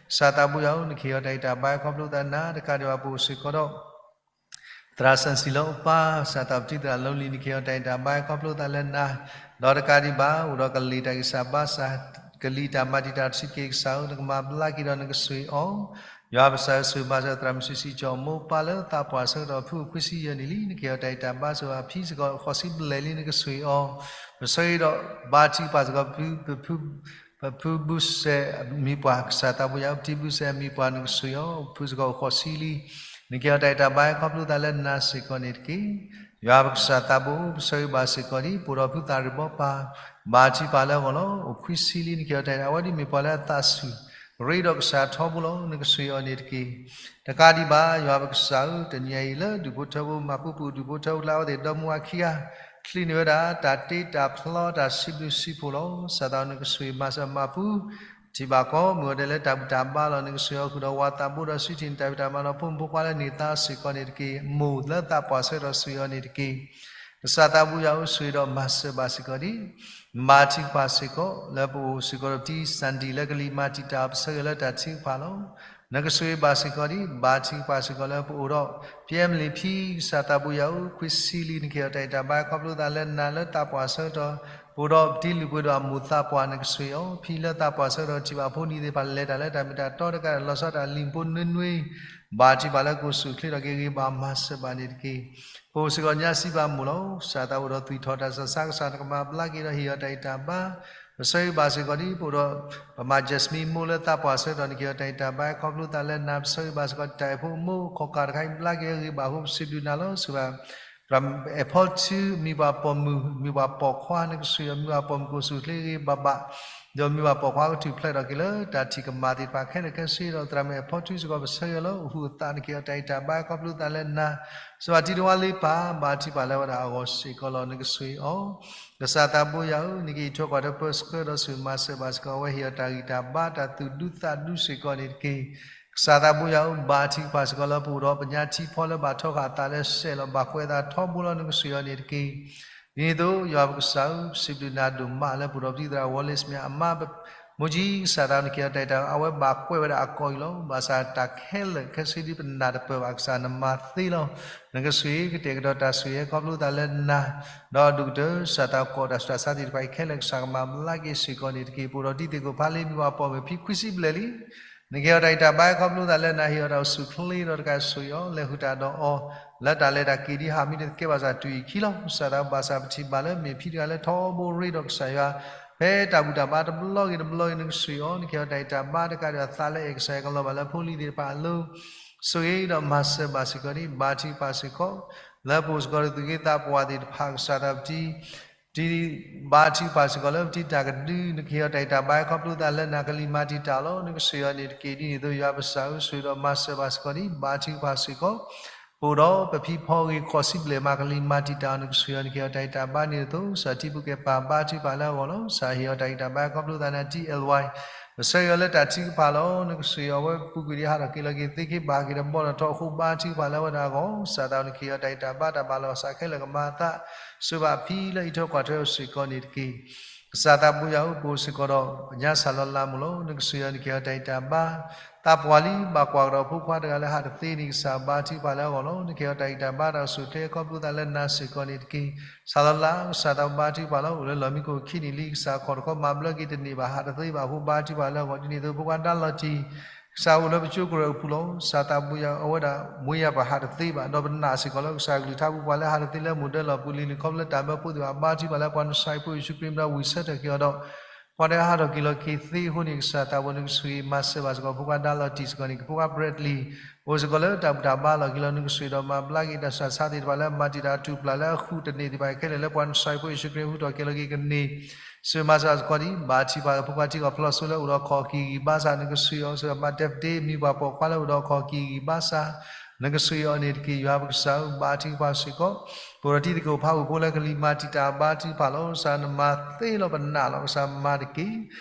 ကစၢ်သးဘိယွၤဧၢ, နကဟ့ၣ်အီၤတၢ်ဂံၢ်တၢ်ဘါ ခီဖျိသးလၢနၤ, တကးဒံးဘၣ် ပအိၣ်စ့ၢ်ကီးဒီး သရၣ်စၣ်စံၣ်လၢအပၢ်, ကစၢ်သးဘိယွၤဧၢ, ပတံၤသရၣ်လီလံၤ, နကဟ့ၣ်အီၤတၢ်ဂံၢ်တၢ်ဘါ ခီဖျိသးလၢနၤ, ဒီးတကးဒံးဘၣ် အိၣ်ဒီးကလံၤတၢ်ဂံၢ်စၢ်ဘါစၢ်, ကလံၤတၢ်မၤတံာ်တာ်တဆံးတက့ၢ်, ကစၢ်ဧၢ, နကမၤဘျါက့ၤဒီးနကဆိၣ်ဂ့ၤအီၤ. ယွၤပကစၢ်ဧၢ, ဆိၣ်ဂ့ၤဘၣ်စ့ၢ်ကီး သရၣ်မုၣ်စံးစံးကၠီၤအမိၢ်ပၢ်လၢ သးပှၢ်ဆၢကတီၢ် ဖုအိၣ်ခွံဆံယဲၢ်နံၣ်လံ, နကဟ့ၣ်အီၤတၢ်ဂံၢ်တၢ်ဘါ, ဆိၣ်ဂ့ၤဘၣ်ဖံစ့ၢ်ကီး ဃိးဆံဘျဲၣ်လံ, နကဆိၣ်ဂ့ၤအီၤ. ပဆၢဂ့ၤဒီး ဘါထုကဖၣ်စ့ၢ်ကီး ပဖု ပဖုဘုစဲးအမံၤပှၢ်, ကစၢ်သးဘိယွၤဧၢ, ပတံၤဘုစဲးအမံၤပှၢ်, နကဆိၣ်ဂ့ၤအီၤ, ဖုစ့ၢ်ကီးအိၣ်ဃိးဆံလံ, နကဟ့ၣ်အီၤတၢ်ဂံၢ်တၢ်ဘါ ခီဖျိသးလၢနၤစ့ၢ်ကီးန့ၣ်တက့ၢ်. ယွၤပကစၢ်သးဘိ, ပဆၢဂ့ၤဘၣ်စ့ၢ်ကီးဒ် ပအိၣ်ဒီးဖုသၣ်ရံၣ်ဘီပၢ်, ဘါထုကဖၣ်လၢအဂီၢ်လီၤ, အိၣ်ခွံဆံလံ, နကဟ့ၣ်အီၤတၢ်ဂံၢ်တၢ်ဘါ, အဝဲဒၣ်မ့ၢ်ပှၤလၢအသးဆူၣ်ရ့ဒီးကစၢ်ထီဘိလီၤ, နကဆိၣ်ဂ့ၤအီၤန့ၣ်တက့ၢ်. တကးဒံးဘၣ် ယွၤပကစၢ်ဧၢ, တနံၤအံၤလၢဒူၣ်ဖိထၢဖိ မၤပူၤပူၤဒူၣ်ဖိထၢဖိလၢအဝဲသ့ၣ်ဒီမါဝၤခံဂၤ ချံးန့ၢ်ဝဲဒၣ် တၢ်တ့တၢ်ဖျီ တၢ်စံးဘျုးစံးဖှိၣ်လီၤ. ကစၢ်သးဧၢ, နကဆိၣ်ဂ့ၤမၤစၢၤမၤပူၤ, ထံၣ်ဘၣ်ကိးမုၢ်ဂီၤဒဲးလၢတၢ်ဘူၣ်တၢ်ဘါလီၤ, နကဆိၣ်ဂ့ၤအီၤဃုာ်ဒီးဝၤသးဘိဒီး ဆူထံၣ်န့ၢ်တၢ်ဖံးတၢ်မၤဒီး ဖိမုၣ်ဖိခွါလၢန့ၢ်သါစ့ၢ်ကီးန့ၣ်တက့ၢ်. မိၢ်လၢသးပှၢ်ဆၢကတီၢ် ဆိၣ်ဂ့ၤအီၤန့ၣ်တက့ၢ်. ကစၢ်သးဘိယွၤဧၢ, ဆိၣ်ဂ့ၤဒီးမၤစၢၤဘၣ်စ့ၢ်ကီးဒ် ဘါထုကဖၣ်စ့ၢ်ကီး လၢပအိၣ်စ့ၢ်ကီးဒီးပတံၤစၣ်ဒံၣ်လၢကလံၤမၤတံာ်တာ် ပဆၢဂ့ၤလၢတၢ်ထုကဖၣ်လီၤ. နကဆိၣ်ဂ့ၤဘၣ်စ့ၢ်ကီးဒ် ဘါထုကဖၣ်စ့ၢ်ကီးလၢပအိၣ်ဒီး ဖံအဲမလံၤဖံ, ကစၢ်သးဘိယွၤဧၢ, ခွံဆံလံ, နကဟ့ၣ်အီၤတၢ်ဂံၢ်တၢ်ဘါ ခီဖျိသးလၢနၤလၢသးပှၢ်ဆၢကတီၢ်, ပအိၣ်ဒီးပတံၤလုၢ်ပှ့ၤဒီးအမိၢ်သးပှၢ် နကဆိၣ်ဂ့ၤအီၤ, ဖံလၢသးပှၢ်ဆၢကတီၢ် ထံၣ်ဘၣ်ဖိနံၤသ့ၣ်တဖၣ် လဲၤတၢ်လၢတၢ်မ့ၢ်တၢ်တီတကးဒီး လီၤဆီဒၣ်တၢ်လံၤဖိနွ့နွ့ ဘါထုကဖၣ်လၢကအိၣ်ဆူၣ်အိၣ်ချ့ထီၣ်က့ၤ ဂ့ၤဘၣ်မၤစၢၤဘၣ်န့ၣ်တက့ၢ်. ပအိၣ်စ့ၢ်ကီးညါစံးဘၣ်မိၢ်လီၤ. ကစၢ်သးဘိဒီးသွံၣ်ထီၣ်တၢ်ဆူးတၢ်ဆါ, ကစၢ်နကမၤဘျါက့ၤဒီးဟ့ၣ်အီၤတၢ်ဂံၢ်တၢ်ဘါ. ပဆၢဂ့ၤဘၣ်စ့ၢ်ကီးဒ် ပအိၣ်ဒီး ပမၤ Jasmine မိၢ်လၢသးပှၢ်ဆၢကတီၢ် နကဟ့ၣ်အီၤတၢ်ဂံၢ်တၢ်ဘါ ခီဖျိသးလၢနၤ. ပဆၢဂ့ၤဘၣ်စ့ၢ်ကီး တၢ်အဲၣ်ဖိမိၢ် ခီၣ်ကၢ်တခါအံၤ ဘျါက့ၤဂ့ၤဘၣ်အဃိ ပစံးဘျုးနၤလီၤ. ဆိၣ်ဂ့ၤဘၣ် အဲၣ်ဖီထူ မံၤပှၤပိာ်မုၣ် မံၤပှၤပိာ်ခွါ နကဆိၣ်ဂ့ၤအီၤ, မံၤပှၤပိာ်မုၣ်ကအိၣ်ဆူၣ်အိၣ်ချ့ဂ့ၤဂ့ၤဘၣ်ဘၣ်, ဒီးမံၤပှၤပိာ်ခွါကထူၣ်ဖျဲးထီၣ်က့ၤလၢတၢ်ထံၣ်ကမၣ်သ့ၣ်တဖၣ်ခဲလၢာ်ခဲဆ့ဒီး သရၣ်မုၣ်အဲၣ်ဖီထူစ့ၢ်ကီး ပဆၢဂ့ၤအီၤလၢအဟူးအသး နကဟ့ၣ်အီၤတၢ်ဂံၢ်တၢ်ဘါ ခီဖျိသးလၢနၤ. ဆိၣ်ဂ့ၤဘၣ်တံၤတဝါလ့ပၢ် ဘါထုကဖၣ်လၢအဝဲဒၣ်အဂီၢ်စ့ၢ်ကီးလီၤ. နကဆိၣ်ဂ့ၤအီၤ ကစၢ်သးဘိယွၤဧၢ, နကဟ့ၣ်ထွဲကွၢ်ထွဲပၢဆှၢဒီးဆိၣ်ဂ့ၤမၤစၢၤဘၣ်စ့ၢ်ကီး အဝဲဟ့ၣ်အီၤတၢ်ဂံၢ်တၢ်ဘါ တၢ်သူၣ်ဒူသးဒူစ့ၢ်ကီးန့ၣ်တက့ၢ်. ကစၢ်သးဘိယွၤဧၢ, ဘါထုကဖၣ်စ့ၢ်ကီးလၢပအိၣ်ဒီးပညါထံဖီလၢဘၣ်ထီဃာ်အသးလၢစဲးလီၤ ဘၣ်ကွဲးအသးထီဘိလီၤ. နကဆိၣ်ဂ့ၤအီၤန့ၣ်တက့ၢ်. ဒ်န့ၣ်အသိး ယွၤပကစၢ်ဧၢ, ပစံးဘျုးနၤဒိၣ်မးလၢပအိၣ်ဒီးပတံၤသရၣ်ဝီလ့စမ့ၢ်အမါ မိၢ်ကၠံ ကစၢ်သးနကဟ့ၣ်အီၤတၢ်ဂံၢ်တၢ်ဘါ အဝဲဘၣ်ကွဲးဝဲဒၣ်အကိာ်အံၤလီၤ. ဘၣ်ဆၣ်တၢ်ခဲလၢာ်ခဲဆ့ဒ်ပနၢ်တပၢၢ်ဘၣ် ကစၢ်နမၤသ့လီၤ. နကဆိၣ်ဂ့ၤကတဲာ်ကတီၤတၢ်ဆိၣ်ဂ့ၤခီဖျိသးလၢနၤ, ဒီးအဒိၣ်ကတၢၢ် ကစၢ်သးကိးတၢ်ဆူးတၢ်ဆါသ့ၣ်တဖၣ်အံၤခဲလၢာ် ကစၢ်ကမၤဘျါက့ၤစ့ၢ်ကီးန့ၣ်တက့ၢ်. ပအိၣ်ဒီးတံၤသကိးဖါလ့ မံၤပှၤပိာ်မုၣ်ဖံခွံဆံဘျဲၣ်လံ, နကဟ့ၣ်အီၤတၢ်ဂံၢ်တၢ်ဘါ ခီဖျိသးလၢနၤဟ့ၣ်အီၤတၢ်အိၣ်ဆူၣ်ချ့ဒီးတကးဆူၣ်အီၤ လဲၤဃုာ်တၢ်ဒီးအီၤ လၢတၢ်လဲၤတၢ်က့ၤဒ်ဟးမံတသကဲဘၣ်ဆၣ် တုၤအံၤခံလီၤ. ကစၢ်သးဘၣ်ဆၣ်ပထံၣ်ဘၣ်လၢမ့ၢ်ဖံတဂၤလၢထီဘိရ့ဒီးကစၢ်ယွၤ ဖဲတၢ်ဘူၣ်တၢ်ဘါတဘျီဂ့ၤတဘျီဂ့ၤ နကဆှၢအီၤ နကဟ့ၣ်အီၤတၢ်ဂံၢ်တၢ်ဘါ တကးဒံးဘၣ်သးလၢအဲၣ်ကစၢ်ယွၤကလီၤဘၣ်လၢဖိလံၤသ့ၣ်တဖၣ်အလိၤ ဆိၣ်ဂ့ၤဒီးမၤစၢၤဘၣ်စ့ၢ်ကီးဒံး ဘါထုကဖၣ်စ့ၢ်ကီး လၢပအိၣ်စ့ၢ်ကီးဒီးသူၣ်က့သးပှၢ်သ့ၣ်တဖၣ် ကစၢ်သးပတံ တံ ဘါထုကဖၣ်စ့ၢ်ကီးလၢပတံတၢ်ကဒု နကဟ့ၣ်အီၤတၢ်ဂံၢ်တၢ်ဘါ ခီဖျိသးလၢနၤကလံၤမၤတံာ်တာ်လီၤ. နကဆှၢအီၤန့ၣ်တက့ၢ်. ဒ်န့ၣ်အသိး ယွၤပကစၢ်ဧၢ ဆိၣ်ဂ့ၤဒီးမၤစၢၤဘၣ်စ့ၢ်ကီးဒံး ဘါထုကဖၣ်စ့ၢ်ကီး ပအိၣ်ဒီးပဖံဖီဂ့ၤ ဃိးဆံဘျဲၣ်မး ကလံၤမၤတံာ်တာ်အီၤ နကဆှၢအီၤ နကဟ့ၣ်အီၤတၢ်ဂံၢ်တၢ်ဘါန့ၣ်အသိး ကစၢ်ထံပူၤကဲပၤ ဘါထုကဖၣ်လၢအဂီၢ်လီၤ. ကစၢ်ဟ့ၣ်အီၤတၢ်ဂံၢ်တၢ်ဘါ ခီဖျိသးနၤ တံ အဲလ်ဝါ ပဆၢဂ့ၤအီၤလၢတၢ်ထုကဖၣ်လီၤ. နကဆှၢအီၤ အဝဲပူၤကွံာ်ဒ်ဟးထီၣ်က့ၤလီၤက့ၤသ့ခ့ဘၣ်က့ၤဒီးဘီလီၤထီၣ်အဃိ ဘါထုကဖၣ်လၢအဝဲဒၣ်အဂီၢ် ကစၢ်သး နကဟ့ၣ်အီၤတၢ်ဂံၢ်တၢ်ဘါ တၢ်ဘၣ်လီၤစးခဲလၢာ် ကမၤအသး ဆိၣ်ဘၣ်ဖံလၢအံးထွဲကွၢ်ထွဲအီၤစ့ၢ်ကီးန့ၣ်တက့ၢ်. ကစၢ်သးဘိယွၤဧၢ ပအိၣ်စ့ၢ်ကီးဒီးညါစၢ်လီၤလးမုၢ်လီၤ. နကဆှၢအီၤ နကဟ့ၣ်အီၤတၢ်ဂံၢ်တၢ်ဘါ သးပှၢ်လံ ဘၣ်ကွၢ်ကဒီးဖိခွါတဂၤလၢဟးတသ့န့ၣ် ကစၢ်ဘါထုကဖၣ်လၢအဂီၢ်လီၤ. နကဟ့ၣ်အီၤတၢ်ဂံၢ်တၢ်ဘါ တၢ်အိၣ်ဆူၣ်ချ့ ခီဖျိသးလၢနၤစ့ၢ်ကီးန့ၣ်တက့ၢ်. စၢ်လီၤလး ကစၢ်သးဘါထုကဖၣ်လီၤ. အိၣ်လၢလီၢ်မံခိၣ်ခံနံၣ်လံ ကစၢ်ခီၣ်တခီမၤဘျၢက့ၤတန့ၢ်ဘၣ် ဟးတသ့ဘၣ်အဃိ ဘါထုကဖၣ်လၢအဂီၢ် ဒ်န့ၣ်အသိး ဖိခွါဒါလီၤတံၢ် ကစၢ်အိၣ်လၢပကၠိကရၢၢ်အပူၤလီၤ. ကစၢ်သးဘိယွၤ အဝဲဒၣ် မွေးရာပါ ဟးတသ့ဘၣ် ဒီးပနာ်စ့ၢ်ကီးလၢကစၢ်ကလုၢ်ကထါပူၤ ပှၤလၢဟးတသ့လၢမိၢ်ဒၢလီၢ်ပူၤလံၤလံၤ ခီဖျိလၢတၢ်မၢဖိသ့ၣ်တဖၣ် ဘါထုကဖၣ်လၢပှၤနစၤရ့းဖိယ့ၣ်ၡူးခရံာ်မံၤဒီးဝံၢ်ဆၢထၢၣ်က့ၤအီၤဒီး ပှၤတဂၤဟးထီၣ်က့ၤလီၤက့ၤသ့အဃိန့ၣ် ကစၢ်သးဘိ နကဆှၢမၤစၢၤဘၣ်စ့ၢ်ကီး ဖိခွါဒါလီၤတံၢ်စ့ၢ်ကီးန့ၣ် ဖိခွါဘြဲးဒလံၤ အိၣ်စ့ၢ်ကီးလၢတၢ်ဘူၣ်တၢ်ဘါလီၢ်ခံလီၤ. နကဆှၢဒီးမၤဘျါက့ၤတၢ်ဆူးတၢ်ဆါသ့ၣ်တဖၣ်လၢမၤတံာ်တာ်ထူၣ်ပျၢ်လၢအဃုာ်တန့ၢ်သ့ၣ်တဖၣ်ခဲလၢာ်လၢပှၤနစၤရ့းဖိယ့ၣ်ၡူးခရံာ် ဟူးထီၣ်က့ၤလီၤက့ၤကန့ၢ် ဆှၢမၤစၢၤစ့ၢ်ကီးဒံး ဘါထုကဖၣ် ဖိခွါထံကီၢ်ဖျီစိလၢအိၣ်ဒီးခီၣ်ကံၢ်ဂံၢ်ဘါစၢ် နကဆှၢအီၤ စ့ၢ်ကီးမၤတဲပတ့ မံၤပှၢ်ပိာ်ခွါလၢအိၣ်ဒီးခီၣ်ကံၢ်ဂံၢ်ဘါစၢ် နကဆှၢအီၤန့ၣ်တက့ၢ်. ယွၤပကစၢ်ဧၢ ဘါထုကဖၣ်စ့ၢ်ကီး ပအိၣ်ဒီးတံၤသကိးဖးဝူဖိလၢကလံၤမၤတံာ်တာ် ဘါထုကဖၣ်လီၤ. ကစၢ်နမၤသ့လီၤပနာ်လီၤ ကစၢ်မၤတက့ၢ်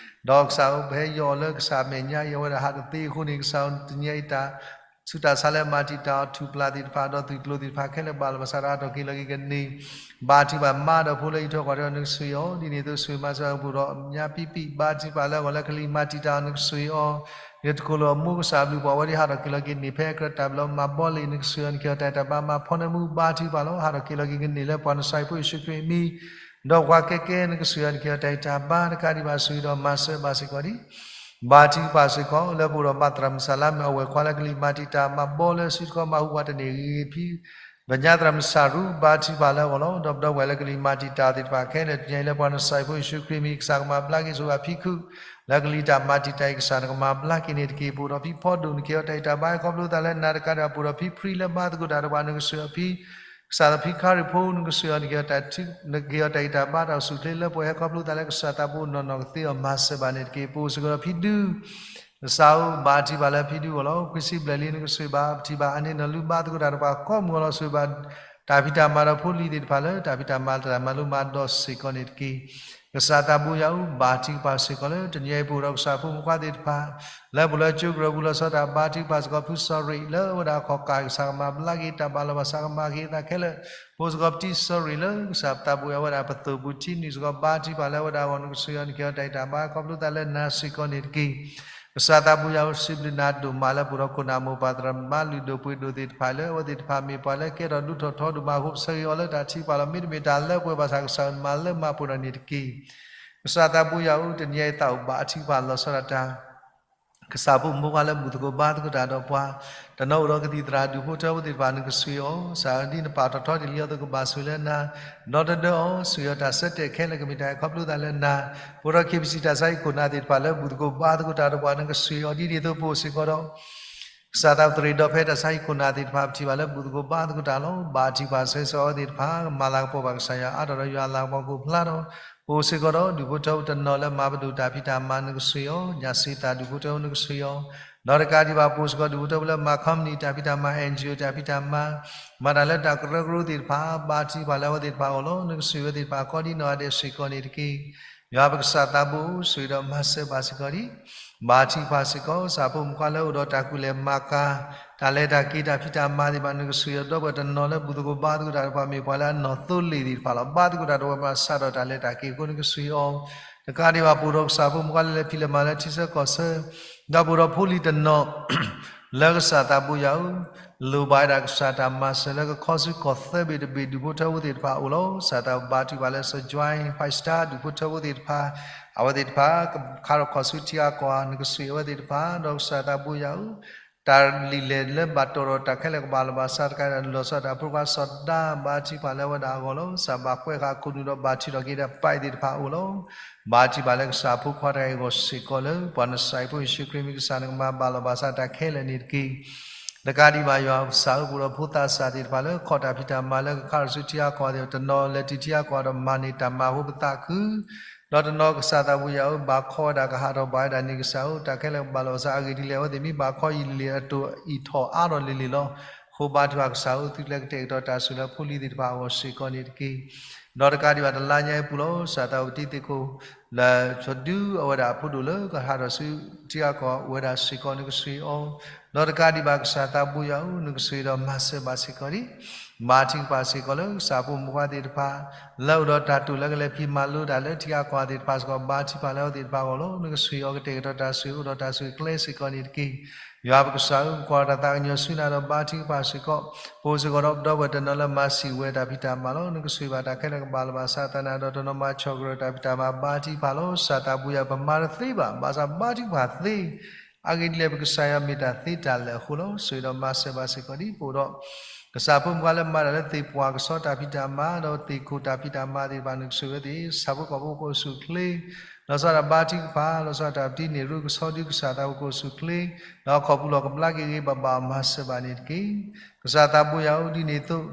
ဒီးကစၢ်ဧၢ ပဟဲယီၢ်အီၤလၢကစၢ်မဲာ်ညါအံၤ အဝဲဒၣ်ဟးတသ့အဃိန့ၣ် ကစၢ်ဧၢ တနံၤအံၤတၢ် ဆူးတၢ်ဆါလၢမၤတံာ်တာ်အီၤထူၣ်ပျၢ်သ့ၣ်တဖၣ် ဒီးသုးကျိၤသ့ၣ်တဖၣ်ခဲလၢာ်ဘၣ်လီၤ ဘၣ်ဆၣ်ဒီးဟးထီၣ်က့ၤလီၤက့ၤကန့ၢ် ဘါထုကဖၣ်မါဒီးဖိလၢအံးထွဲကွၢ်ထွဲအီၤ နကဆှၢအီၤ ဒ်န့ၣ်အသိးဆှၢမၤစၢၤပအိၣ်ဒီးညါပံပံၣ် ဘါထုကဖၣ်လၢအဂီၢ်လၢကလံၤမၤတံာ်တာ်အီၤ နကဆှၢအီၤ ယတကိၢ်လိာ်အမိၢ်ကစၢ်ဘျုးပှၤဝဲဒၣ်ဟးထီၣ်က့ၤလီၤက့ၤန့ၢ် ဖဲအကြၢးတၢ်ဘျီမၤဘီလံာ် နကဆှၢအီၤ နကဟ့ၣ်အီၤတၢ်ဂံၢ်တၢ်ဘါ မၤဖီနၢမူ ဘါထုကဖၣ်လီၤ. ဟးထီၣ်က့ၤလီၤက့ၤကန့ၢ်လၢပှၤနစၤရ့းဖိယ့ၣ်ၡူးခရံာ်အမံၤ ဒီးပှၤကဲကဲ နကဆှၢအီၤ နကဟ့ၣ်အီၤတၢ်ဂံၢ်တၢ်ဘါ တကးဒံးဘၣ်ဆှၢဒီးမၤစၢၤဘၣ်စ့ၢ်ကီးဒံး ဘါထုကဖၣ်စ့ၢ်ကီး လၢပအိၣ်ဒီးမၤသရၣ်မုၣ်စၢ်လါမၢ် အဝဲၢ်ခွါလၢကလံၤမၤတံာ်တာ် မၤဘီလၢစုတခီ မၤဟူးဝးတန့ၢ်ဂ့ၤဂ့ၤဖံ ပညါသရၣ်မုၣ်စၢ်ရူ ဘါထုကဖၣ်လၢအဂီၢ်လီၤ. ဒီပုၢ်ဒီဝဲၢ်လၢကလံၤမၤတံာ်တာ်သ့ၣ်တဖၣ်ခဲလၢာ် တနံၤအံၤလၢပှၤနစၤရ့းဖိယ့ၣ်ၡူးခရံာ်အမံၤ ကစၢ်ကမၤဘျါက့ၤဆိၣ်ဂ့ၤဘၣ်ဖံခုၣ် လၢကလံၤတၢ်မၤတံာ်တာ်အံၤ ကစၢ်နကမၤဘျါက့ၤန့ၣ်တက့ၢ်. ပအိၣ်ဒီးဖံဖီဒိၣ် နကဟ့ၣ်အီၤတၢ်ဂံၢ်တၢ်ဘါ ခီဖျိသးလၢနၤ တကးဒံးဘၣ် ပအိၣ်ဒီးဖံဖြံလၢဘါသကိးတၢ်ဒီးပှၤ နကဆှၢအီၤဖံ ကစၢ်သးဖံခါရံၣ်ဖိ နကဆှၢအီၤ နကဟ့ၣ်အီၤတၢ်ဂံၢ်တၢ်ဘါ တၢ်အိၣ်ဆူၣ်ချ့လၢပှဲၤဟဲ ခီဖျိသးလၢကစၢ်သးဘိနီၢ်နီၢ်ကသ့အီၤ မၤစၢၤဘၣ်န့ၣ်တက့ၢ်. ပအိၣ်စ့ၢ်ကီးဒီးဖံဒု ကစၢ်ဧၢ ဘါထုကဖၣ်လၢဖံဒုအဂီၢ်လီၤ. ခွံဆံဘျဲၣ်လံ နကဆှၢဘၣ် ပထံၣ်ဘၣ်အန့ၣ် နီၢ်လူဘါသကိးတၢ်ဒီးပှၤကိးမုၢ်အဂီၢ်လီၤ. ဆှၢဘၣ်တၢ်ဖံးတၢ်မၤဒီးဖိလံၤသ့ၣ်တဖၣ်လၢ တၢ်ဖံးတၢ်မၤတၢ်မၤလိမၤဒိးစ့ၢ်ကီးန့ၣ်တက့ၢ်. ကစၢ်သးဘိယွၤဧၢ ဘါထုကဖၣ်စ့ၢ်ကီးလၢ တနံၤအံၤပအိၣ်ဒီးကစၢ်ဖိမုၣ်ခွါသ့ၣ်တဖၣ် လၢပအိၣ်လၢကၠိကရၢၢ်ပူၤလီၤဆီဒၣ်တၢ် ဘါထုကဖၣ်စ့ၢ်ကီးဖုစီၤရ့ၣ် လၢအဝဲဒၣ်အခီၣ်ကၢ် ကစၢ်ကမၤဘျါက့ၤ တၢ်ဘၣ်လီၤဘၣ်ဆၣ်ကမၤက့ၤအသးခဲလၢာ် ပအိၣ်စ့ၢ်ကီးပတံၤစီၤရ့ၣ်လၢ ကစၢ်သးဘိယွၤဝဲဒၣ်ပသိၣ်ပူၤထံနုာ်စ့ၢ်ကီး ဘါထုကဖၣ်လၢအဝဲဒၣ်အဂီၢ် နကဆှၢအီၤ နကဟ့ၣ်အီၤတၢ်ဂံၢ်တၢ်ဘါ ခီဖျိသးလၢနၤစ့ၢ်ကီးန့ၣ်တက့ၢ်. ကစၢ်သးဘိယွၤဧၢ စံးဘျုးနၤဒိၣ်မးလၢပအိၣ်ဒီးခိၣ်နၢ်မိၢ်ပၢ်သရၣ်မုၣ်ဒိၣ်ပှ့ၤဒိၣ်သ့ၣ်တဖၣ်လၢ အဝဲသ့ၣ်တဖၣ်မ့ၢ်ပှၤလၢကဲထီၣ်ဒိၣ်ထီၣ်ထီဒိၣ်မးအဃိ ပဆၢဂ့ၤအီၤလၢတၢ်ထုကဖၣ်လီၤ. မ့တမ့ၢ်တၢ်လၢပှဲၤဘၣ်ဆၣ် ကစၢ်နမၤလၢမၤပှဲၤထီၣ်န့ၣ်တက့ၢ်. ကစၢ်သးဘိယွၤဧၢ တနံၤအံၤသးအိၣ်ဘါထုကဖၣ်လီၤဆီဒၣ်တၢ် ကစၢ်ဖိမုၣ်ဖိခွါလၢဘူၣ်သကိးဘါသကိးတၢ်ဒီးပှၤ တနီၤအိၣ်ဒီးကသံၣ်သရၣ်ဒူၣ်ဖိထၢဖိသ့ၣ်တဖၣ် နကဆှၢအီၤ ကစၢ်ဒ်နပာ်ထီၣ်ထီတ့ၢ်လံအီၤအသိး ကဘၣ်ဆိၣ်ဂ့ၤလၢနၤ ဒီတဒၢအီၤ ဆှၢအီၤတၢ်ဆၢတဲာ်ခဲလၢာ် ကမ့ၢ်တၢ်ခီဖျိသးလၢနၤ ပအိၣ်ဒီး ခ့ပစံၣ် တၢ်ဆါဟံၣ်ခိၣ်နၢ်သ့ၣ်တဖၣ်လၢဘူၣ်သကိးဘါသကိးတၢ်ဒီးပှၤ နကဆှၢအီၤ ဒ်န့ၣ်အသိးပအိၣ်စ့ၢ်ကီးဒီး ကစၢ်သးပသရ့ၣ်ဒီးဖဲတၢ်ဆါဟံၣ်ခိၣ်နၢ်သ့ၣ်တဖၣ် ပထံၣ်ဘၣ်လၢဘူၣ်သကိးဘါသကိးတၢ်လီၤ. ဘါထုကဖၣ်ဆၢဂ့ၤဆၢဝါအဝဲသ့ၣ်တဖၣ် မၤလၤကပီၤဘၣ်ကစၢ်ယွၤအါထီၣ်ဒီးယွၤအလၤကပီၤကအိၣ်ဖျါထီၣ် ပအိၣ်စ့ၢ်ကီးဒီးဒူၣ်ဖိထၢဖိတနီၤလၢမၤပဒိၣ်တၢ်ဖံးတၢ်မၤ နကဆှၢအီၤ ညၣ်စ့သၣ်ဒူၣ်ဖိထၢဖိ နကဆှၢအီၤ ဒီးတကးဒံးဘၣ် ပအိၣ်စ့ၢ်ကီးဒူၣ်ဖိထၢဖိလၢမၤ company တၢ်ဖံးတၢ်မၤ NGO တၢ်ဖံးတၢ်မၤ မၤတၢ်လၢတၢ်ကရၢကရိသ့ၣ်တဖၣ် ဘါထုကဖၣ်လၢအဝဲသ့ၣ်တဖၣ်အဂီၢ်လီၤ. နကဆှၢအဝဲသ့ၣ်တဖၣ်ကိးဒံနီၢ်ဂၤဒဲးစ့ၢ်ကီးန့ၣ်တက့ၢ်. ယွၤပကစၢ်သးဘိ ဆိၣ်ဂ့ၤဒီးမၤစၢၤဘၣ်စ့ၢ်ကီးဒံး ဘါထုကဖၣ်စ့ၢ်ကီး ကစၢ်ဖိမုၣ်ဖိခွါလၢအိၣ်ဒီးတၢ်ကူၣ်လဲၤမၤကၤ တၢ်လဲၤတၢ်က့ၤတၢ်ဖံးတၢ်မၤသ့ၣ်တဖၣ် နကဆှၢအီၤ ဒီပုၢ်ဝဲၢ်တနီၤလၢဘူၣ်သကိးဘါသကိးတၢ်ဒီးပှၤ မ့ၢ်ပှၤလၢအနီၢ်သိလ့ၣ်သ့ၣ်တဖၣ်လီၤ. ဘါသကိးတၢ်ဒီးပှၤမၤစးထီၣ်တၢ်လဲၤတၢ်က့ၤအဃိ နကဆှၢအီၤ တကးဒံးဘၣ် ပအိၣ်ဒီးကစၢ်ဖိမုၣ်ဖိခွါလၢလဲၤဖံးလဲၤမၤလၢထံဆၢကီၢ်ဆၢ ဒီးပအိၣ်ဒီးဖိလံၤတနီၤ လၢကစၢ်သးဘိယွၤဧၢ လိၣ်ဘၣ်ဝဲဒၣ်ကစၢ်တၢ်မၤစၢၤလၢကခီဆူကီၢ်သၢဘ့ၣ်တဘ့ၣ် ဒူၣ်ဖိထၢဖိသ့ၣ်တဖၣ်အအိၣ်လီၤ. ကစၢ်သးဘိ ဘါထုကဖၣ်လၢ Sir Joy Five Star ဒူၣ်ဖိထၢဖိသ့ၣ်တဖၣ် အဝဲသ့ၣ်တဖၣ် ခးထီၣ်ခီၣ်ဆူထံဂၤကီၢ်ဂၤ နကဆှ့ၣ်အဝဲသ့ၣ်တဖၣ် ဒီးကစၢ်သးဘိယွၤဧၢ, တၢ်လံာ်လဲၢ်လၢဘၣ်တီၣ်ထီၣ်တၢ်ခဲလၢာ်ကဘၣ်လီၤဘၣ်စးတကးဒံး လီၤဆီဒၣ်တၢ်ဖိခွါစီၤဒၤ ဘါထုကဖၣ်လၢအဝဲဒၣ်အဂီၢ်လီၤ. ကစၢ်ဘၣ်ကွဲးဃာ်အခိၣ်နူာ်ဒီးဘၣ်ထုးထီၣ်က့ၤတၢ်ပာ်အံၤသ့ၣ်တဖၣ်အအိၣ်လီၤ. ဘါထုကဖၣ်လၢကစၢ်အဖိခွါတဂၤအံၤအဂီၢ်စ့ၢ်ကီးလၢ ပှၤနစၤရ့းဖိယ့ၣ်ၡူးခရံာ်မ့ၢ်ကစၢ် နကမၤဘၣ်လီၤဘၣ်စးတၢ်ခဲလၢာ်န့ၣ်တက့ၢ်. တကးဒံးဘၣ် ယွၤကစၢ်ဧၢ ပအိၣ်ဒီးဖိသးစၢ်သ့ၣ်တဖၣ်လၢ ခီၣ်တၢ်ဖံးတၢ်မၤလၢကခးထီၣ်ဆူထံဂၤကီၢ်ဂၤသ့ၣ် တနီၤလဲၤတုၤထံဂၤကီၢ်ဂၤဒီးမၤန့ၢ်တၢ်မၤအဃိပသးခု, ဒီးတနီၤကစၢ်သးဘိယွၤဧၢ ဘၣ်ခီဝဲဒၣ်ကဟးထီၣ်ဘၣ်ဝဲဒၣ်န့ၣ် ကစၢ်ဧၢ တၢ်ခဲလၢာ်ကဘၣ်လီၤဘၣ်စးအဂ့ၢ်ဒ်လဲၣ် အဝဲသ့ၣ်မ့ၢ်ဘၣ်ခီအံၤလံၤအတီၢ်အံးထီၣ်အါထီၣ်လံၤလံၤလီၤ. အဃိဘါထုကဖၣ်ကစၢ်ဧၢ သုကျဲကတဲာ်ကတီၤတၢ်ဆိၣ်လၢဖိလံၤသ့ၣ်တဖၣ်အဂီၢ်စ့ၢ်ကီးန့ၣ်တက့ၢ်. ဒီးတကးဒံးဘၣ် တလါညါအံၤအပူၤလီၤ ကစၢ်သးဝံၣ်တံၤသ့ၣ်ခိၣ် လၢ ပဒုးအဝဲဒၣ်အဖိဒိၣ်လၢကဟးထီၣ်ဆူထံဂၤကီၢ်ဂၤအိၣ်ဝဲဒၣ်စ့ၢ်ကီး နကဆှ့ၣ်အီၤ, ဒီးတကးဒံးဘၣ် ကစၢ်သးဘိယွၤဧၢ နကဆှ့ၣ်ဒီးမၤစၢၤဘၣ်စ့ၢ်ကီးဒံး ဘါထုကဖၣ်စ့ၢ်ကီးလၢကစၢ်ဖိမုၣ်ဖိခွါသ့ၣ်တဖၣ် လၢအိၣ်ဒီးတၢ်တိာ်လၢကလဲၤဖံးမၤလိတၢ်လၢထံဂၤကီၢ်ဂၤသ့ၣ်တဖၣ်စ့ၢ်ကီး ဘါထုကဖၣ်လၢအဝဲသ့ၣ်တဖၣ်အဂီၢ်လီၤ. နကဆှ့ၣ်အီၤကတဲာ်ကတီၤတၢ်ဆိၣ်ဂ့ၤအိၣ်ဒီးတၢ်ဆိၣ်ဂ့ၤကျဲစ့ၢ်ကီးန့ၣ်တက့ၢ်. ယွၤပကစၢ်ဧၢ ပကွၢ်တၢ်သးကညီၤဆူနၤဒီးဘါထုကဖၣ်စ့ၢ်ကီး ပအိၣ်စ့ၢ်ကီးဒီးပဒီပုၢ်ဝဲၢ်တနီၤလၢမၤစံးဝဲတၢ်ဖံးတၢ်မၤလီၤ. နကဆှ့ၣ်ဘၣ်တၢ်ခဲလၢာ်ကဘၣ်လီၤဘၣ်စးအသးနၤ ဒီးတနီၤမၤဆီၣ်ကရၢတၢ်ဖံးတၢ်မၤ ဘါထုကဖၣ်လီၤ. ကစၢ်သးဘိယွၤ ပမၤတသ့ဘၣ် ဘၣ်ဆၣ်ဘါထုကဖၣ်သ့ အဂ့ၢ်ဒ်လဲၣ် ပကစၢ်ယွၤမ့ၢ်တၢ်သ့တၢ်လၢာ်အဃိလီၤ. ဆိၣ်ဂ့ၤဒီးမၤစၢၤဘၣ်စ့ၢ်ကီးဒံး ပအိၣ်ဒီး ကစၢ်ဖိမုၣ်ဖိခွါလၢမၤတၢ်လၢသ့ၣ်ပှၢ်ကဆီတၢ်ဖံးတၢ်မၤ ဒီးသ့ၣ်ခိၣ်တၢ်ဖံးတၢ်မၤသ့ၣ်တဖၣ် နကဆိၣ်ဂ့ၤဝဲသ့ၣ် ဆၣ်ဖိကီၢ်ဖိကအိၣ်ဆူၣ်အိၣ်ချ့ လီၤဆီဒၣ်တၢ်ဘါထုကဖၣ် လီၤဆီဒၣ်တၢ်ပတံၤန့ၢ်ရူၢ်ကဆီဒုကစၢ်သးဘိကအိၣ်ဆူၣ်အိၣ်ချ့ ဒီးဟီၣ်ခိၣ်ပူၤလီၢ်ကဘျါက့ၤဂ့ၤဂ့ၤဘၣ်ဘၣ်အီၤ မၤစၢၤဘၣ်န့ၣ်တက့ၢ်. ကစၢ်သးဘိယွၤဧၢ ဒ်န့ၣ်အသိး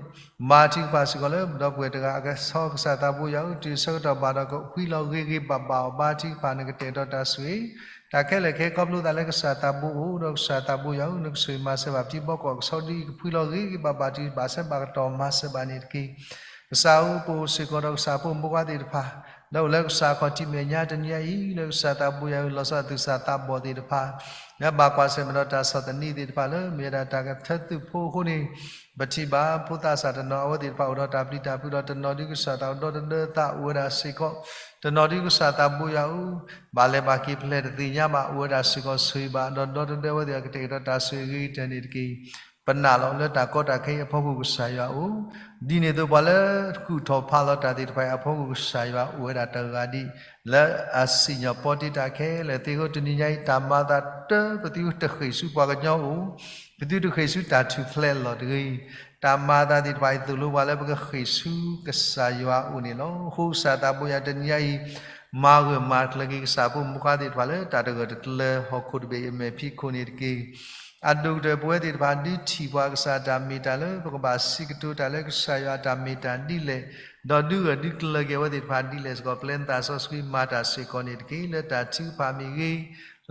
ဘါထုကဖၣ်စ့ၢ်ကီးလၢပဒီပုၢ်ဝဲၢ်တဂၤအကဆီ ကစၢ်သးဘိယွၤဧၢ တုၤဆၢကတီၢ်ဘၣ်ဒီးကဖှံလီၤဂ့ၤဂ့ၤဘၣ်ဘၣ်အီၤ ဘါထုကဖၣ် နကတဲာ်ကတီၤတၢ်ဆိၣ်ဂ့ၤ တၢ်ခဲလၢာ်ခဲဆ့ခီဖျိသးလၢကစၢ်သးဘိအိၣ် ဒီးကစၢ်သးဘိယွၤဧၢ နကဆိၣ်ဂ့ၤမၤစၢၤဘၣ်ပတံၤဘီကီၢ်ကဆီဒု ကဖှံလီၤဂ့ၤဂ့ၤဘၣ်ဘၣ်တုၤဘၣ်ဆၢဘၣ်ကတီၢ် မၤစၢၤဘၣ်န့ၣ်တက့ၢ်. ကစၢ်ဧၢ ပအိၣ်စ့ၢ်ကီးဒီးကစၢ်ဖိမုၣ်ဖိခွါသ့ၣ်တဖၣ် လၢအိၣ်လၢကစၢ်ခီၣ်ထံးမဲာ်ညါတနံၤညါအံၤ လၢကစၢ်သးဘိယွၤဧၢ လီၤဆီဒၣ်တၢ်သူၣ်စၢ်သးဘီၣ်သ့ၣ်တဖၣ် လၢဘၣ်ကွၢ်ဆၢၣ်မဲာ်ဒီးတၢ်ဆီၣ်သနံးသ့ၣ်တဖၣ်လၢ မ့ၢ်ဝဲဒၣ်တၢ်ကထၢသုးဖိအဃိန့ၣ် ပထံၣ်ဘၣ်ဖိသးစၢ်တနီၤ အဝဲသ့ၣ်တဖၣ်အိၣ်ဒီးတၢ်ပျံၤတၢ်ဖုးဒီး တနီၤဒုကစၢ်သးဒီသဒၢသးအိၣ်ဝဲဒၣ်စ့ၢ်ကီး တနီၤဒုကစၢ်သးဘိယွၤဧၢ ဘၣ်လဲၤဘၣ်က့ၤဖဲလဲၣ်တသ့ၣ်ညါဘၣ် အိၣ်ဝဲဒၣ်စ့ၢ်ကီး ဆိၣ်ဂ့ၤဘၣ် ဒီးဒီသဒၢဝဲသ့ၣ်အကတဲာ်ကတီၤတၢ်ဆိၣ်ဂ့ၤဂ့ၤကတၢၢ်န့ၣ်တက့ၢ်. ပနာ်လီၤလၢတၢ်ကီတၢ်ခဲအံၤအဖီခိၣ် ကစၢ်ယွၤအိၣ်, ဒ်န့ၣ်အသိးပှၤလၢကူၣ်ထီၣ်ဖးလီၤတၢ်သ့ၣ်တဖၣ်အံၤအဖီခိၣ် ကစၢ်ယွၤအိၣ်ဝဲဒၣ်တဂၤဒံး လၢအစံၣ်ညီၣ်ပီတ့တၢ်ခဲလၢာ်သ့အဃိ တနံၤညါအံၤ တၢ်မၤအသးတၢ် ပသုတဃ့ၢ်ဆူပှၤကညီအိၣ်, ပသုတဃ့ၢ်ဆူတၢ်ထူၣ်ဖျဲးအလီၢ်တဂ့ၤ. တၢ်မၤအသးသ့ၣ်တဖၣ်အံၤ သိၣ်လိပှၤလၢပကဃ့ၢ်ဆူကစၢ်ယွၤအအိၣ်န့ၣ်လီၤ. အဃိကစၢ်သးဘိယွၤ တနံၤညါအံၤ မၤဂၢၢ်မၤကျၢၤက့ၤကစၢ်ဖိမုၣ်ဖိခွါသ့ၣ်တဖၣ်လၢတၢ်တဂၢၢ်တကျၢၤ ဟီၣ်ခိၣ်တဘ့ၣ်အမဲာ်ဖံးခိၣ်န့ၣ်တက့ၢ်. အဒိၣ်ကတၢၢ်ပဝဲသ့ၣ်တဖၣ် ဒုးထံၣ်ပှၤကစၢ်တၢ်မ့ၢ်တၢ်လၢ ပကဘၣ်စံးကတိၤတၢ်လၢကစၢ်ယွၤအတၢ်မ့ၢ်တၢ်ဒ်လဲၣ်, ဒီးဒုးဂၢၢ်ဒုးကျၢၤက့ၤအဝဲသ့ၣ်တဖၣ်ဒ်လဲၣ်စ့ၢ်ကီး ပျဲနသးစီဆှံမၤတၢ်စ့ၢ်ကီးန့ၣ်တက့ၢ်. လၢတၢ်ထုကဖၣ်မ့ၢ်ဂ့ၤ,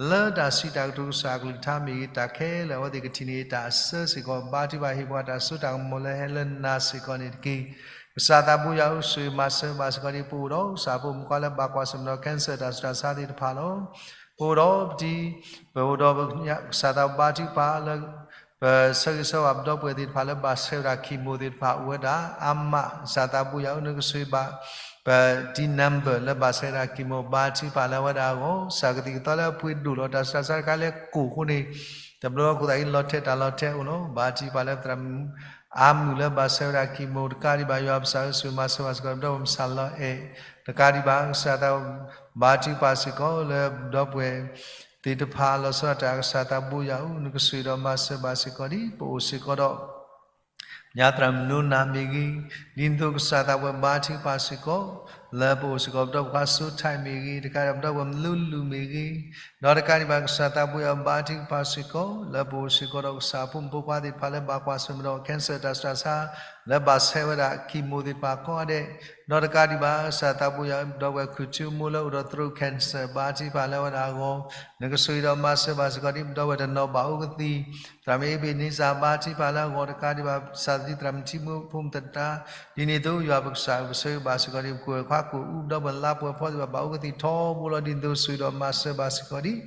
လၢတၢ်စံးတၢ်ကတိၤကစၢ်အကလုၢ်ကထါမ့ၢ်ဂ့ၤ, တၢ်ခဲလၢာ်အဝဲသ့ၣ်ကထံၣ်န့ၢ်တၢ်အစၢစ့ၢ်ကီး ဘါထုကဖၣ်ဟ့ၣ်ပှၤတၢ်စိတၢ်ကမီၤလၢဟဲလၢနၤစ့ၢ်ကီးန့ၣ်တက့ၢ်. ကစၢ်သးဘိယွၤဧၢ ဆိၣ်ဂ့ၤမၤစၢၤဘၣ်စ့ၢ်ကီးဒ်ပအိၣ်ဒီး ကစၢ်ဖိမုၣ်ဖိခွါလၢဘၣ်ကွၢ်ဆၢၣ်မဲာ်ဒီး cancer တၢ်ဆူးတၢ်ဆါသ့ၣ်တဖၣ်လီၤ. ပအိၣ်ဒီးပတံၤ, ပအိၣ်ဒီးကစၢ်သးဘိယွၤဘါထုကဖၣ်လၢ ပဆၢဂ့ၤဆၢဝါပဒီပုၢ်ဝဲၢ်သ့ၣ်တဖၣ်လၢဘၣ်ဆှဲဝဲဒၣ် chemo သ့ၣ်တဖၣ်အိၣ်ဝဲဒၣ် အါမး ကစၢ်သးဘိယွၤဧၢ နကဆိၣ်ဂ့ၤဘၣ် ပတံၤ number လၢဘၣ်ဆှဲဝဲဒၣ် chemo ဘါထုကဖၣ်လၢအဝဲဒၣ်အဂီၢ် ကစၢ်ကသံၣ်ကသီလၢအပှ့ၤဒိၣ်လီၤ တၢ်ဆူးတၢ်ဆါတခါလၢကိၢ်အဃိန့ၣ် တဘျီလၢ်ခိၣ်သးအံၤ လီၤထဲးတၢ်လီၤထဲးအိၣ်လီၤ. ဘါထုကဖၣ်လၢသရၣ်မုၣ်အါမုၢ်လၢဘၣ်ဆှဲဝဲဒၣ် chemo တကးဒံးဘၣ် ယွၤပကစၢ်ဧၢ ဆိၣ်ဂ့ၤမၤစၢၤဘၣ်စ့ၢ်ကီး ပဒီပုၢ်ဝဲၢ်မုၢ်ဆၣ်လီၤအဲၣ် တကးဒံးဘၣ် ကစၢ်သးဘိယွၤ ဘါထုကဖၣ်စ့ၢ်ကီးလၢပဒီပုၢ်ဝဲၢ်သ့ၣ်တဖၣ် လီၤဆီဒၣ်တၢ် ကစၢ်သးဘိယွၤဧၢ နကဆိၣ်ဂ့ၤဒီးမၤစၢၤဘၣ်စ့ၢ်ကီးဒ်ပအိၣ်စ့ၢ်ကီးဒီး ညါသရၣ်မုၣ်နိနၤမ့ၢ်ဂ့ၤ, ဒ်န့ၣ်အသိးကစၢ်သးဘိယွၤဘါထုကဖၣ်စ့ၢ်ကီး လၢပအိၣ်စ့ၢ်ကီးပဒီပုၢ်ဝဲၢ်မုၣ်ဖိခွါစိထၢၣ်မ့ၢ်ဂ့ၤ, တကးဒံးဘၣ်ပဒီပုၢ်ဝဲၢ်မုၣ်လူလူမ့ၢ်ဂ့ၤ, ဒီးတကးဒံးဘၣ်ကစၢ်သးဘိယွၤဘါထုကဖၣ်စ့ၢ်ကီး လၢပအိၣ်စ့ၢ်ကီးဒီးကစၢ်ဖိမုၣ်ဖိခွါသ့ၣ်တဖၣ်လၢဘၣ်ကွၢ်ဆၢၣ်မဲာ်ဒီး cancer တၢ်ဆူးတၢ်ဆါ လၢဘၣ်ဆှဲဝဲဒၣ် chemo သ့ၣ်တဖၣ်ကိးဂၤဒဲး, ဒီးတကးဒံးဘၣ် ကစၢ်သးဘိယွၤ ပဒီပုၢ်ဝဲၢ်ခုၣ်ထူမိၢ်လၢအိၣ်ဒီး throat cancer ဘါထုကဖၣ်လၢအဝဲဒၣ်အဂီၢ် နကဆိၣ်ဂ့ၤဒီးမၤစၢၤဘၣ်စ့ၢ်ကီးဒ် ပဒီပုၢ်ဝဲၢ်တနီၤဘၣ်အိၣ်ကသံၣ် သရၣ်မုၣ်အ့ဘ့းနံစၢ်ဘါထုကဖၣ်လၢအဂီၢ် တကးဒံးဘၣ် ကစၢ်သးသံသရၣ်မုၣ်ထံမုၢ်ဖိမုၣ်သဒါ, ဒ်န့ၣ်အသိးယွၤပကစၢ်ဧၢ ပဆိၣ်ဂ့ၤဘၣ်စ့ၢ်ကီးဒ် ပကဝဲၢ်ခွါကိၣ်အူ ပဒီပုၢ်ဝဲၢ်လါပှဲၤဖီသ့ၣ်တဖၣ် ဘၣ်အိၣ်ကသံၣ်ထီဘိလီၤ. ဒ်န့ၣ်အသိးဆိၣ်ဂ့ၤဒီးမၤစၢၤဘၣ်စ့ၢ်ကီးဒ်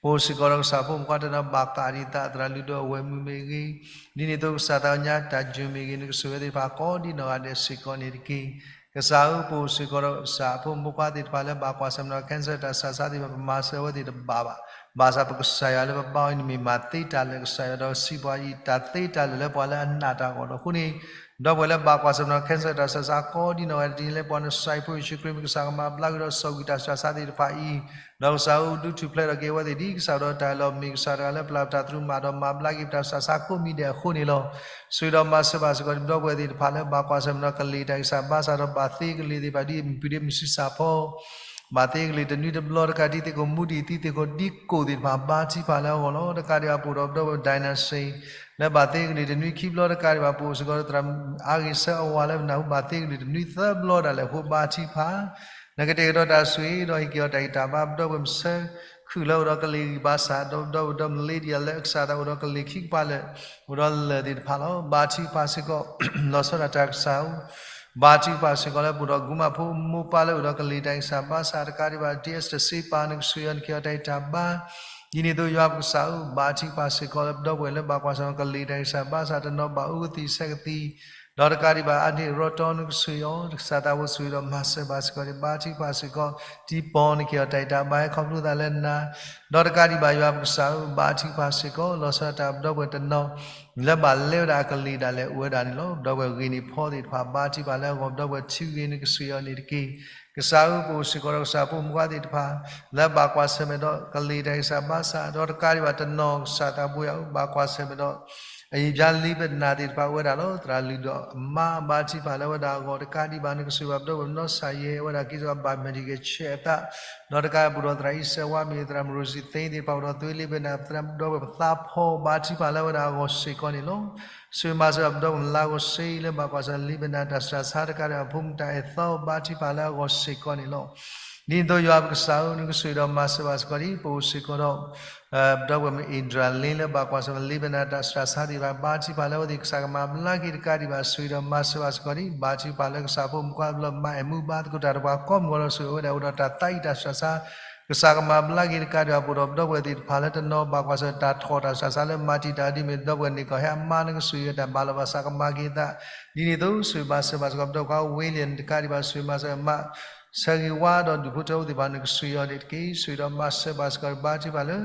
ပအိၣ်စ့ၢ်ကီးဒီးကစၢ်ဖိမုၣ်ဖိခွါတနီၤဘၣ်ဃးဒ်သး သရၣ်လုၢ်ဒိၣ်အဝဲၢ်မုၣ်မ့ၢ်ဂ့ၤ, ဒ်န့ၣ်အသိးကစၢ်သးကညီၤတၢ်ယိာ်မ့ၢ်ဂ့ၤ နကဆိၣ်ဂ့ၤဝဲသ့ၣ်တဖၣ်ကိးဒ်နီၢ်ဂၤဒဲးစ့ၢ်ကီးန့ၣ်တက့ၢ်. ကစၢ်ဧၢ ပအိၣ်စ့ၢ်ကီးဒီးကစၢ်ဖိမုၣ်ဖိခွါသ့ၣ်တဖၣ်လၢဘၣ်ကွၢ်ဆၢၣ်မဲာ်ဒီး cancer တၢ်ဆူးတၢ်ဆါသ့ၣ်တဖၣ် ပမၤစၢၤအဝဲသ့ၣ်တဘၣ်ဘၣ် ဘၣ်ဆၣ်ပကစၢ်ယွၤလၢပဘါအီၤအံၤန့ၣ်မ့ၢ်မၤသ့တၢ်လၢာ်ကစၢ်ယွၤဒီးစံးပှၤအံၤ တၢ်သ့တၢ်လၢာ်လၢပှၤလၢအနာ်တၢ်အဂီၢ်လီၤ. အဃိန့ၣ် ဒီပုၢ်ဝဲၢ်လၢဘၣ်ကွၢ်ဆၢၣ်မဲာ်ဒီး cancer တၢ်စၢ်စးကိးဒ်နီၢ်ဂၤဒ်လဲၣ် ပှၤနစၢ်အံၤဖိယ့ၣ်ၡူးခရံာ်မ့ၢ်ကစၢ်ကမၤဘျါက့ၤဒီးစီၤကွံာ်တၢ်စၢ်စးသ့ၣ်တဖၣ်အံၤ ဒီးကစၢ်အိၣ်ဒုးထူၣ်ဖျဲးထီၣ်က့ၤအဝဲသ့ၣ်ဒ်ကစၢ်ဒီးတၢ်အၢၣ်လီၤ မ့ၢ်ကစၢ်တဂၤလၢပျၢ်ပတၢ်သရူးမၤဒီးမၤဘျါက့ၤပတၢ်စၢ်စးကိးမံၤဒဲးအဃိန့ၣ်လီၤ. ဆိၣ်ဂ့ၤဒီးမၤစၢၤဘၣ်စ့ၢ်ကီး ဒီပုၢ်ဝဲၢ်သ့ၣ်တဖၣ်လၢဘၣ်ကွၢ်ဆၢၣ်မဲာ်ဒီးကလံၤတၢ်ဂံၢ်စၢ်ဘါစၢ်ဒီးဘၣ်သ့ကလံၤသ့ၣ်တဖၣ်ဒ်မုၢ်ပှၤဒ်မုၢ်ဆံးစၢ်ဖီ ဘၣ်သ့ကလံၤတနွံတဘျီတကးဒ်သ့ၣ်ခိၣ်မူဒံး ဒ်သ့ၣ်ခိၣ်ဒံကိၣ်သ့ၣ်တဖၣ်ဘါထုကဖၣ်လၢအဂီၢ်လီၤ. တကးဒံးဘၣ်ပအိၣ်ဒီးပဒီပုၢ်ဝဲၢ် ဒိၣ်နၣ်စ့ လၢဘၣ်သ့ကလံၤတနွံခံဘျီတကးဒံးဘၣ် ပအိၣ်စ့ၢ်ကီးဒီးသရၣ်မုၣ်အါဂ့ၤဆၢအဝၤလၢပနၢ်ဟူ ဘၣ်သ့ကလံၤတနွံသၢဘျီဒၣ်လဲာ်အဃိဘါထုကဖၣ် နကတဲာ်ကတီၤတၢ်ဆိၣ်ဂ့ၤဒီးဟ့ၣ်က့ၤအီၤတၢ်ဂံၢ်တၢ်ဘါ ပဒီပုၢ်ဝဲၢ်မုၢ်ဆၢခုၣ်လၢအိၣ်ဒီးကလံၤဂံၢ်ဘါစၢ် ဒီးပဒီပုၢ်ဝဲၢ်ဒီးမလ့ဒံးယၤလၢအကစၢ်သးအိၣ်ဒီးကလံၤခံကပၤလၢာ် အိၣ်ဒီးလၢာ်သ့ၣ်တဖၣ်လီၤ. ဘါထုကဖၣ်စ့ၢ်ကီး လီၤဆီဒၣ်တၢ်ကစၢ်ဧၢ ဘါထုကဖၣ်စ့ၢ်ကီးလၢပအိၣ်ဒီးဂုာ်မးဖိမိၢ်ပၢ်လၢအိၣ်ဒီးကလံၤတၢ်ဂံၢ်စၢ်ဘါစၢ်တကးဒံးဘၣ် ဒ်အစတၢၢ်စ့ပာ် နကဆိၣ်ဂ့ၤအီၤ နက့ၤအီၤတၢ်ဂံၢ်တၢ်ဘါ ဒ်န့ၣ်အသိးယွၤပကစၢ်ဧၢ ဘါထုကဖၣ်စ့ၢ်ကီးလၢပဒီပုၢ်ဝဲၢ်လၢဘၣ်ကွၢ်ဆၢၣ်မဲာ်ကလံၤတၢ်ဂံၢ်စၢ်ဘါစၢ်တနီၤဘၣ်အူကသံၣ်ဆဲးကသံၣ် ဒီးတကးဒံးဘၣ်အါန့ၢ်ရီတီ နကဆိၣ်ဂ့ၤအီၤ ကစၢ်သးဘိဆိၣ်ဂ့ၤဒီးမၤစၢၤဘၣ်စ့ၢ်ကီးန့ၣ် ဘါထုကဖၣ်စ့ၢ်ကီး တံပီနက့ၤအီၤတၢ်ဂံၢ်တၢ်ဘါဟဲခီဖျိသးလၢနၤ ဒီးတကးဒံးဘၣ်ယွၤပကစၢ်ဧၢ ဘါထုကဖၣ်စ့ၢ်ကီး လီၤဆီဒၣ်တၢ်ပဒီပုၢ်ဝဲၢ်တနီၤ လၢဘၣ်လဲဝဲဒၣ်အကလံၤဒၣ်လဲာ်အိၣ်ဝဲဒၣ်န့ၣ်လီၤ. ပဒီပုၢ်ဝဲၢ်ဂ့ၤန့ၢ်ဖီသ့ၣ်တဖၣ် ဘါထုကဖၣ်လၢအဂီၢ် ပဒီပုၢ်ဝဲၢ်ထံဂ့ၤ နကဆိၣ်ဂ့ၤအီၤန့ၣ်တက့ၢ်. ကစၢ်ဧၢ ပအိၣ်စ့ၢ်ကီးဒီးကစၢ်ဖိမုၣ်ခွါသ့ၣ်တဖၣ် လၢဘၣ်ကွၢ်ဆၢၣ်မဲာ်ဒီးကလံၤတၢ်ဂံၢ်စၢ်ဘါစၢ် ဒီးတကးဒံးဘၣ်တနီၤ ကစၢ်သးဘိယွၤဧၢ ဘၣ်ကွၢ်ဆၢၣ်မဲာ်ဒီး အယံာ်ဘျါလံပနၢ်သ့ၣ်တဖၣ်အိၣ်ဝဲဒၣ်လီၤ. သရၣ်လုၢ်ဒီးအမါ ဘါထုကဖၣ်လၢဝဲဒၣ်အဂီၢ် တကးဒံးဘၣ် နကဆိၣ်ဂ့ၤဘၣ်ပဒီပုၢ်ဝဲၢ်နီၢ်စၢ်ယဲ အဝဲဒၣ်က့ၤစ့ၢ်ကီးဘၣ် medical check အသး ဒီးတကးပအိၣ်ဒီးသရၣ်အံၤစဲးဝါ မ့ၢ်သရၣ်မုၣ်ရိၤစံသ့သ့ၣ်တဖၣ်အိၣ်ဒီးသွံလ့ပနၢ် သရၣ်ဒီပုၢ်ဝဲၢ်ပသးဖီ ဘါထုကဖၣ်လၢဝဲဒၣ်အဂီၢ်စ့ၢ်ကီးန့ၣ်လီၤ. ဆိၣ်ဂ့ၤမၤစၢၤဘၣ်ပဒီပုၢ်ဝဲၢ်မုၣ်လါဂီၤစ့လၢဘၣ်ကွၢ်ဆၢၣ်မဲာ်လံပနၢ်တၢ်စှၤဆါတကးဒံးဘၣ် ဖိမုၣ်တၢ်အဲၣ်သီ ဘါထုကဖၣ်လၢအဂီၢ်စ့ၢ်ကီးန့ၣ်လီၤ. ဒ်န့ၣ်အသိးယွၤပကစၢ်ဧၢ နကဆိၣ်ဂ့ၤဒီးမၤစၢၤဘၣ်စ့ၢ်ကီးဒံး ပအိၣ်စ့ၢ်ကီးဒီး ပဒီပုၢ်ဝဲၢ်မုၣ်အ့ၣ်ဒြၣ်လ့လၢဘၣ်ကွၢ်ဆၢၣ်မဲာ်လံပနၢ်တၢ်စှၤဆါသ့ၣ်တဖၣ် ဘါထုကဖၣ်လၢအဝဲသ့ၣ်ကစၢ်ကမၤဘျါက့ၤတကးဒံးဘၣ် ဆိၣ်ဂ့ၤဒီးမၤစၢၤဘၣ်စ့ၢ်ကီးဒံး ဘါထုကဖၣ်လၢကစၢ်ဖိမုၣ်ခွါလၢမၤအဲၣ်မူဘါသကိးတၢ်ဒီးပှၤကိးမုၢ်ဂီၤဒီးဆိၣ်ဂ့ၤဝဲဒၣ်အိၣ်ဒီးတၢ်သးအံၣ်တၢ်စှၤဆါ ကစၢ်ကမၤဘျါက့ၤတကးဒံးဘၣ် ပအိၣ်ဒီးပဒီပုၢ်ဝဲၢ်သ့ၣ်တဖၣ်လၢတနီၤဘၣ်ကွၢ်ဆၢၣ်မဲာ်တၢ်ထီၣ်တၢ်စှၤဆါလၢမၤတံာ်တာ်ဒ်မ့ၢ်ပဒီပုၢ်ဝဲၢ်န့ၣ်ကီၢ်ဟဲအမါ နကဆိၣ်ဂ့ၤတၢ်ဘၣ်လီၤဘၣ်ဆၣ်ကမၤက့ၤအသး ဒ်န့ၣ်အသိးဆိၣ်ဂ့ၤမၤစၢၤဘၣ်စ့ၢ်ကီးပဒီပုၢ်ဝဲၢ်ဝ့လံန့ၣ်တကးဒံးဘၣ် ဆိၣ်ဂ့ၤမၤစၢၤမး ဆၢဂ့ၤဝါဒီးဒူၣ်ဖိထၢဖိသ့ၣ်တဖၣ် နကဆိၣ်ဂ့ၤအီၤန့ၣ်တက့ၢ်. ဆိၣ်ဂ့ၤဒီးမၤစၢၤဘၣ်စ့ၢ်ကီး ဘါထုကဖၣ်လၢ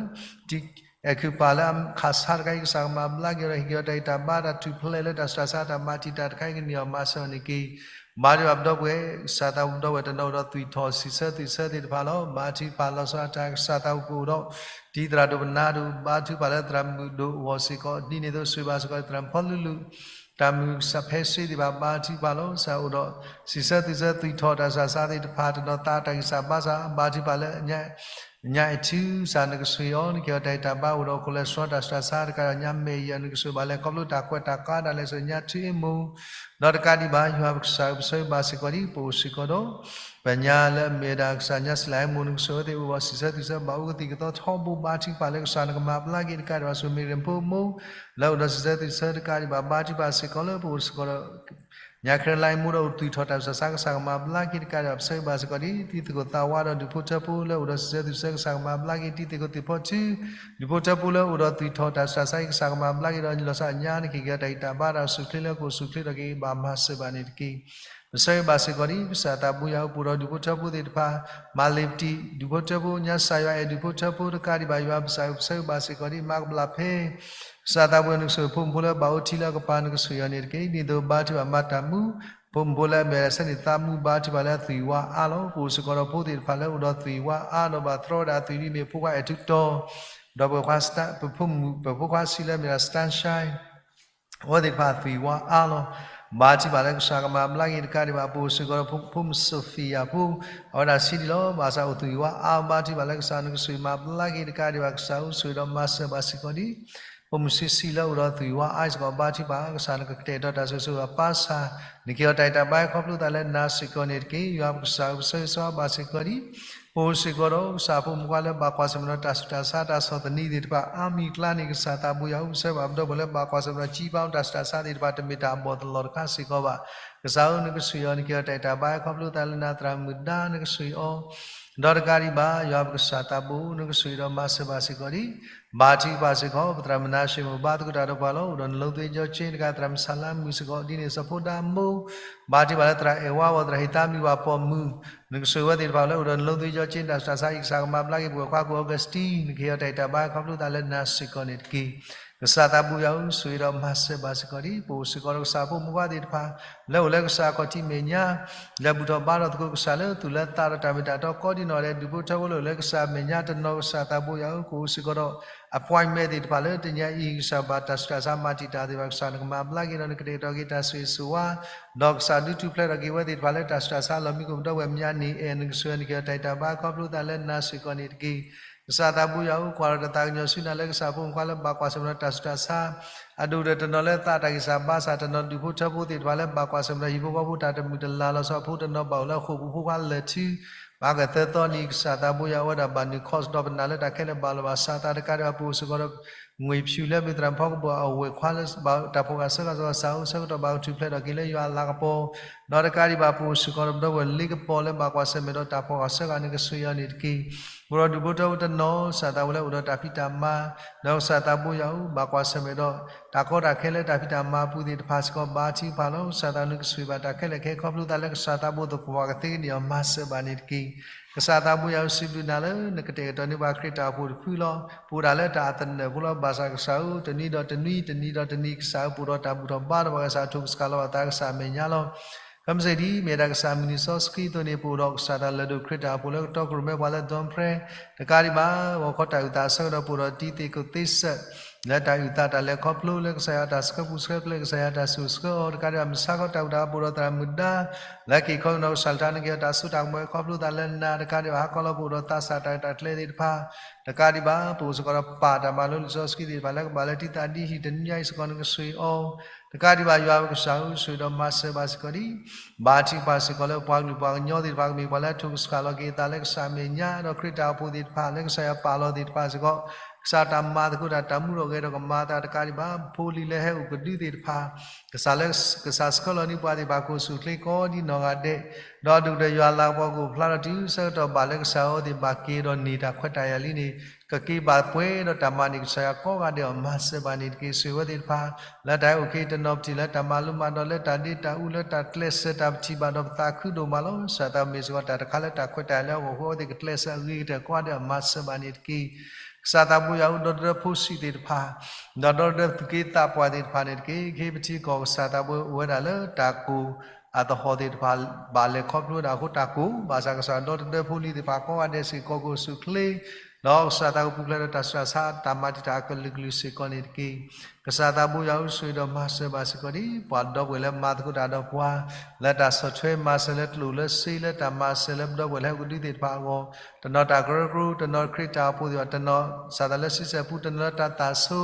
တံၤအဲၣ်ခုၣ်ပၢ်လၢအခၣ်ဆါတခါအံၤ ကစၢ်ကမၤဘျါက့ၤအီၤဒီးဟ့ၣ်က့ၤအီၤတၢ်ဂံၢ်တၢ်ဘါတၢ်ထူၣ်ဖျဲးလၢတၢ်စှၤဆါတၢ်မၤတံာ်တာ်တခါအံၤ ကန့ၢ်အီၤမၤစၢၤအီၤန့ၣ်တက့ၢ်. ဘါထုကဖၣ်ပဒီပုၢ်ဝဲၢ် ကစၢ်သးပဒီပုၢ်ဝဲၢ်တနီၤအိၣ်ဒီးသွံၣ်ထီၣ်စံးဆၢသွံၣ်ဆၢသ့ၣ်တဖၣ်လီၤ. ဘါထုကဖၣ်လီၤဆီဒၣ်တၢ်ကစၢ်သးပူၤအိၣ်ဒီး တံၤသရၣ်ဒိၣ်ပနါဒိၣ် ဘါထုကဖၣ်လၢသရၣ်မုၣ်ဒိၣ်အဂီၢ်စ့ၢ်ကီး ဒ်န့ၣ်အသိးဆိၣ်ဂ့ၤဘၣ်စ့ၢ်ကီး သရၣ်မုၣ်ဖီလူလူ သရၣ်မုၣ်ကစၢ်ဖဲစ့သ့ၣ်တဖၣ် ဘါထုကဖၣ်လီၤ. ကစၢ်အိၣ်ဒီး စံးဆၢသွံၣ်ဆၢသွံၣ်ထီၣ်တၢ်စှၤဆါသ့ၣ်တဖၣ် တနီၤသးတၢ်ဂံၢ်စၢ်ဘါစၢ် ဘါထုကဖၣ်လၢ ညါအဲၣ်ထူ ကစၢ်နကဆိၣ်ဂ့ၤအီၤ နက့ၤအီၤတၢ်ဂံၢ်တၢ်ဘါအိၣ်ဒီး cholesterol တၢ်စှၤဆါတကးဒီး ညါမဲာ်ယဲၢ် နကဆိၣ်ဂ့ၤဘၣ်လၢခီဖျိတၢ်ကွဲးတၢ်ကါဒၣ်လဲာ် ဆိၣ်ညါထုအ့မူ ဒီးတကးဒံးဘၣ် ယွၤပကစၢ်ဧၢ ပဆိၣ်ဂ့ၤဘၣ်စ့ၢ်ကီးဒ် ပအိၣ်စ့ၢ်ကီးဒီး ပညါလၢအမ့ၢ်ဝဲဒၣ်ကစၢ်ညါစံးလၢအ့မူ နကဆိၣ်ဂ့ၤသ့ၣ်အိၣ်ဒီးစံးဆၢသွံၣ်ဆၢဘၣ်အူကသံၣ်ကသီထီဘိ ဘါထုကဖၣ်လၢကစၢ်နကမၤဘျါက့ၤတကးဒံးဘၣ် ဆိၣ်မ့ၢ်ရ့ၣ်ဖိအမိၢ် လၢအိၣ်ဒီးစံးဆၢသွံၣ်ဆၢတကးဒံးဘၣ် ဘါထုကဖၣ်စ့ၢ်ကီးလၢပအိၣ်စ့ၢ်ကီးဒီး ညါခရံာ်လါအ့မူဒီးအိၣ်သွံၣ်ထီၣ်တၢ်စှၤဆါ ကစၢ်ကမၤဘျါက့ၤတကးဒံးဘၣ် ပဆိၣ်ဂ့ၤဘၣ်စ့ၢ်ကီးဒ် တံၤသကိးသးဝါဒီးဒူၣ်ဖိထၢဖိလၢအိၣ်ဒီးစံးဆၢသွံၣ်ဆၢ ကစၢ်ကမၤဘျါက့ၤ တံၤသကိးသ့ၣ်ဖီထူ ဒူၣ်ဖိထၢဖိလၢအိၣ်ဒီးသွံၣ်ထီၣ်တၢ်စှၤဆါအံၤ ကစၢ်ကမၤဘျါက့ၤဒီး လီၤဆီဒၣ်ညါ နက့ၤက့ၤအီၤတၢ်ဂံၢ်တၢ်ဘါတၢ်အိၣ်ဆူၣ်အိၣ်ချ့လၢကအိၣ်ဆူၣ်အိၣ်ချ့ဒီးက့ၤဘၣ်မၤစၢၤဘၣ်န့ၣ်တက့ၢ်. ပဆိၣ်ဂ့ၤဘၣ်စ့ၢ်ကီးဒ် ကစၢ်သးပူၤယွၤအိၣ်ပူၤဒီးဒူၣ်ဖိထၢဖိသ့ၣ်တဖၣ် မၤလ့ၤပတံၣ် ဒူၣ်ဖိထၢဖိ ညါစၢ်ယွၤအဲၣ်ဒူၣ်ဖိထၢဖိတကးဒံးဘၣ် ယွၤပကစၢ်ဧၢ ပဆိၣ်ဂ့ၤဘၣ်စ့ၢ်ကီးဒ် မၤကဘျၣ်ဖဲ ကစၢ်သးပူၤနကဆိၣ်ဂ့ၤ ဖိမုၣ်ဖိလၢဘၣ်အိၣ်ထံလၢအကပၤ နကဆိၣ်ဂ့ၤအီၤန့ၣ်တက့ၢ်. ဒ်သိးဘါထုကဖၣ်မၤတၢ်မူ ဖိမုၣ်ဖိလၢအမ့ၢ်ဝဲဒၣ်ဆၢန့ၣ်သးမူ ဘါထုကဖၣ်လၢအသွံၣ်ဝါအါလီၤ. ပအိၣ်စ့ၢ်ကီးဒီးဖိသ့ၣ်တဖၣ်လၢအိၣ်ဒီးသွံၣ်ဝါအါဒီး ဘၣ်သရီဝဲဒၣ်အသွံၣ်ဒ်မ့ၢ် ဖိခွါအဲၣ်ထူတီၤ ဒီးပ ပဖိခွါဆံးလၢအမ့ၢ်ဒၣ် Sunshine အဝဲသ့ၣ်တဖၣ်သွံၣ်ဝါအါလီၤ. ဘါထုကဖၣ်လၢကစၢ်ကမၤဘျါက့ၤတကးဒံးဘၣ် ပအိၣ်စ့ၢ်ကီးဒီးဖိမုၣ် Sophia ဖိ အဝဲဒၣ်ဆံးဒံးလီၤ. ဘၣ်ဆၣ်အိၣ်သွံၣ်ဝါအါ ဘါထုကဖၣ်လၢကစၢ်နကဆိၣ်ဂ့ၤမၤဘျါက့ၤတကးဒံးဘၣ် ကစၢ်အိၣ်ဆိၣ်ဂ့ၤဒီးမၤစၢၤဘၣ်စ့ၢ်ကီးဒ် ဖိမုၣ်ဆံးဆံးလၢအိၣ်ဒီးသွံၣ်ဝါအါစ့ၢ်ကီး ဘါထုကဖၣ် ကစၢ်နကကတဲာ်ကတီၤတၢ်ဆိၣ်ဂ့ၤဆိၣ်ဝါ ပၢ်ဆၢ် နက့ၤအီၤတၢ်ဂံၢ်တၢ်ဘါဟဲခီဖျိသးလၢနၤစ့ၢ်ကီးန့ၣ်တက့ၢ်. ယွၤပကစၢ်ဧၢ ပဆိၣ်ဂ့ၤဆိၣ်ဝါဘၣ်စ့ၢ်ကီးဒ် ပအိၣ်စ့ၢ်ကီးဒီး ကစၢ်ဖိမုၣ်ဖိခွါလၢဘၣ်ကွၢ်ဆၢၣ်မဲာ်ဒီးတၢ်ဆူးတၢ်ဆါတၢ်ဆီၣ်သနံးသ့ၣ်တဖၣ် အါမံၤအကျါန့ၣ် ကစၢ်သးပူၤယွၤဧၢ ပဆိၣ်ဂ့ၤဘၣ်ပဒီပုၢ်ဝဲၢ်လၢဘၣ်ကွၢ်ဆၢၣ်မဲာ်ဒီး ကံဘါတၢ်ဆူးတၢ်ဆါသ့ၣ်တဖၣ် တမ့ၢ်တၢ်အဘီၣ်သလီၢ်တခါစ့ၢ်ကီးဘၣ်. ကစၢ်ဧၢ နကဆိၣ်ဂ့ၤအီၤ နက့ၤအီၤတၢ်ဂံၢ်တၢ်ဘါဟဲခီဖျိသးလၢနၤ သရၣ်မုၣ်ဒါ နကဆိၣ်ဂ့ၤအီၤ ဒီးတကးဒံးဘၣ် ယွၤပကစၢ်သးဘိ နကဆိၣ်ဂ့ၤဒီးမၤစၢၤဘၣ်စ့ၢ်ကီးဒံး, ဘါထုကဖၣ်စ့ၢ်ကီး ပသရၣ်မုၣ်နၤၡ့ မ့ၢ်ဘါသကိးတၢ်ဒီးပှၤလီၤ. အိၣ်ဒီးနလိသ့ကၠီကၠ့ တကး သရၣ်မုၣ်ဆၣ်လါမုၣ်စ့ၢ်ကီး ဒ်န့ၣ်စီၤဖိဒါမိၢ်, ဘါထုကဖၣ်လၢသရၣ်အဲၣ်ဝါဝီၤ သရၣ်ဟ့ၣ်သးမံဝၤပိာ်မုၣ်, နကဆိၣ်ဂ့ၤဝဲသ့ၣ်တဖၣ်လၢအိၣ်ဒီးနလိသ့ကၠီကၠ့ တၢ်ဆူးတၢ်ဆါ ယကစၢ်ကမၤဘျါက့ၤ ပဝဲခွါကိၣ်အီကူးစတံ နကဟ့ၣ်အီၤတၢ်အဲၣ်တၢ်ဘါခီဖျိသးလၢနၤစ့ၢ်ကီးန့ၣ်တက့ၢ်. ကစၢ်သးဘိယွၤဧၢ, ဆိၣ်ဂ့ၤဒီးမၤစၢၤဘၣ်စ့ၢ်ကီးဒံး ပအိၣ်စ့ၢ်ကီးဒီးကစၢ်ဖိမုၣ်ခွါသ့ၣ်တဖၣ် လၢအိၣ်လၢကစၢ်အခီၣ်ထံးမဲာ်ညါ လၢဘူၣ်ထီၣ်ဘါထီၣ်သကိးကစၢ်လၢသူၣ်လၢသးဒီးတၢ်မ့ၢ်တၢ်တီကိးဒံနီၢ်ဂၤဒဲး ဒူၣ်ဖိထၢဖိလၢအိၣ်လၢကစၢ်မဲာ်ညါတနီၤ ကစၢ်သးဘိယွၤဧၢ, ကအိၣ်စ့ၢ်ကီးဒီး appointment သ့ၣ်တဖၣ်လၢတနံၤအံၤ ကစၢ်ဘၣ်တၢ်ဆူးတၢ်ဆါမၤတံာ်တာ်သ့ၣ်တဖၣ် ကစၢ်နကမၤဘျါက့ၤဒီး နကတဲာ်ကတီၤက့ၤတၢ်ဆိၣ်ဂ့ၤဆိၣ်ဝါ ဒီးကစၢ်ဒုးထူၣ်ဖျဲးထီၣ်က့ၤဝဲသ့ၣ်တဖၣ်လၢတၢ်ဆူးတၢ်ဆါလီၤမံကိၣ်ပဒီဝဲၢ်မၠါန့ၣ် အဲၣ်နကဆိၣ်ဂ့ၤနကဟ့ၣ်အီၤတၢ်အဲၣ်တၢ်ဘါခီဖျိသးလၢနၤစ့ၢ်ကီးန့ၣ်တက့ၢ်. ကစၢ်သးဘိယွၤဧၢ, ကွၢ်ဒီးတၢ်သးကညီၤဆူနၤလၢကစၢ်ဖိမုၣ်ခွါလၢဘၣ်ကွၢ်ဆၢၣ်မဲာ်ဒီးတၢ်ဆူးတၢ်ဆါ အဒိၣ်ဒီးတနီၤလၢသးတၢ်ဂံၢ်စၢ်ဘါစၢ် တနီၤဒူၣ်ဖိထၢဖိသ့ၣ်တဖၣ်လၢဘၣ်ကွၢ်ဆၢၣ်မဲာ်ဒီးဟံၣ်ဖိဃီဖိတၢ်တမုာ်တလၤလီၤဆီ အဖိတနီၤဘၣ်အိၣ်လၢဃိာ်ပူၤဖိခွါလၢာ်ထု ဘၣ်ကသၢသီနံၤ ကစၢ်သးဘိယွၤအိၣ်ဝဲဒၣ်ဘၣ်နုာ် course ဒီးပနာ်လၢတၢ်ခဲလၢာ်ဘၣ်လီၤဘၣ်စးသးတကးဒံးဘၣ် ပအိၣ်စ့ၢ်ကီးဒီး ငွေဖြူ လၢမ့ၢ်သရၣ်မုၣ်ဖီကပီၤအဝဲၢ်ခွါလၢဘၣ်တၢ်ဖီၣ်ဃာ်ဆှၢဃာ်စ့ၢ်ကီး ကစၢ်အိၣ်ဆၢကတီၢ်ဘၣ်ကထူၣ်ဖျဲးထီၣ်က့ၤလၢယွၤအလၤကပီၤ ဒီးတကးဒံးဘၣ် ပအိၣ်စ့ၢ်ကီးဒီးပဒီပုၢ်ဝဲၢ်လ့ကပီၤလၢဘၣ်ကွၢ်ဆၢၣ်မဲာ်ဒီးတၢ်ဖီၣ်ဃာ်ဆှၢဃာ်န့ၣ် ကဆိၣ်ဂ့ၤအီၤန့ၣ်တက့ၢ်. ပအိၣ်ဒီးဒူၣ်ဖိထၢဖိတနီၤ ကစၢ်သးဘိလၢအိၣ်ဒီးတၢ်ဖံးတၢ်မၤ ဒီးကစၢ်သးဘိယွၤဧၢ ဘၣ်ကွၢ်ဆၢၣ်မဲာ်ဒီး တၢ်ကီတၢ်ခဲလၢတၢ်ဖံးတၢ်မၤအပူၤသ့ၣ်တဖၣ်စ့ၢ်ကီး ဘါထုကဖၣ်လီၤ. ကစၢ်သးဘိနကဆိၣ်ဂ့ၤဘၣ်တၢ်ခဲလၢာ်ခဲဆ့ ခီဖျိသးလၢကစၢ်သးဘိသပှၢ်ကသ့ကန့ၢ်အီၤ မၤစၢၤဘၣ်န့ၣ်တက့ၢ်. ကစၢ်သးဘိယွၤဧၢ စံးဘျုးနၤလၢနကတဲာ်ကတီၤန့ၢ်ပှၤခရံာ်တၢ်အိၣ်ဖှိၣ်တဖုလီၤ. ပအိၣ်ဒၣ်လၢတၢ်အသနၢၣ်ဖိလီၤ. ဘၣ်ဆၣ်ကစၢ်ဧၢ တနွံဒီးတနွံ တနံၤဒီးတနံၤ ကစၢ်ဧၢ ပအိၣ်ဒီးတၢ်ဘူၣ်ထီၣ်ဘါထီၣ်ဘၣ် ကစၢ်ထိၣ်ကစၢ်လီၤဘၣ်သးကစၢ်အမဲာ်ညါလီၤ. ကမ့ၢ်စ့ၢ်ဒ်အံၤ မ့ၢ်ဒၣ်ကစၢ်မုၢ်နံၤစီဆှံအသိးန့ၣ် ပအိၣ်ဒီးကစၢ်တၢ်လၢၢ်ဒိၣ်ခရံာ်တၢ်အိၣ်ဖှိၣ်လၢကတီၢ်ကရူၢ်မဲပှၤလၢဒွၣ်ဖရဲ တကးဒံးဘၣ် ဂီၤခီတၢ်အုၣ်သးအဆၢကတီၢ်ပအိၣ်ဒီးတံၤသကိးသ့စၢၣ် လၢတၢ်အုၣ်သးတၢ်လဲၤခီဖျိလၢကစၢ်ယွၤတၢ်ဆှၢပူၤဆှၢကျဲ ကစၢ်ယွၤတၢ်ဆိၣ်ဆှၢအီၤ တကးဒံးဘၣ် မုၢ်ဆါခီတၢ်အိၣ်သးပအိၣ်ဒီးသရၣ်မုၣ်ဒါ လၢက့ၤခီကနီၤကစၢ်လၢတၢ်နက့ၤအီၤတၢ်စိတၢ်ကမီၤခီဖျိသးလၢနၤ တကးဒံးဘၣ် ဟါခီလီၤပအိၣ်ဒီးသးစၢ်တၢ်ရဲၣ်တၢ်ကျဲၤသ့ၣ်တဖၣ် တကးဒံးဘၣ် ပအိၣ်စ့ၢ်ကီးဒီးပၢ်တၢ်မၤလိလံာ်စီဆှံသ့ၣ်တဖၣ်လၢကဘၣ်လၢတံၤသကိးဒ်ဟံၣ်တနွံညါအံၤစ့ၢ်ကီး နကဆိၣ်ဂ့ၤအီၤ တကးဒံးဘၣ် ယွၤပကစၢ်ဧၢ ဆိၣ်ဂ့ၤဒီးမၤစၢၤဘၣ်စ့ၢ်ကီးဒ် ဘါထုကဖၣ်စ့ၢ်ကီးလၢပှၤကလုာ်ပှၤကညီသ့ၣ်တဖၣ် ကမ့ၢ်ပှၤလၢအထိၣ်ကစၢ်လီၤက့ၤအသးလၢကစၢ်အမဲာ်ညါ ဒီးခရံာ်တၢ်အိၣ်ဖှိၣ်သ့ၣ်တဖၣ် လၢကစၢ်ယွၤပာ်လီၤသ့ၣ်တဖၣ်စ့ၢ်ကီး ကစၢ်တၢ်မၤသကိးတၢ်တၢ်မူထီၣ်ဂဲၤထီၣ်ကမၤအသးတကးဒံးဘၣ် ဖိလံၤလၢဟဲအိၣ်ကဒုသ့ၣ်တဖၣ် ကစၢ်လၢ ကစၢ်ဆှၢလီၤန့ၢ်ပှၤသ့ၣ်တဖၣ် ကအိၣ်ဆူၣ်အိၣ်ချ့ကိးဒ်နီၢ်ဂၤဒဲး ဒီးဒိၣ်ကတၢၢ်ယွၤလၤကပီၤကအိၣ်ဖျါထီၣ်တုၤဆၢကတီၢ်ဘၣ်လၢကစၢ်အဝဲသ့ၣ်ဘၣ်က့ၤဒီးန့ၢ်တၢ်ခွဲးတၢ်ယာ်လံန့ၣ် ကက့ၤဘၣ်ပှဲၤဒီးတၢ်မၤန့ၢ်ကစၢ်ယွၤကိးဂၤဒဲးအီၤ မၤစၢၤဘၣ်န့ၣ်တက့ၢ်. ဆိၣ်ဂ့ၤဝဲသ့ၣ်တဖၣ် လၢတၢ်အဲၣ်အုၣ်ခ့တနီၤပထံၣ် လၢတၢ်ဒ့တၢ်အူလၢတၢ်ကျဲးစၢးတၢ်ပထံၣ်ဘၣ်ဒီးပသးခုဒိၣ်မးလီၤ. ကစၢ်သးမ့ၢ်စ့ၢ်ကီးတၢ်တခါလၢတၢ်ခွဲးတၢ်ယာ်လၢအဂီၢ် ဃိအဝဲသ့ၣ်ကကျဲးစၢးအဂ့ၤကတၢၢ်ကိးဂၤဒဲးအီၤ မၤစၢၤဘၣ်န့ၣ်တက့ၢ်. ကစၢ်သးဘိယွၤဧၢ ဒီတဒၢဖိဆံးသ့ၣ်တဖၣ် ဒီးဒီတဒၢသူၣ်က့သးပှၢ်သ့ၣ်တဖၣ်န့ၣ်တက့ၢ်. ခ့ပထံကီၢ်ကစၢ်သးဘိအိၣ်ဝဲဒၣ်လၢတၢ်ကိၢ်အသဟီၣ်သ့ၣ်တဖၣ် ဘၣ်လဲၤခီဖျိဝဲဒၣ်အဃိတၢ်ကိၢ် ဘၣ်ဆၣ်ကစၢ်ဒီတဒၢဖိလံၤသ့ၣ်တဖၣ်ကိးဂၤဒဲးစ့ၢ်ကီးကအိၣ်ဆူၣ်အိၣ်ချ့ ဒီးကစၢ်သးကပူၤဖျဲးဒီးတၢ်ဆူးတၢ်ဆါတၢ်မၤတံာ်တာ်အကလုာ်ကလုာ်စ့ၢ်ကီးန့ၣ်တက့ၢ်. ကစၢ်သးဘိယွၤဧၢ ဆိၣ်ဂ့ၤဒီးမၤစၢၤဘၣ်စ့ၢ်ကီးဒ် ပှၤဒီပုၢ်ဝဲၢ်လၢမၤသကိးတၢ်ဒီးပှၤ လၢတၢ်ဆီၣ်ထွဲမၤစၢၤလၢကျိၣ်လၢစ့လၢတၢ်မၤစၢၤလၢပဒီပုၢ်ဝဲၢ်လၢဟဲအိၣ်ကဒုသ့ၣ်တဖၣ်အဂီၢ် တနီၤတၢ်ကရၢကရိ တနီၤခရံာ်တၢ်အိၣ်ဖှိၣ်သ့ၣ်တဖၣ် တနီၤစးသးလၢဆံဆဲၣ်ပူ တနီၤလၢတၢ်သးဆိ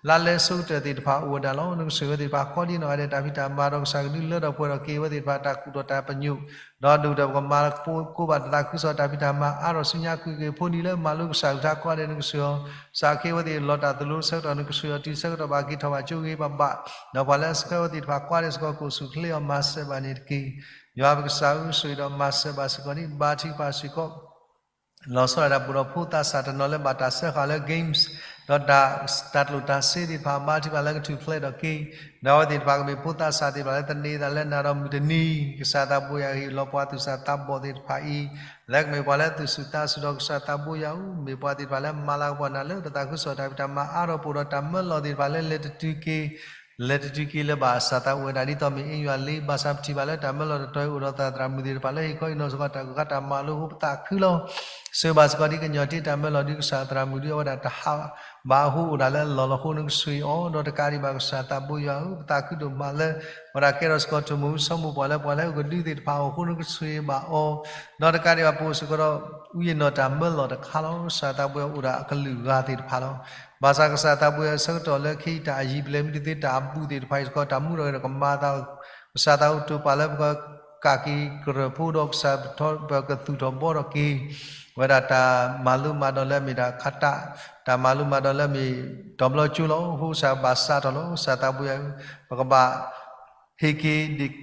လါလဲဆိကတၢၢ်သ့ၣ်တဖၣ်အိၣ်ဝဲဒၣ်လီၤ. နကဆိၣ်ဂ့ၤဝဲသ့ၣ်တဖၣ် ကိးဒ်နီၢ်ဂၤဒဲး တၢ်ဖံးတၢ်မၤဒီးကစၢ်ကဒုးလၢထီၣ်ပှဲၤထီၣ်က့ၤဝဲသ့ၣ်တဖၣ် တၢ်ကူၣ်ထီၣ်တၢ်ပညိၣ် ဒီးဒိၣ်ကတၢၢ်ပကမၤ ကိးဘၣ်တၢ်သးခုကစီၣ်တၢ်ဖံးတၢ်မၤအါထီၣ်ဆူညါ ကွံာ်က့ၤဖိနံၤလၢမၤလိကစၢ်ကလုၢ်ကထါကိးဂၤဒဲး နကဆိၣ်ဂ့ၤအီၤ စးခ့ဝဲသ့ၣ်လီၤတၢ်သိၣ်လိဆၢကတီၢ် နကဆိၣ်ဂ့ၤအီၤတုၤဆၢကတီၢ်ဘၣ်က့ၤထီၣ်ဘၣ်ကၠိဂ့ၤဘၣ်ဘၣ် ဒီးပှၤလၢအဆှၢဝဲသ့ၣ်တဖၣ်ကိးဂၤဒဲးစ့ၢ်ကီး ကအိၣ်ဆူၣ်အိၣ်ချ့အီၤ မၤစၢၤဘၣ်န့ၣ်တက့ၢ်. ယွၤပကစၢ်ဧၢ ဆိၣ်ဂ့ၤဒီးမၤစၢၤဘၣ်စ့ၢ်ကီးဒ် ဘါထုကဖၣ်စ့ၢ်ကီး လီၤဆီဒၣ်တၢ်ပအိၣ်ဒီးဖိသးစၢ်တနီၤလၢဘၣ်တၢ်စၢဃာ်လၢ games ဒီးတၢ် တၢ်ကျိၣ်တၢ်စ့သ့ၣ်တဖၣ် ဘါထုကဖၣ်လၢကထူၣ်ဖျဲးထီၣ်က့ၤ ဒီးအဝဲသ့ၣ်တဖၣ်ကမ့ၢ်ဖိသးစၢ်သ့ၣ်တဖၣ်လၢသန့ၤသးလၢနၤဒီးမုၢ်တနံၤ ကစၢ်သးဘိယွၤဟ့ၣ်လီၤပှၤသူၣ်စၢ်သးဘီၣ်သ့ၣ်တဖၣ်အံၤ လၢကမ့ၢ်ပှၤလၢသူၣ်ဆူၣ်သးဆူၣ်ဒီးကစၢ်သးဘိယွၤဧၢ မ့ၢ်ပှၤသ့ၣ်တဖၣ်လၢမၤလၤကပီၤနၤလၢတၢ်သးခုကစီၣ်တၢ်ဖံးတၢ်မၤအါထီၣ်ပအိၣ်ဒီးတၢ်မၢလီၤသ့ၣ်တဖၣ်လၢလဲၤတတုၤက့ၤ လဲၤတတုၤက့ၤလၢၤဘၣ်အစၢ်သးအိၣ်ဝဲဒၣ် ဒ်သိးမ့ၢ်အ့ယွၤလ့ ဘၣ်ဆၣ်ပထံၣ်ဘၣ်လၢတၢ်မၢလီၤတတီၤအံၤအိၣ်ဒီးသရၣ်သရၣ်မုၣ်သ့ၣ်တဖၣ်လၢဟ့ၣ်ခီဟ့ၣ်နီၤစ့ၢ်ကီးတၢ်ကီတၢ်ခဲတၢ်မၤလိအဃိပသးခုလီၤ. ဆိၣ်ဂ့ၤဘၣ်စ့ၢ်ကီးဒ်ကညီၤတ့တၢ်မၢလီၤဒုးကစၢ်သရၣ်မုၣ်ဒုးအဝဲဒၣ်တဟး ဘၣ်အဃိအိၣ်ဒၣ်လၢအလီၢ်လီၤအဃိ နကဆိၣ်ဂ့ၤအီၤ ဒီးတကးဒံးဘၣ်ကစၢ်သးဘိယွၤဧၢ ပသးခုဒိၣ်မးလၢ ပဝဲဒၣ်ကဲထီၣ်စ့ၢ်ကီးထိၣ်မူဆိကမိၣ်ပှၤလၢပှၤလၢဟဲအိၣ်ကဒုသ့ၣ်တဖၣ်အဃိ နကဆိၣ်ဂ့ၤဘၣ်အီၤ ဒီးတကးဒံးဘၣ်ပအိၣ်စ့ၢ်ကီးဒီး အူယနီၢ်တၢ်မၢလီၤတခါလီၤ. ကစၢ်သးဘိယွၤအိၣ်ဒၣ်အကလုာ်ဂၤသ့ၣ်တဖၣ်လီၤ. ဘၣ်ဆၣ်ကစၢ်သးဘိယွၤဆၢကတီၢ်လၢခ့ယုၢ်တၢ်အယံၤပလဲၤမံတသ့တၢ်အဘူးသ့ၣ်တဖၣ်အံၤစ့ၢ်ကီး တၢ်မူထီၣ်ဂဲၤထီၣ်ကမၤအသး ကစၢ်သးအိၣ်တိာ်ပာ်လၢပကကးက့ၤကရၢၢ်ဖိဒီးကစၢ်ပကသူၣ်ထီၣ်ဘှီထီၣ်က့ၤ ဝဲဒၣ်တၢ်မၤလိမၤဒိးလၢအမ့ၢ်တၢ်ခးတၢ် တၢ်မၤလိမၤဒိးလၢအမ့ၢ်တဘျီကၠိလီၤ. အဃိကစၢ်ဘၣ်စးထီၣ်လီၤ. ကစၢ်သးဘိယွၤ ပကဘၣ်ဟ့ၣ်က့ၤဒ့ၣ်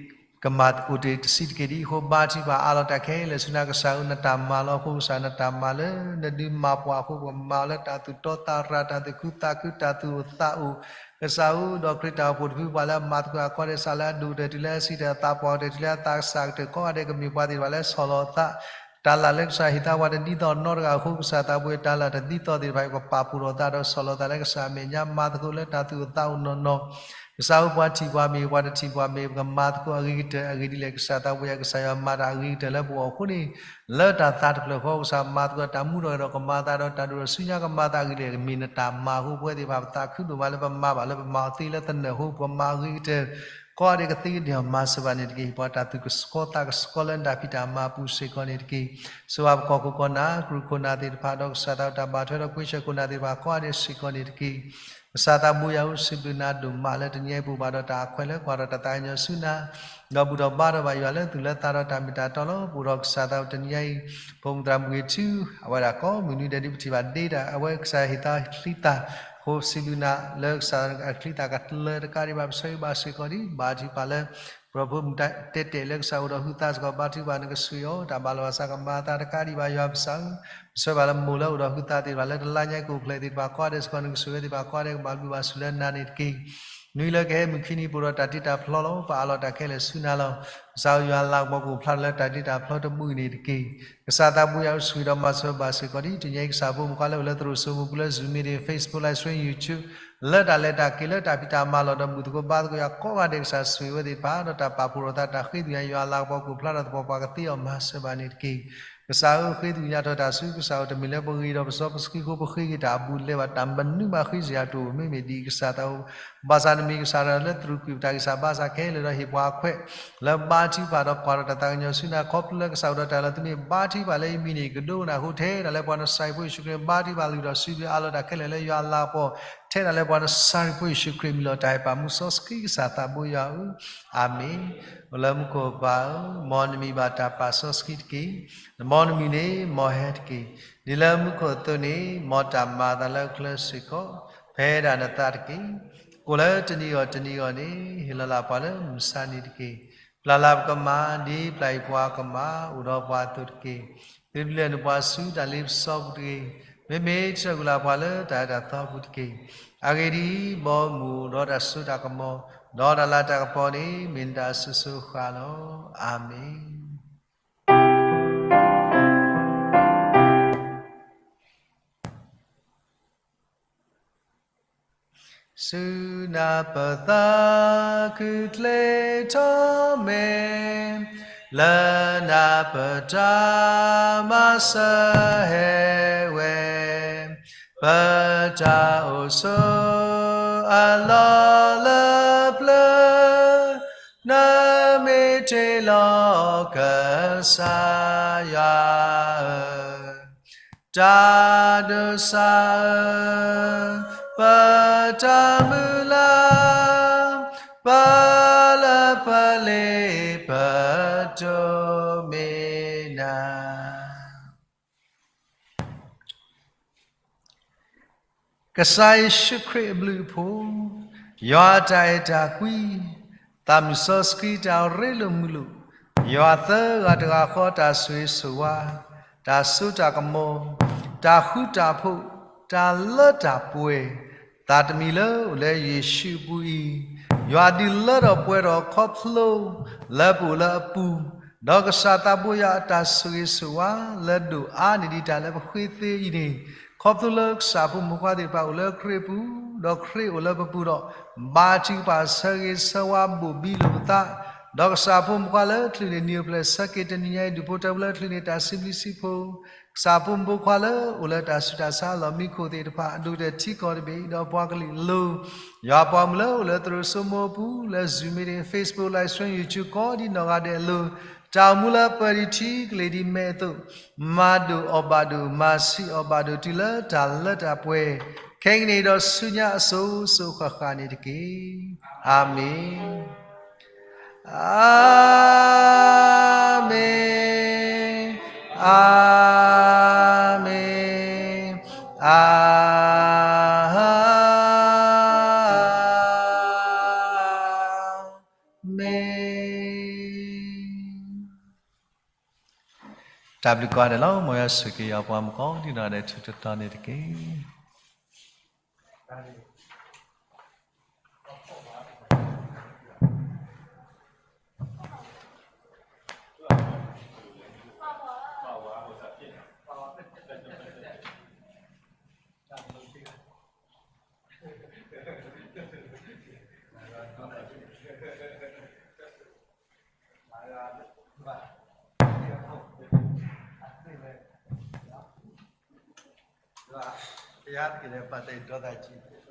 ကမၤအိၣ်တ့ၢ်တဆံးတက့ၢ်. ဒ်အံၤအဃိ ဘါထုကဖၣ်အးလီၤတၢ်ခဲလၢာ်ဆူနၤ ကစၢ်ဧၢ, နတၢ်မၤလီၤအဃိ ကစၢ် နတၢ်မၤလၢနဒုးမၤပှၤအဃိ ပကမၤအီၤလၢတၢ်သူၣ်တီသးရၤ တၢ်သူၣ်ခုသးခု တၢ်သူၣ်အိၣ်သးအိၣ်, ကစၢ်ဧၢ, ဒီးခရံာ်တၢ်အိၣ်ဖှိၣ်တဖု ပှၤလၢအမၤသကိးအကီၢ်ဒဲး ကစၢ်လၢအဒိၣ်ကတၢၢ်တုၤလၢအဆံးကတၢၢ် အသးပှၢ်ကတၢၢ်တုၤလၢအသးကစၢ်ကတၢၢ် ကိးဂၤဒဲး ကမ့ၢ်ပှၤသ့ၣ်တဖၣ်လၢဆီၣ်လီၤအသး တၢ်လၢ်လၢကစၢ်ဟ့ၣ်သးပှၤတဒ်သိးနီတဂၤအဃိ ကစၢ်သးဘိယွၤ တၢ်လၢ်တဒ်သိးသ့ၣ်တဖၣ် ပကပာ်ဖှိၣ်ထီၣ်သးဒီးဆီၣ်လီၤသးလၢကစၢ်အမဲာ်ညါ မၤသကိးလၢတၢ်သူၣ်အိၣ်သးအိၣ်နီၢ်နီၢ်, ကစၢ်ဧၢ, ပှၤထံၣ်ပှၤမ့ၢ် ပှၤတထံၣ်ပှၤမ့ၢ် ပကမၤသကိးအဂ့ၤကတၢၢ်အဂ့ၢ်ဒ်လဲၣ်. ကစၢ်သးဘိယွၤ ကစၢ်ယွၤမၤတၢ်အဂ့ၤကတၢၢ်လၢပဂီၢ်အဃိန့ၣ် လၢတၢ်သးတဖျၢၣ်ဃီ ကစၢ်မၤသကိးတၢ်မူထီၣ်က့ၤဒီးကမၤသးဒီးတၢ်ဒိၣ်ထီၣ်ဆူညါ ကမၤသးအဂ့ၢ်ဒ်လဲၣ် ကမ့ၢ်နတၢ်မၤအဃိ ပဝဲသ့ၣ်တဖၣ် ပသးခုဒိၣ်မးလၢပမၤဘၣ်လၢပမၤအီၤသ့လၢသနၢၣ်အဃိ ပမၤအဂ့ၤကတၢၢ် ကိးဂၤဒဲးကသ့ကန့ၢ်အီၤမၤစၢၤဘၣ်န့ၣ်တက့ၢ်. ပှၤတၢ်သူၣ်ကဆှီသးကဆှီလၢနတၢ်ဖံးတၢ်မၤအပူၤစ့ၢ်ကီးန့ၣ်တက့ၢ်. စၢၤဘၣ်ပှၤခိၣ်ခိၣ်နၢ် ကရူၢ်ခိၣ်နၢ်သ့ၣ်တဖၣ် ဒီးကစၢ်သးတၢ်ဘၣ်ထွဲဒီးကွံဆၢၣ်ခိၣ်နၢ်သ့ၣ်တဖၣ် ကိးဂၤဒဲးစ့ၢ်ကီးန့ၣ်တက့ၢ်. ကစၢ်သးဘိယွၤဧၢ စံးဘျုးနၤဒိၣ်မးလၢတနံၤအံၤပအိၣ်ဘၣ်ဒီးတၢ်အခွဲးလၢကွၢ်ထီၣ်တၢ်သးကညီၤဆူနၤ, ဒီးဘူၣ်ထီၣ်ဘါထီၣ်ဘၣ်ယွၤလၢသူၣ်လၢသးဒီးတၢ်မ့ၢ်တၢ်တီလီၤ. ပအိၣ်ဒီးကစၢ်သးတနံၤအံၤ ဖိမုၣ်သရၣ်မုၢ်ဂ့ၤထူ အဝဲဒၣ်ကိးမုၢ်နွံဒဲးဒ်ပထံၣ်ဘၣ်ဒ့တၢ် အဝဲကစၢ်ဟ့ၣ်သးချံသၣ်အဃိ ပစံးဘျုးနၤလၢကစၢ်အချံသၣ်ကတလၢတကးဒံးဘၣ် ပဆၢဂ့ၤဘၣ်စ့ၢ်ကီးဒံး ဘါထုကဖၣ်လၢ ပှၤဖိမုၣ်တဲတဲာ်လၢကစၢ်အိၣ်ဒီးဟုသးစ့ၢ်ကီး ဘါထုကဖၣ်နကဆိၣ်ဂ့ၤအီၤ တၢ်ဘၣ်လီၤဘၣ်စးကမၤအသးတကးဒံးဘၣ်ယွၤပစၢ်ဧၢ, ပဆၢဘၣ်လၢမိၢ်လၢအိၣ်ဒီးဟုသးသ့ၣ်တဖၣ်လၢတလါညါကိၣ်ဖျဲးသ့ၣ်တဖၣ် ကိးဂၤဒဲးစ့ၢ်ကီးနကဆိၣ်ဂ့ၤသ့ၣ်တဖၣ် ကိးဂၤဒဲးကဘၣ်ဘျုးဘၣ်ဆိၣ်လၢနၤန့ၣ်တက့ၢ်. နွံလၢကဟဲမုၢ်ခံနံၤပအိၣ်ဒီးတၢ်တ့တၢ်ဖျီလီၤ. ပအးလီၤတၢ်ခဲလၢာ်ဆူနၤလီၤ. ကစၢ်ဧၢ ယွၤလၤကပီၤကအိၣ်ဖျါထီၣ်လၢတၢ်တ့တၢ်ဖျီတမူအံၤန့ၣ်တက့ၢ်. ကစၢ်သးဘိယွၤဧၢ ဆိၣ်ဂ့ၤဒီးမၤစၢၤဘၣ်စ့ၢ်ကီးဒံး တနံၤအံၤကစၢ်ဖိမုၣ်ခွါလၢအိၣ်လၢသရိာ်စိမိၤပူၤလၢ Zoom meeting, Facebook live stream, YouTube လၢတၢ်လဲၤတၢ်က့ၤလၢတၢ်ဖံးတၢ်မၤလီၢ်ဒီးဘူၣ်သကိးဘါသကိးယွၤကိးဂၤဒဲး ကစၢ်ဆိၣ်ဂ့ၤဝဲသ့ၣ်တဖၣ် ဒီးတၢ်ပာ်ဖှိၣ်ထီၣ်သးတၢ်ဃ့ကညးယွၤလၤကပီၤကအိၣ်ဖျါထီၣ်သပှၢ်ပှၢ်ကသ့အီၤမၤစၢၤဘၣ်န့ၣ်တက့ၢ်. ကစၢ်ဧၢ ဃ့ကညးထီၣ်တၢ်ဆူကစၢ်ဧၢ တမ့ၢ်လၢပဂ့ၤဒီးပစီပစခံအဃိ ပဃ့က့ၤတၢ်အဘူးအလဲဘၣ် တၢ်မနုၤမးဃ့စ့ၢ်ကီးတအိၣ် မ့မ့ၢ်ဒ်အံၤ ကစၢ်သး ဘၣ်ဆၣ်နမ့ၢ်ကစၢ်တဂၤလၢသရူးကွံာ်ပတၢ်ဂံၢ်စၢ်ဘါစၢ်ခဲလၢာ်ဒီးဟ့ၣ်ပှၤအခွဲး လၢဘါထုကဖၣ်ဒီးကွၢ်ထီၣ်တၢ်သးကညီၤဆူနၤ ခီဖျိလၢကစၢ်အိၣ်ဒီးတၢ်လၢသုမ့ၢ်ဘါထုကဖၣ်လၢအံၤမံၤန့ၣ် ကဒိကနၣ်အဃိ ထဲဒၣ်လၢပှၤနစၢ်ရံဖိယ့ၣ်ၡူးခရံာ် ဘါထုကဖၣ်လုၢ်ထီၣ်စံးဘျုးအးလီၤတၢ်ခဲလၢာ်လၢယွၤအလၤကပီၤ ထဲဒၣ်လၢပှၤနစၢ်ရံဖိယ့ၣ်ၡူးခရံာ်မံၤလီၤ. တၢ်အဲၣ်ပာ်မူစီဆှံကစၢ်သးဘိယွၤဧၢ, အၤမ့ၣ်. အိၣ်လၢမူခိၣ်ပၢ်ဧၢ, မ်နမံၤဘၣ်တၢ်ပာ်စီဆှံတက့ၢ်. မ်နမုၢ်နံၤန့ၣ် မ်ဟဲတက့ၢ်. ဒ်လၢမူခိၣ်အသိးန့ၣ် မ်တၢ်မၤအသးလၢအချၢစ့ၢ်ကီး, ဖဲဒၣ်နသးတက့ၢ်. ကိၣ်လၢတနံၤအဂီၢ်တနံၤအဂီၢ်န့ၣ် ဟ့ၣ်လီၤလၢပှၤလၢမုၢ်ဆါနံၤတက့ၢ်. ပျၢ်လၢပကမၣ် ဒ်ပျၢ်အံၤပှၤကမၣ် အိၣ်ဒီးပှၤအသိးတက့ၢ်. သုတလဲၤနုာ်ပှၤဆူတၢ်လ့ပစီပူၤတဂ့ၤ. မ့မ့ၢ်ဆှၢကွံာ်လၢပှၤလၢတၢ်အၢတၢ်သီပူၤတက့ၢ်. အဂ့ၢ်ဒ်အံၤ, ဘီမုၢ်ဒီးတၢ်စိတၢ်ကမီၤ, ဒီးတၢ်လၤတၢ်ကပီၤန့ၣ် မ့ၢ်နတၢ်အစိၤစိၤအဃၣ်လီၤ. အၤမ့ၣ်. ဆူနၢ်ပသးခုချ့ထီၣ်မဲာ်, လၢနၢ်ပတၢ်မၤစၢၤဟဲဝဲ, ပတၢ်အိၣ်ဆိးအလီၢ်လၢပျၢၤ, နမ့ၢ်တ့လီၤကစၢ်ယွၤဧၢ တၢ်ဒိးစၢ်ဧၢ, ပတၢ်မုၢ်လၢ်, ပလၢပလ့ပတိၢ်မ့ၢ်နၤ. ကစၢ်ယ့ၣ်ၡူးခရံာ်အဘျုးအဖှိၣ်, ယွၤအတၢ်အဲၣ်တၢ်ကွံ, သးမုၢ်စီဆှံတၢ်ရ့လိာ်မုာ်လိာ်, ယွၤသၢဂၤတဂၤဃီတၢ်ဆိၣ်ဂ့ၤဆိၣ်ဝါ, တၢ်စိတၢ်ကမီၤ, တၢ်ဃူတၢ်ဖိး, တၢ်လၢတၢ်ပှဲၤ, သးတမံၤလၢအိၣ်လၢယ့ၣ်ၡူးအပူၤအံၤ, ယွၤဒုးလၢထီၣ်ပှဲၤထီၣ်ခီဖျိ လၢပအိၣ်လၢအပူၤ, ဒီးကစၢ်သးဘိယွၤအတၢ်ဆိၣ်ဂ့ၤဆိၣ်ဝါလၢဒိၣ်အါန့ၢ်ဒံးတၢ်လၢပဃ့သ့အံၤန့ၣ်, ခီဖျိလၢကစၢ်ဖိမုၣ်ခွါသ့ၣ်တဖၣ်အိၣ်လၢခရံာ်အပူၤ, ဒီးခရံာ်အိၣ်လၢပပူၤဒီး, ဘါထုကဖၣ်ဆၢဂ့ၤဆၢဝါဘိၣ်ဘံလိာ်ပသး, ဒီးကစၢ်ဖိမုၣ်ခွါလၢချုးန့ၢ်နံၤအိၣ်ဖျဲၣ်ဆၢက့ၤတနံၤညါအံၤ ဒူၣ်ဖိထၢဖိလၢချုးန့ၢ်တၢ်စံးဘျုးစံးဖှိၣ် ကစၢ်ဖိမုၣ်ဖိခွါလၢအိၣ်လၢတၢ်ဆူးတၢ်ဆါအလီၢ်မံခိၣ်သ့ၣ်တဖၣ် အဒိၣ်ကတၢၢ်ထံကီၢ်တဘ့ၣ် ဒီးပှၤကလုာ်အလိၤ, ယွၤပှၤမုၣ်လၢအိၣ်လၢသရိာ်စိမိၤအပူၤ လၢ Zoom meeting, Facebook live stream, YouTube ကိးဒ်နီၢ်ဂၤဒဲးအလိၤ, တၢ်အိၣ်မူလၢပၢၢ်ဒံးထံကလ့ၤဒ်မဲးအသိး, မၤဒိၣ်အီၣ်ဘၣ်ဒိၣ် မၤဆံးအီၣ်ဘၣ်ဒိၣ်တုၤလၢတၢ်လၢတၢ်ပှဲၤ, ခဲကနံၣ်အံၤဒီးဆူညါအစိၤစိၤဃၣ်ဃၣ်န့ၣ်တက့ၢ်. အၤမ့ၣ်. အၤမ့ၣ်, အၤမ့ၣ်, အၤမ့ၣ်. တၢ်ဘျုးကိးဂၤဒဲးလီၤ. မ်ယွၤဆိၣ်ဂ့ၤက့ၤယွၤပှၤမုၣ်ကိးဒံနီၢ်ဂၤဒဲး ထူးထူးတီၤတီၤန့ၣ်တက့ၢ်. ဘုရားသခင်နဲ့ပတ်သက်ရင် ဒေါသကြီးတယ်။